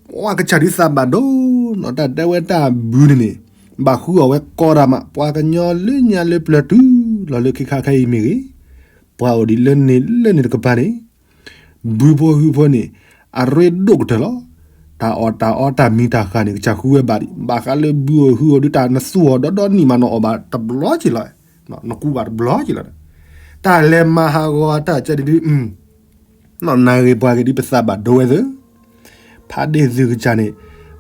ပှၤကစၢ်ဒုးသးဘၣ်ဒိနီၤ တၢ်တဲဝဲတၢ်ဘုန့ၣ်န့ၣ်, ဘၣ်ဃုအီၣ်ဝဲကိးတၢ်မး ပှၤကညီလၢညါလၢပျၢၤတုၤလီၤလၢခံခါခဲအံၤမ့ၢ်ဂ့ၤ, ပှၤအိၣ်ဒံးလၢန့ၣ်လၢန့ၣ်တကပၤန့ၣ် ဘုဖိဟုဖိန့ၣ် အရ့ဒိၣ်ကတၢၢ်လီၤ. တၢ်အီၣ်တၢ်အီတၢ်မံၤတၢ်ဃၢ်န့ၣ် ကစၢ်ဃုဝဲဘၣ်ဒံး ဘၣ်ဃးလၢဘုအီၣ်ဟုအီၣ်ဒုး တၢ်နသူအီၤဒီဒီနံၣ်မး နအီၣ်ဘၣ်တဘျီက့ၤလီၤ, နကူဘၣ်တဘျီက့ၤလီၤဒီး တၢ်လဲၤမၤဟးဂီၤတၢ်ကဲဒုး နီၢ်နၤဂ့ၤပှၤဂ့ၤဒုးပသးဘၣ်ဒိဝဲသၢ ဖးဒ့ၣ်သုးကစၢ်န့ၣ်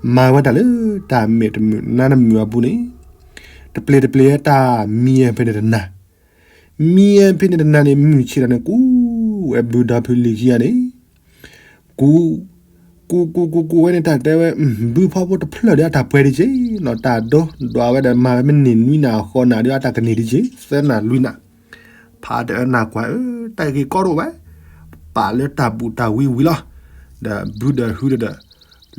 မၤဝဲတၢ်လၢတၢ်မဲာ်တမုာ်နါတမုာ်အပူၤန့ၣ် တပျ့ၤတပျ့ၤဝဲတၢ်မံၤအဖဲန့ၣ်တနၤ, မံၤအဖဲန့ၣ်တနၤန့ၣ် မုၢ်ဆ့ၣ်ထီၣ်န့ၣ် ကူဝဲဘုဒီဖုလံၤခံဂၤန့ၣ်, ကူ, ကူကူကူကူဝဲန့ၣ် တၢ်တဲဝဲ ဘုဖီဖိတဖျၢၣ်ဒီးအတၢ်ပှဲၤဒံးက့ၤ, နီၢ်တၢ်ဒိ ဒွးဝဲဒီးမၤဝဲမ့ၢ်န့ၢ်နွံနၣ်အဃိးနၣ်ဒီးအတၢ်ကန့ၢ်ဒံးက့ၤ သၢနၣ်လွံၢ်နၣ်, ဖးတအၢနၢ်ကွၢ်ဧၢ တၢ်ဂ့ၢ်ကီတအိၣ်ဘၣ်, ပာ်လၢတၢ်ဘူၣ်တၢ်ဝံဝံလီၤ, ဒီးဘုဒီးဟုဒီးဒီး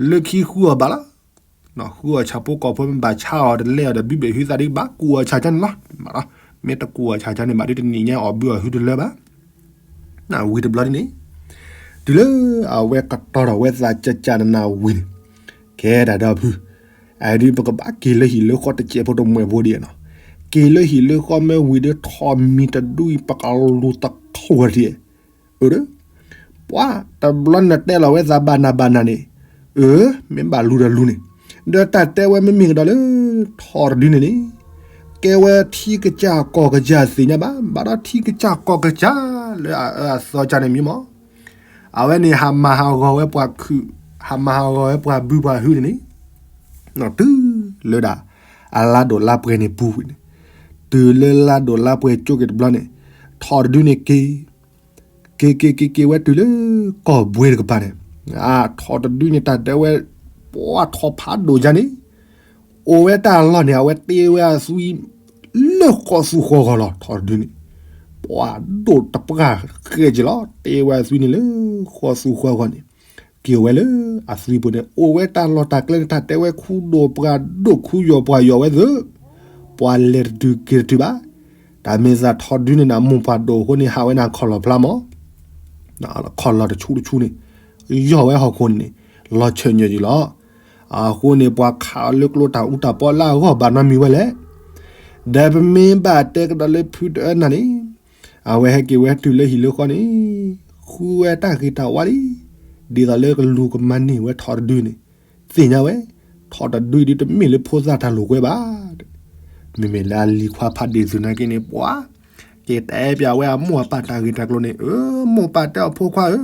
လၢခံဃုအီၣ်ဘၣ်လီၤ ဃုအီၣ်ဆၣ်ဖိကီၢ်ဖိမ့ၢ်ဘၣ်ဆါအီၤတလဲအီၤဒီး ဘုဘဲၣ်ဟုသးဒ်ဘၣ်ကူအီၣ်ဆၣ်ကန့ၣ်လီၤ, မ့ၢ်တကူအီၣ်ဆၣ်ကန့ၣ်ဘၣ်ဒ်တနံၤညါအီၣ်ဘုအီၣ်ဟုတလၢဘၣ်, နဝံၤတဘျီဒ်န့ၣ်, တုၤလၢအဝဲကတီၤထီၣ်ဝဲသးကကနနဝံၤန့ၣ်, ကဲဒၣ်ဒီဖု, အဒုးပကဘၣ်က့ၤလၢဟံၣ်လၢဃီတစဲးဖိတမှဲၣ်ဖိဒ်နီၤ, က့ၤလၢဟံၣ်လၢဃီမ့ၢ်ဝံၤဒီးထီၣ်မံၤတဒူအံၤ ပကလူၤတခီဝဲတက့ၢ် အၢ ပှၤတဘျီနတဲလီၤဝဲသးဘၣ်နၤဘၣ်နၤန့ၣ်, အၢ မ့ၢ်ဘၣ်လူၤဒီးလူၤန့ၣ်, ဒီးတၢ်တဲဝဲမ့မ့ၢ်ကဒီးလၢ ထီၣ်တဒုန့ၣ်န့ၣ်, ကဲဝဲထံကစၢ်ကီၢ်ကစၢ်သ့ၣ်ညါဘၣ်, ဘၣ်ဒီးထံကစၢ်ကီၢ်ကစၢ်လၢအအၢအသီကၢ်န့ၣ်မ့ၢ်မး, အဝဲန့ၣ်ဟးမၤဟးဂီၤဝဲပှၤခုၣ်, ဟးမၤဟးဂီၤဝဲပှၤဘုပှၤဟုန့ၣ်န့ၣ်, တုၤလၢဒၣ် အလါဒိၣ်လါပှဲၤန့ၣ်ပူၤဝံၤန့ၣ်, တုၤလၢလါဒိၣ်လါပှဲၤကၠိက့ၤတဘျီန့ၣ်, ထီၣ်တဒုန့ၣ်က့ၤ က့ၤက့ၤက့ၤက့ၤဝဲတုၤလၢ ကီၢ်ဘှ့တကပၤန့ၣ်, ထီၣ်တဒုန့ၣ်တၢ်တဲဝဲ ပှၤထီၣ်ဖးဒိၣ်ယါန့ၣ်, အိၣ်ဝဲတၢ်လီၢ်န့ၣ် အဝဲတ့ဝဲအသွံ လၢဃီသူဃီဂီၤလီၤ ထီၣ်တဒုန့ၣ်, ပှၤဒိၣ်တပှၢ်ဃဲက့ၤလီၤ. တဲဝဲအသွံန့ၣ်လၢဃီသူဃီဂီၢ်န့ၣ်, က့ၤဝဲလၢအသွံပူၤန့ၣ် အိၣ်ဝဲတၢ်လီၢ်တၢ်ကျဲန့ၣ် တၢ်တဲဝဲခူဒိၣ်ပှၤဒိၣ်ခူယီၤပှၤယီၤဝဲသ့ၣ်, ပှၤလဲၤတတုၤက့ၤတတုၤဘၣ်. တၢ်မ့ၢ်သးထီဒုန့ၣ်နမိၢ်ပှၢ်ဒိၣ်အဃိန့ၣ် ဟးဝဲန့ၣ်ခီၣ်လီၢ်ဖျါမး, ခီၣ်လီၢ်တဆူတဆူန့ၣ် ယီၢ်ဝဲဟီၣ်ခိၣ်န့ၣ်န့ၣ် လီၤဆၢၣ်ညၢၣ်က့ၤလီၤ. အဃိန့ၣ် ပှၤခးအီၤလၢကျိတၢ်အူတၢ်ပီလၢအဂီၢ်ဘၣ်နီတမံၤဝဲလဲၣ်. ဒီးပမ့ၢ်ဘၣ်တဲကဒီးလၢဖုတအၢနၢ်န့ၣ်, အဝဲဟဲက့ၤဝဲတုၤလၢဟံၣ်လၢဃီန့ၣ် ဃုဝဲတၢ်ဂ့ၤတၢ်ဝါလံ. ဒ်သိးလၢကလူၤကမၤန့ၢ်ဝဲထီတဒုန့ၣ် သ့ၣ်ညါဝဲ, ထီတဒုအံၤဒုတမ့ၢ်လၢဖိသၣ်တၢ်လိာ်ကွဲဘၣ်. မ့မ့ၢ်လၢအလံၤခွါဖးဒ့ၣ်သုးနာ်က့န့ၣ် ပှၤက့ၤတဲပျးဝဲအမိၢ်အပၢ်တၢ်ဂ့ၤတၢ်ကျိၤန့ၣ်, အၢ မိၢ်ပၢ်တဲအီၤဖိခွါဧၢ,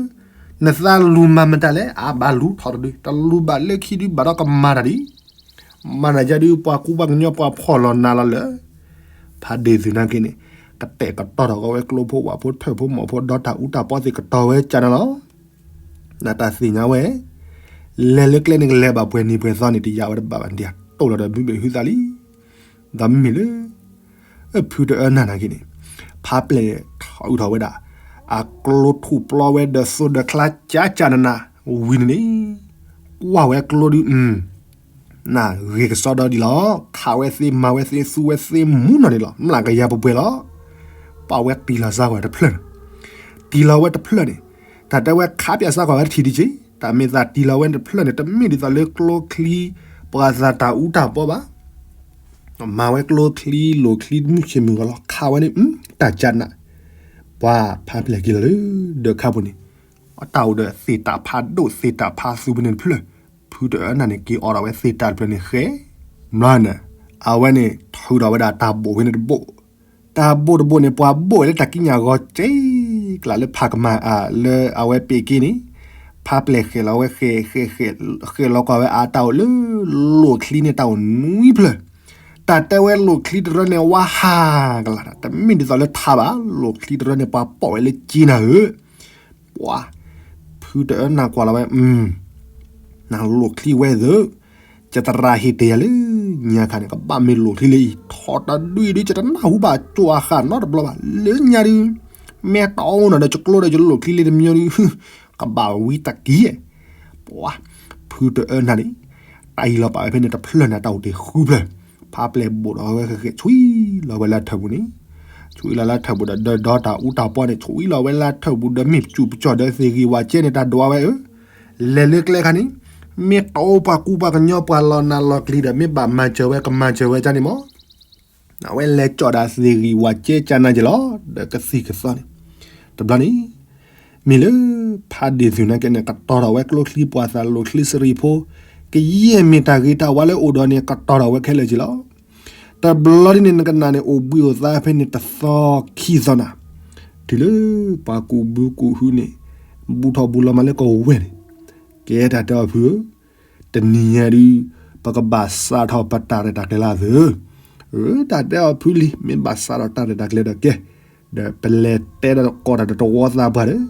နသးလူၤမၤမတၤလဲၣ်, အါဘၣ်လူၤထီတဒု, တလူၤဘၣ်လၢခံဒုဘၣ်ဒီးကမၤတၢ်ဒ် မၤနၤယါဒုး ပှၤကူပှၤကညီပှၤဖှီၣ်လီၤနးလီၤလၢာ်, ဖးဒ့ၣ်သုးနာ်က့န့ၣ် ကတဲာ်ကတီၤထီၣ်ကီးဝဲကျိဖိဝၣ်ဖိထၢၣ်ဖိမီၢ်ဖိဒီးတၢ်အူတၢ်ပီသ့ၣ်ကတီၤဝဲကၢ်နၤလီၤ. နတၢ်သ့ၣ်ညါဝဲ, လဲၤလၢကျဲန့ၣ်ကလဲၤဘၣ်ပှဲၤနံၤပှဲၤသီန့ၣ် တယာ်ဝဲတဘၣ်ဘၣ် ဒ်တိၢ်လီၤဒီးဘုဘ့ၣ်ဟုသးလံ. ဒီးမ့မ့ၢ်လၢ ဖုတအၢနၢ်နာ်က့န့ၣ် ဖးပျဲၢ်ထီၣ်အုးထီၣ်ဝဲဒၣ် အကျိထူၣ်ပျီဝဲဒီးသိဒီးချါကၢ်ကၢ်နးနးဝံၤန့ၣ်န့ၣ် ကွၢ်ဝဲကျိဒုး နဂ့ၤကစီဒီဒ်လီၤ. ခးဝဲသ့မၤဝဲသ့သူဝဲသ့မူနီၢ်န့ၣ်လီၤ. မျးကယၤပှဲၤပှဲၤလီၤ. ပာ်ဝဲတံၢ်လီၤစၢ်ကွၢ်တဖျၢၣ်န့ၣ်, တံၢ်လီၤဝဲတဖျၢၣ်န့ၣ်, တၢ်တဲဝဲခးပၠးစၢ်ကွၢ်ဝဲတထံၣ်ဒံးက့, တၢ်မ့ၢ်သးတံၢ်လီၤဝဲတဖျၢၣ်န့ၣ် တမ့ၢ်ဒ်သိးလၢကျိချံ ပှၤသးတၢ်အူတၢ်ပီဘၣ်. မၤဝဲကျိချံလိာ်ချံမုၢ်ဆ့ၣ်မုၢ်ဂီၤလီၤ. ခးဝဲန့ၣ် တၢ်ကၢ်နး, ပှၤဖးပျဲၢ်က့ၤလီၤလၢဒၢးခါပူၤန့ၣ် အတၢ်အိၣ်ဒီးသ့ၣ်တၢ်ဖးဒိၣ်သ့ၣ်တၢ်ဖးသူပူၤန့ၣ်တဖျၢၣ်, ဖုတအၢနၢ်န့ၣ် က့ၤအိးထီၣ်ဝဲသ့ၣ်တၢ်တဖျၢၣ်န့ၣ်ဃဲ, မျီန့ၣ် အဝဲန့ၣ်ထုးထီၣ်ဝဲဒၣ်တၢ်ဘိၣ်ဖဲန့ၣ်တဘိၣ်, တၢ်ဘိၣ်တဘိၣ်န့ၣ် ပှၤဘိၣ်ဝဲလၢတၢ်ကံးညာ်ဂီၤက့ၤကျါလၢဖးကမၤအလၢအဝဲပ့ၤက့န့ၣ်, ဖးပျဲၢ်ဃဲၣ်လီၤဝဲဃဲၣ်ဃဲၣ်ဃဲၣ်, ဃဲၣ်လီၤကွၢ်ဝဲအတၢ်အိၣ်လၢ လိာ်ချံန့ၣ်တၢ်အိၣ်နွံဖျၢၣ်, တၢ်တဲဝဲလိာ်ချံတရၢန့ၣ် ဝါဟးကလာ် တမ့ၢ်ဒ်သိးလၢထးဘၣ်, လိာ်ချံတရၢန့ၣ် ပှၤပိာ်ဝဲလၢက့နၤဧၢ, ပှၤ, ဖုတအၢနၢ်ကွၢ်လီၤဝဲ, နလိာ်ချံဝဲသ့ၣ်, ယတရၣ်ဟ့ၣ်တ့ၢ်ယၤလၢညါခါန့ၣ် ကဘၣ်မ့ၢ်လိာ်ချံလၢအံၤ ထီၣ်တဒုအံၤဒုး ယတနၢ်ဟူဘၣ်ကၠိအဃၣ်နီတဘျီဘၣ်, လၢညါဒုး မ့ၢ်တအိၣ်နီၤဒီး ယကျိဒီးယလိာ်ချံလၢတမံၤဒုး ကဘၣ်ဝံတက့ၢ်, ပှၤ, ဖုတအၢနၢ်န့ၣ် တၢ်အံၤလီၤပာ်ဝဲဖဲန့ၣ်တဖျၢၣ်န့ၣ် တၢ်အိၣ်တ့ၢ်ဃုဖျၢၣ်, ဖးပျဲၢ်ဘိၣ်ဒီးဝဲဃဲၣ်ဃဲၣ် ဆွံလီၤဝဲလၢထၢၣ်ပူၤန့ၣ်, ဆွံလီၤလၢထၢၣ်ပူၤဒီး ဒီးတၢ်အူတၢ်ပီန့ၣ် ဆွံလီၤဝဲလၢထၢၣ်ပူၤဒီး မ့ၢ်စူၣ်ပကၠီၣ်ဒီးသ့ၣ်ဂံၢ်ဝၣ်ကဲန့ၣ် တၢ်ဒွးဝဲဧၢ, လဲၤလၢကျဲခါန့ၣ် မ့ၢ်တအိၣ်ပှၤကူပှၤကညီပှၤလီၤနးလီၤကျံၤဒီး မ့ၢ်ဘၣ်မၤစၢၤဝဲကမၤစၢၤဝဲဒ်န့ၣ်မး အဝဲလဲၤကၠီၣ်ဒၣ်သ့ၣ်ဂံၢ်ဝၣ်ကဲကၢ်နၢ်က့ၤလီၤ, ဒီးကသံၣ်ကသီန့ၣ်, တဘျီန့ၣ်, မ့ၢ်လၢ ဖးဒ့ၣ်သုးနာ်က့န့ၣ် ကတီၤထီၣ်ဝဲကျိချံပှၤသးလိာ်ချံစရံဖိ, ကယဲၢ်မ့ၢ်တၢ်ဂ့ၤတၢ်ဝါလၢအိၣ်ဒီးန့ၣ် ကတီၤထီၣ်ဝဲခဲလၢာ်က့ၤလီၤ. တဘျီဒ်န့ၣ် နကနၣ်န့ၣ် အိၣ်ဘှံးအိၣ်သါဖဲန့ၣ်တသီခံသီနၤ, တုၤလၢ ပှၤကူးဘုကူးဟုန့ၣ်, ဘူးထီၣ်ဘူးလီၤမးလၢကဝဲၤန့ၣ်, ကဲတၢ်တဲအီၤဖုဧၢ, တနံၤညါဒုး, ပကဘၣ်စးထီၣ်ပတၢ်ရဲၣ်တၢ်ကျဲၤလၢအသၢ, အၢ တၢ်တဲအီၤဖုလံ, မ့ၢ်ဘၣ်စးထီၣ်တၢ်ရဲၣ်တၢ်ကျဲၤဒီးကဲ, ဒီးပလဲၤတဲဒီးသကိးတၢ်ဒီးတဝီသးပှၢ်ဒီး,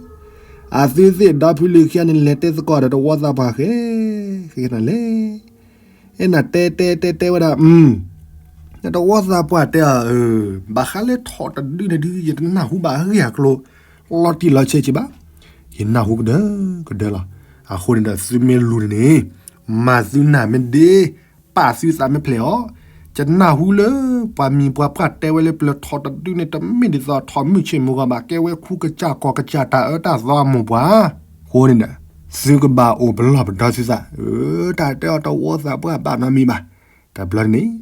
အသုသ့ၣ်ဒီဖုလံၤခံဂၤန့ၣ် လဲၤတဲသကိးတၢ်ဒီးတဝီသးပှၢ်ဃဲ, ဃဲနၤလဲၣ် အဲနတဲတဲတဲတဲဝဲဒၣ်, နတဝီသးပှၢ်တဲအီၤ, ဘၣ်ဃးလၢထီၣ်တဒုန့ၣ်ဒုး ယတနၢ်ဟူဘၣ်အဂ့ၢ်အကျိၤ လီၤတံၢ်လီၤဆဲးက့ၤဘၣ်, ယနၢ်ဟူကဒၢကဒၢလီၤ. အဃိန့ၣ်ဒီးသုမ့ၢ်လူၤန့ၣ်န့ၣ်, မၤသုနၢ်မ့ၢ်ဒ့, ပာ်သုသးမ့ၢ်ဖျဲးအီၤ, ယနၢ်ဟူလၢ ပှၤမံၤပှၤပှၢ်တဲဝဲလၢပျၢၤထီၣ်တဒုန့ၣ် တမ့ၢ်ဒ်သိးထီၣ်မုၢ်ဆ့ၣ်မုၢ်ဂီၤဘၣ် ကဲဝဲခူကစၢ်ကီၢ်ကစၢ်တၢ်အၢတၢ်သီအမိၢ်ပှၢ်, အဃိန့ၣ်ဒီး, သုကဘၣ်အိၣ်ပလီၢ်ပဒီသုသး, အၢ တၢ်တဲအီၤတဝီသးပှၢ်ဘၣ်နီတမံၤဘၣ်, တဘျီန့ၣ်,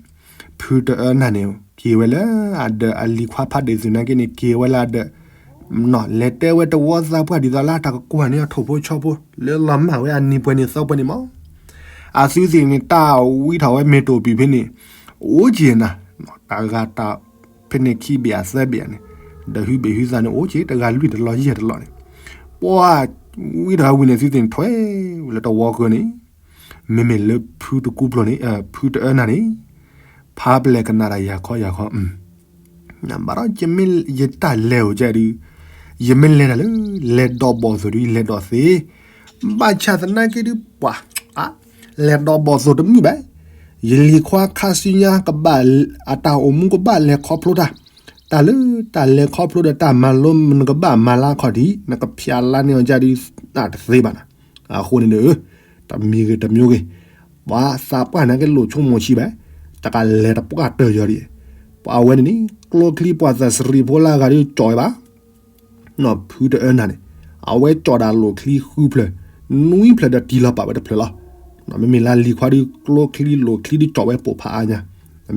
ဖုတအၢနၢ်န့ၣ် က့ၤဝဲလၢအဒၢး အလံၤခွါဖးဒ့ၣ်သုးနာ်က့န့ၣ် က့ၤဝဲလၢအဒၢး, လဲၤတဲဝဲတဝီသးပှၢ်ဒ်သိးလၢအတၢ်ကကွၢ်န့ၢ်အထိၣ်ဖိဆီဖိ လၢလီၤမၢ်ဝဲအနံၤပှဲၤန့ၣ်သီပှဲၤန့ၣ်မး, အသုသ့ၣ်န့ၣ် တၢ်ဝံထီၣ်ဝဲမ့ၢ်တိၢ်ပံၤဖဲန့ၣ်, အိၣ်က့ၤနၤ, တၢ်ဂၤတၢ်ဖဲန့ၣ်ခံဘ့ၣ်အသၢဘ့ၣ်န့ၣ်, ဒီးဟုဘ့ၣ်ဟုသးန့ၣ် အိၣ်က့ၤတဂၤလွံၢ်တလီၢ်ယဲၢ်တလီၢ်န့ၣ်, ပှၤဝံထီၣ်ဝဲဝံၤန့ၣ် သုသ့ၣ်န့ၣ်ထွဲဝဲလၢတဝီဃၢၤန့ၣ်, မ့မ့ၢ်လၢဖုတကူပျိၢ်န့ၣ်, ဖုတအၢနၢ်န့ၣ်, ဖးပျဲၢ်ကနၣ်တၢ်ယၤခီယၤခီ, ဘၣ်ဒီးယတၢ်လဲၤအိၣ်ကဲဒုး, ယမ့ၢ်လဲၤတၢ်လၢ လဲၤဒီးဘီၣ်သိၣ်ဒုး ယလဲၤဒီးသ့, ဘၣ်ဆၣ်သနာ်က့ဒုးပှၤ, လဲၤဒီးဘီၣ်သိၣ်တမုာ်ဘၣ်, ယလံၤခွါခါဆူညါကဘၣ်, အတၢ်အိၣ်မူကဘၣ်လဲၤခီဖျိတၢ်, တ တၢ်လၢတၢ်လဲၤခီဖျိဒီးတၢ်မၤလိ နကဘၣ်မၤလၢအခီၣ်ထံး နကဖျါလၢန့ၢ်အီၤကဒီး တသ့ဘၣ်နၤ. အဃိန့ၣ်ဒီး တမံၤဂ့ၤတမံၤဂ့ၤ ပှၤသးပှၢ်န့ၣ်က့ၤလိာ်ဆိကမိၣ်ဆံးဘၣ်, တကးလဲၤတပှၢ်တၢၢ်ယီၤဒ်, ပှၤအဝဲန့ၣ်န့ၣ် ကျိချံပှၤသးစရံဖိလၢအဂၤဒီးကၠီၣ်ဝဲဘၣ် ဖုတအၢနၤန့ၣ် အဝဲကၠီၣ်ဒၣ်လိာ်ချံဃုဖျၢၣ် နွံဖျၢၣ်ဒီးတံၢ်လီၤပာ်ဝဲတဖျၢၣ်လီၤ. မ့မ့ၢ်လၢလံၤခွါဒီးကျိချံလိာ်ချံဒီးကၠီၣ်ဝဲပိာ်ဖးအါညါ,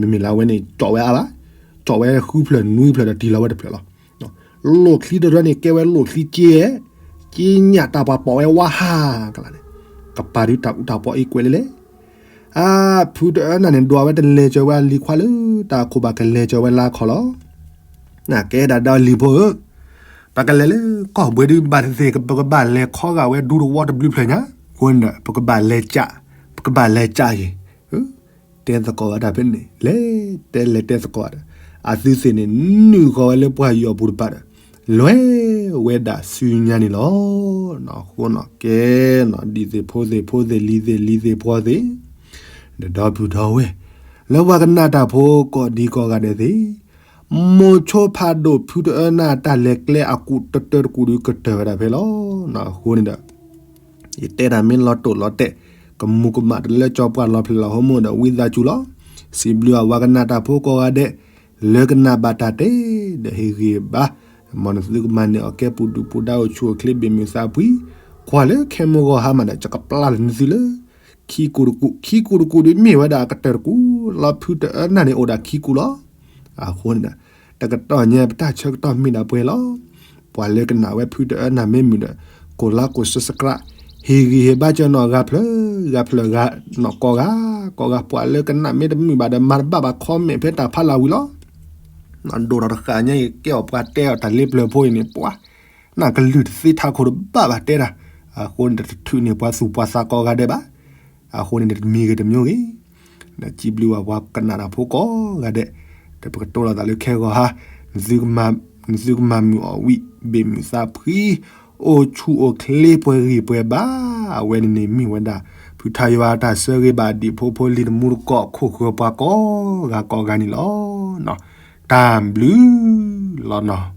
မ့မ့ၢ်လၢအဝဲန့ၣ် ကၠီၣ်ဝဲအါဘၣ်, ကၠီၣ်ဝဲဃုဖျၢၣ်နွံဖျၢၣ်ဒီးတံၢ်လီၤဝဲတဖျၢၣ်လီၤ. လိာ်ချံတရၢန့ၣ် ကဲဝဲလိာ်ချံက့, က့ညၣ်တၢ်ပှၤပိာ်ဝဲဝါဟးကလါန့ၣ်, ကပၤဒုးတၢ်အူတၢ်ပီအ့ၣ်ကွဲးလဲၣ်လဲၣ် အဖုတအၢနၤန့ၣ် ဒွးဝဲတလဲၤကၢၤဝဲအလံၤခွါလၢတၢ်အခိၣ်ဘၣ် ကလဲၤကၢၤဝဲလၢအခီၣ်လီၤ. နကဲဒၣ်ဒီးလံၤဖိဧၢ, ပကလဲၤလၢကီၢ်ဘှံးဒုးဘၣ်သ့ၣ်သ့ၣ် ပကဘၣ်လဲၤခီဂာ်ဝဲဒူသဝီတဘျုးဖျၢၣ်ညါ, အဃိန့ၣ်ဒီး ပကဘၣ်လဲၤကၠး, ပကဘၣ်လဲၤကၠးက့ၤ, တဲသကိးဝဲဒၣ်ဖဲန့ၣ် လဲၤတဲလဲၤတဲသကိးဝဲဒၣ်, အသုသ့ၣ်န့ၣ် နုာ်ဃီၤဝဲလၢပှၢ်ယီၤပူၤတဖၣ်ဒီး လဲၤဝဲဒၣ်ဆူညါန့ၣ်လီၤ. အဃိန့ၣ်ကဲန့ၣ် ဒ်သ့ၣ်ဖိသ့ၣ်ဖိသ့ၣ်လံၤသ့ၣ်လံၤသ့ၣ်ပှီၤသ့ၣ် ဒီးဒီပုၢ်ဒီဝဲၢ် လၢပှၤကနၣ်တၢ်ဖိကိးဒံကိးဂၤဒဲးသ့ၣ်, မိၤဆိဖးဒိၣ်ဖုတအၢနၤတၢ်လဲၤကျဲအကူာ်တတၢတကူာ်ဒီးကတၢၢ်ဝဲဒၣ်ဖဲလီၤ. အဃိန့ၣ်ဒီး ယတဲတၢ်မ့ၢ်လီၤတိာ်လီၤတဲာ် ကမူၤကမၣ်တလၢကၠီပှၢ်လီၤဖျဲၣ်လီၤဟိမိၣ်ဒီး ဝံသးစူၤလီၤ. စံးဘျုးအဝဲကနၣ်တၢ်ဖိကိးဂၤဒဲး လၢကနၣ်ဘၣ်တၢ်တဲ ဒီးဟ့ၣ်ဂံၢ်ဘါ, မ်နသုကမၤန့ၢ်အီၤကဲပူၤဒုၣ်ပူၤဒါအိၣ်ဆူၣ်အိၣ်ချ့ဘ့ၣ်မုာ်သးဖှံ, ကွၢ်လၢခဲမိၢ်ဂီၤဟါမးဒီး ယကပျၢ်လၢနသုလၢ ခံကူတကူာ်, ခံကူတကူာ်ဒီးမ့ၢ်ဝဲဒၣ်အကတၢၢ်တကူာ်လီၤ. ဖုတအၢနၤန့ၣ်အိၣ်ဒၣ်ခံကူလီၤ. အဃိန့ၣ်ဒီး တကတီၢ်ညါပတၢ်ဆၢကတီၢ်မ့ၢ်ဒၣ်ပှဲၤလီၤ. ပှၤလၢကနၣ်ဝဲဖုတအၢနၤမ့ၢ်မုာ်ဒီး ကိးလီၤကိး subscribe ဟ့ၣ်ဂံၢ်ဟ့ၣ်ဘါစၢၤနီၢ်ဂၤဖျၢၣ်ဂၤဖျၢၣ်ဂၤနီၢ်ကိးဂၤ, ကိးဂၤပှၤလၢကနၣ်မ့ၢ်တမုာ်ဘၣ်ဒီး မၤတဘၣ်ဘၣ် comment ဖဲတၢ်ဖးလၢ်ဝံၤလီၤ. ဒိၣ်ထီၣ်တဃၣ်ညါအံၤ ကဲအီၤပှၤတဲအီၤတၢ်လ့ပျၢၤဖိအံၤန့ၣ် ပှၤ နကလုၢ်တသ့ထးခိၣ်တဘၣ်ဘၣ်တဲတၢ်, အဃိန့ၣ်တထုးန့ၢ်ပှၤသူၣ်ပှၤသးကိးဂၤဒဲးဘၣ်. အဃိန့ၣ်တမံၤဂ့ၤတမံၤဂ့ၤ ဒီးစံးဘျုးဘၣ်ပှၤကနၣ်တၢ်ဖိကိးဂၤဒဲး, ဒီးပကတိၤလိာ်သးလၢခဲဂီၤဟါ, နသုကမၤမုာ်အီၣ်ဝံၣ်ဘ့ၣ်မုာ်သးဖှံ, အိၣ်ဆူၣ်အိၣ်ချ့ပှဲၤဂံၢ်ပှဲၤဘါ, အဝဲန့ၣ်န့ၣ်မ့ၢ်ဝဲဒၣ် ဖုထါယွၤတၢ်ဆၢဂ့ၤဘၣ်ဒံးဖိဖိလံၤတမူတကိး ခိၣ်ဃၢၤပှၤကိးဂၤကိးဂၤန့ၣ်လီၤ. တၢ်ဘျုးလီၤနီၤ.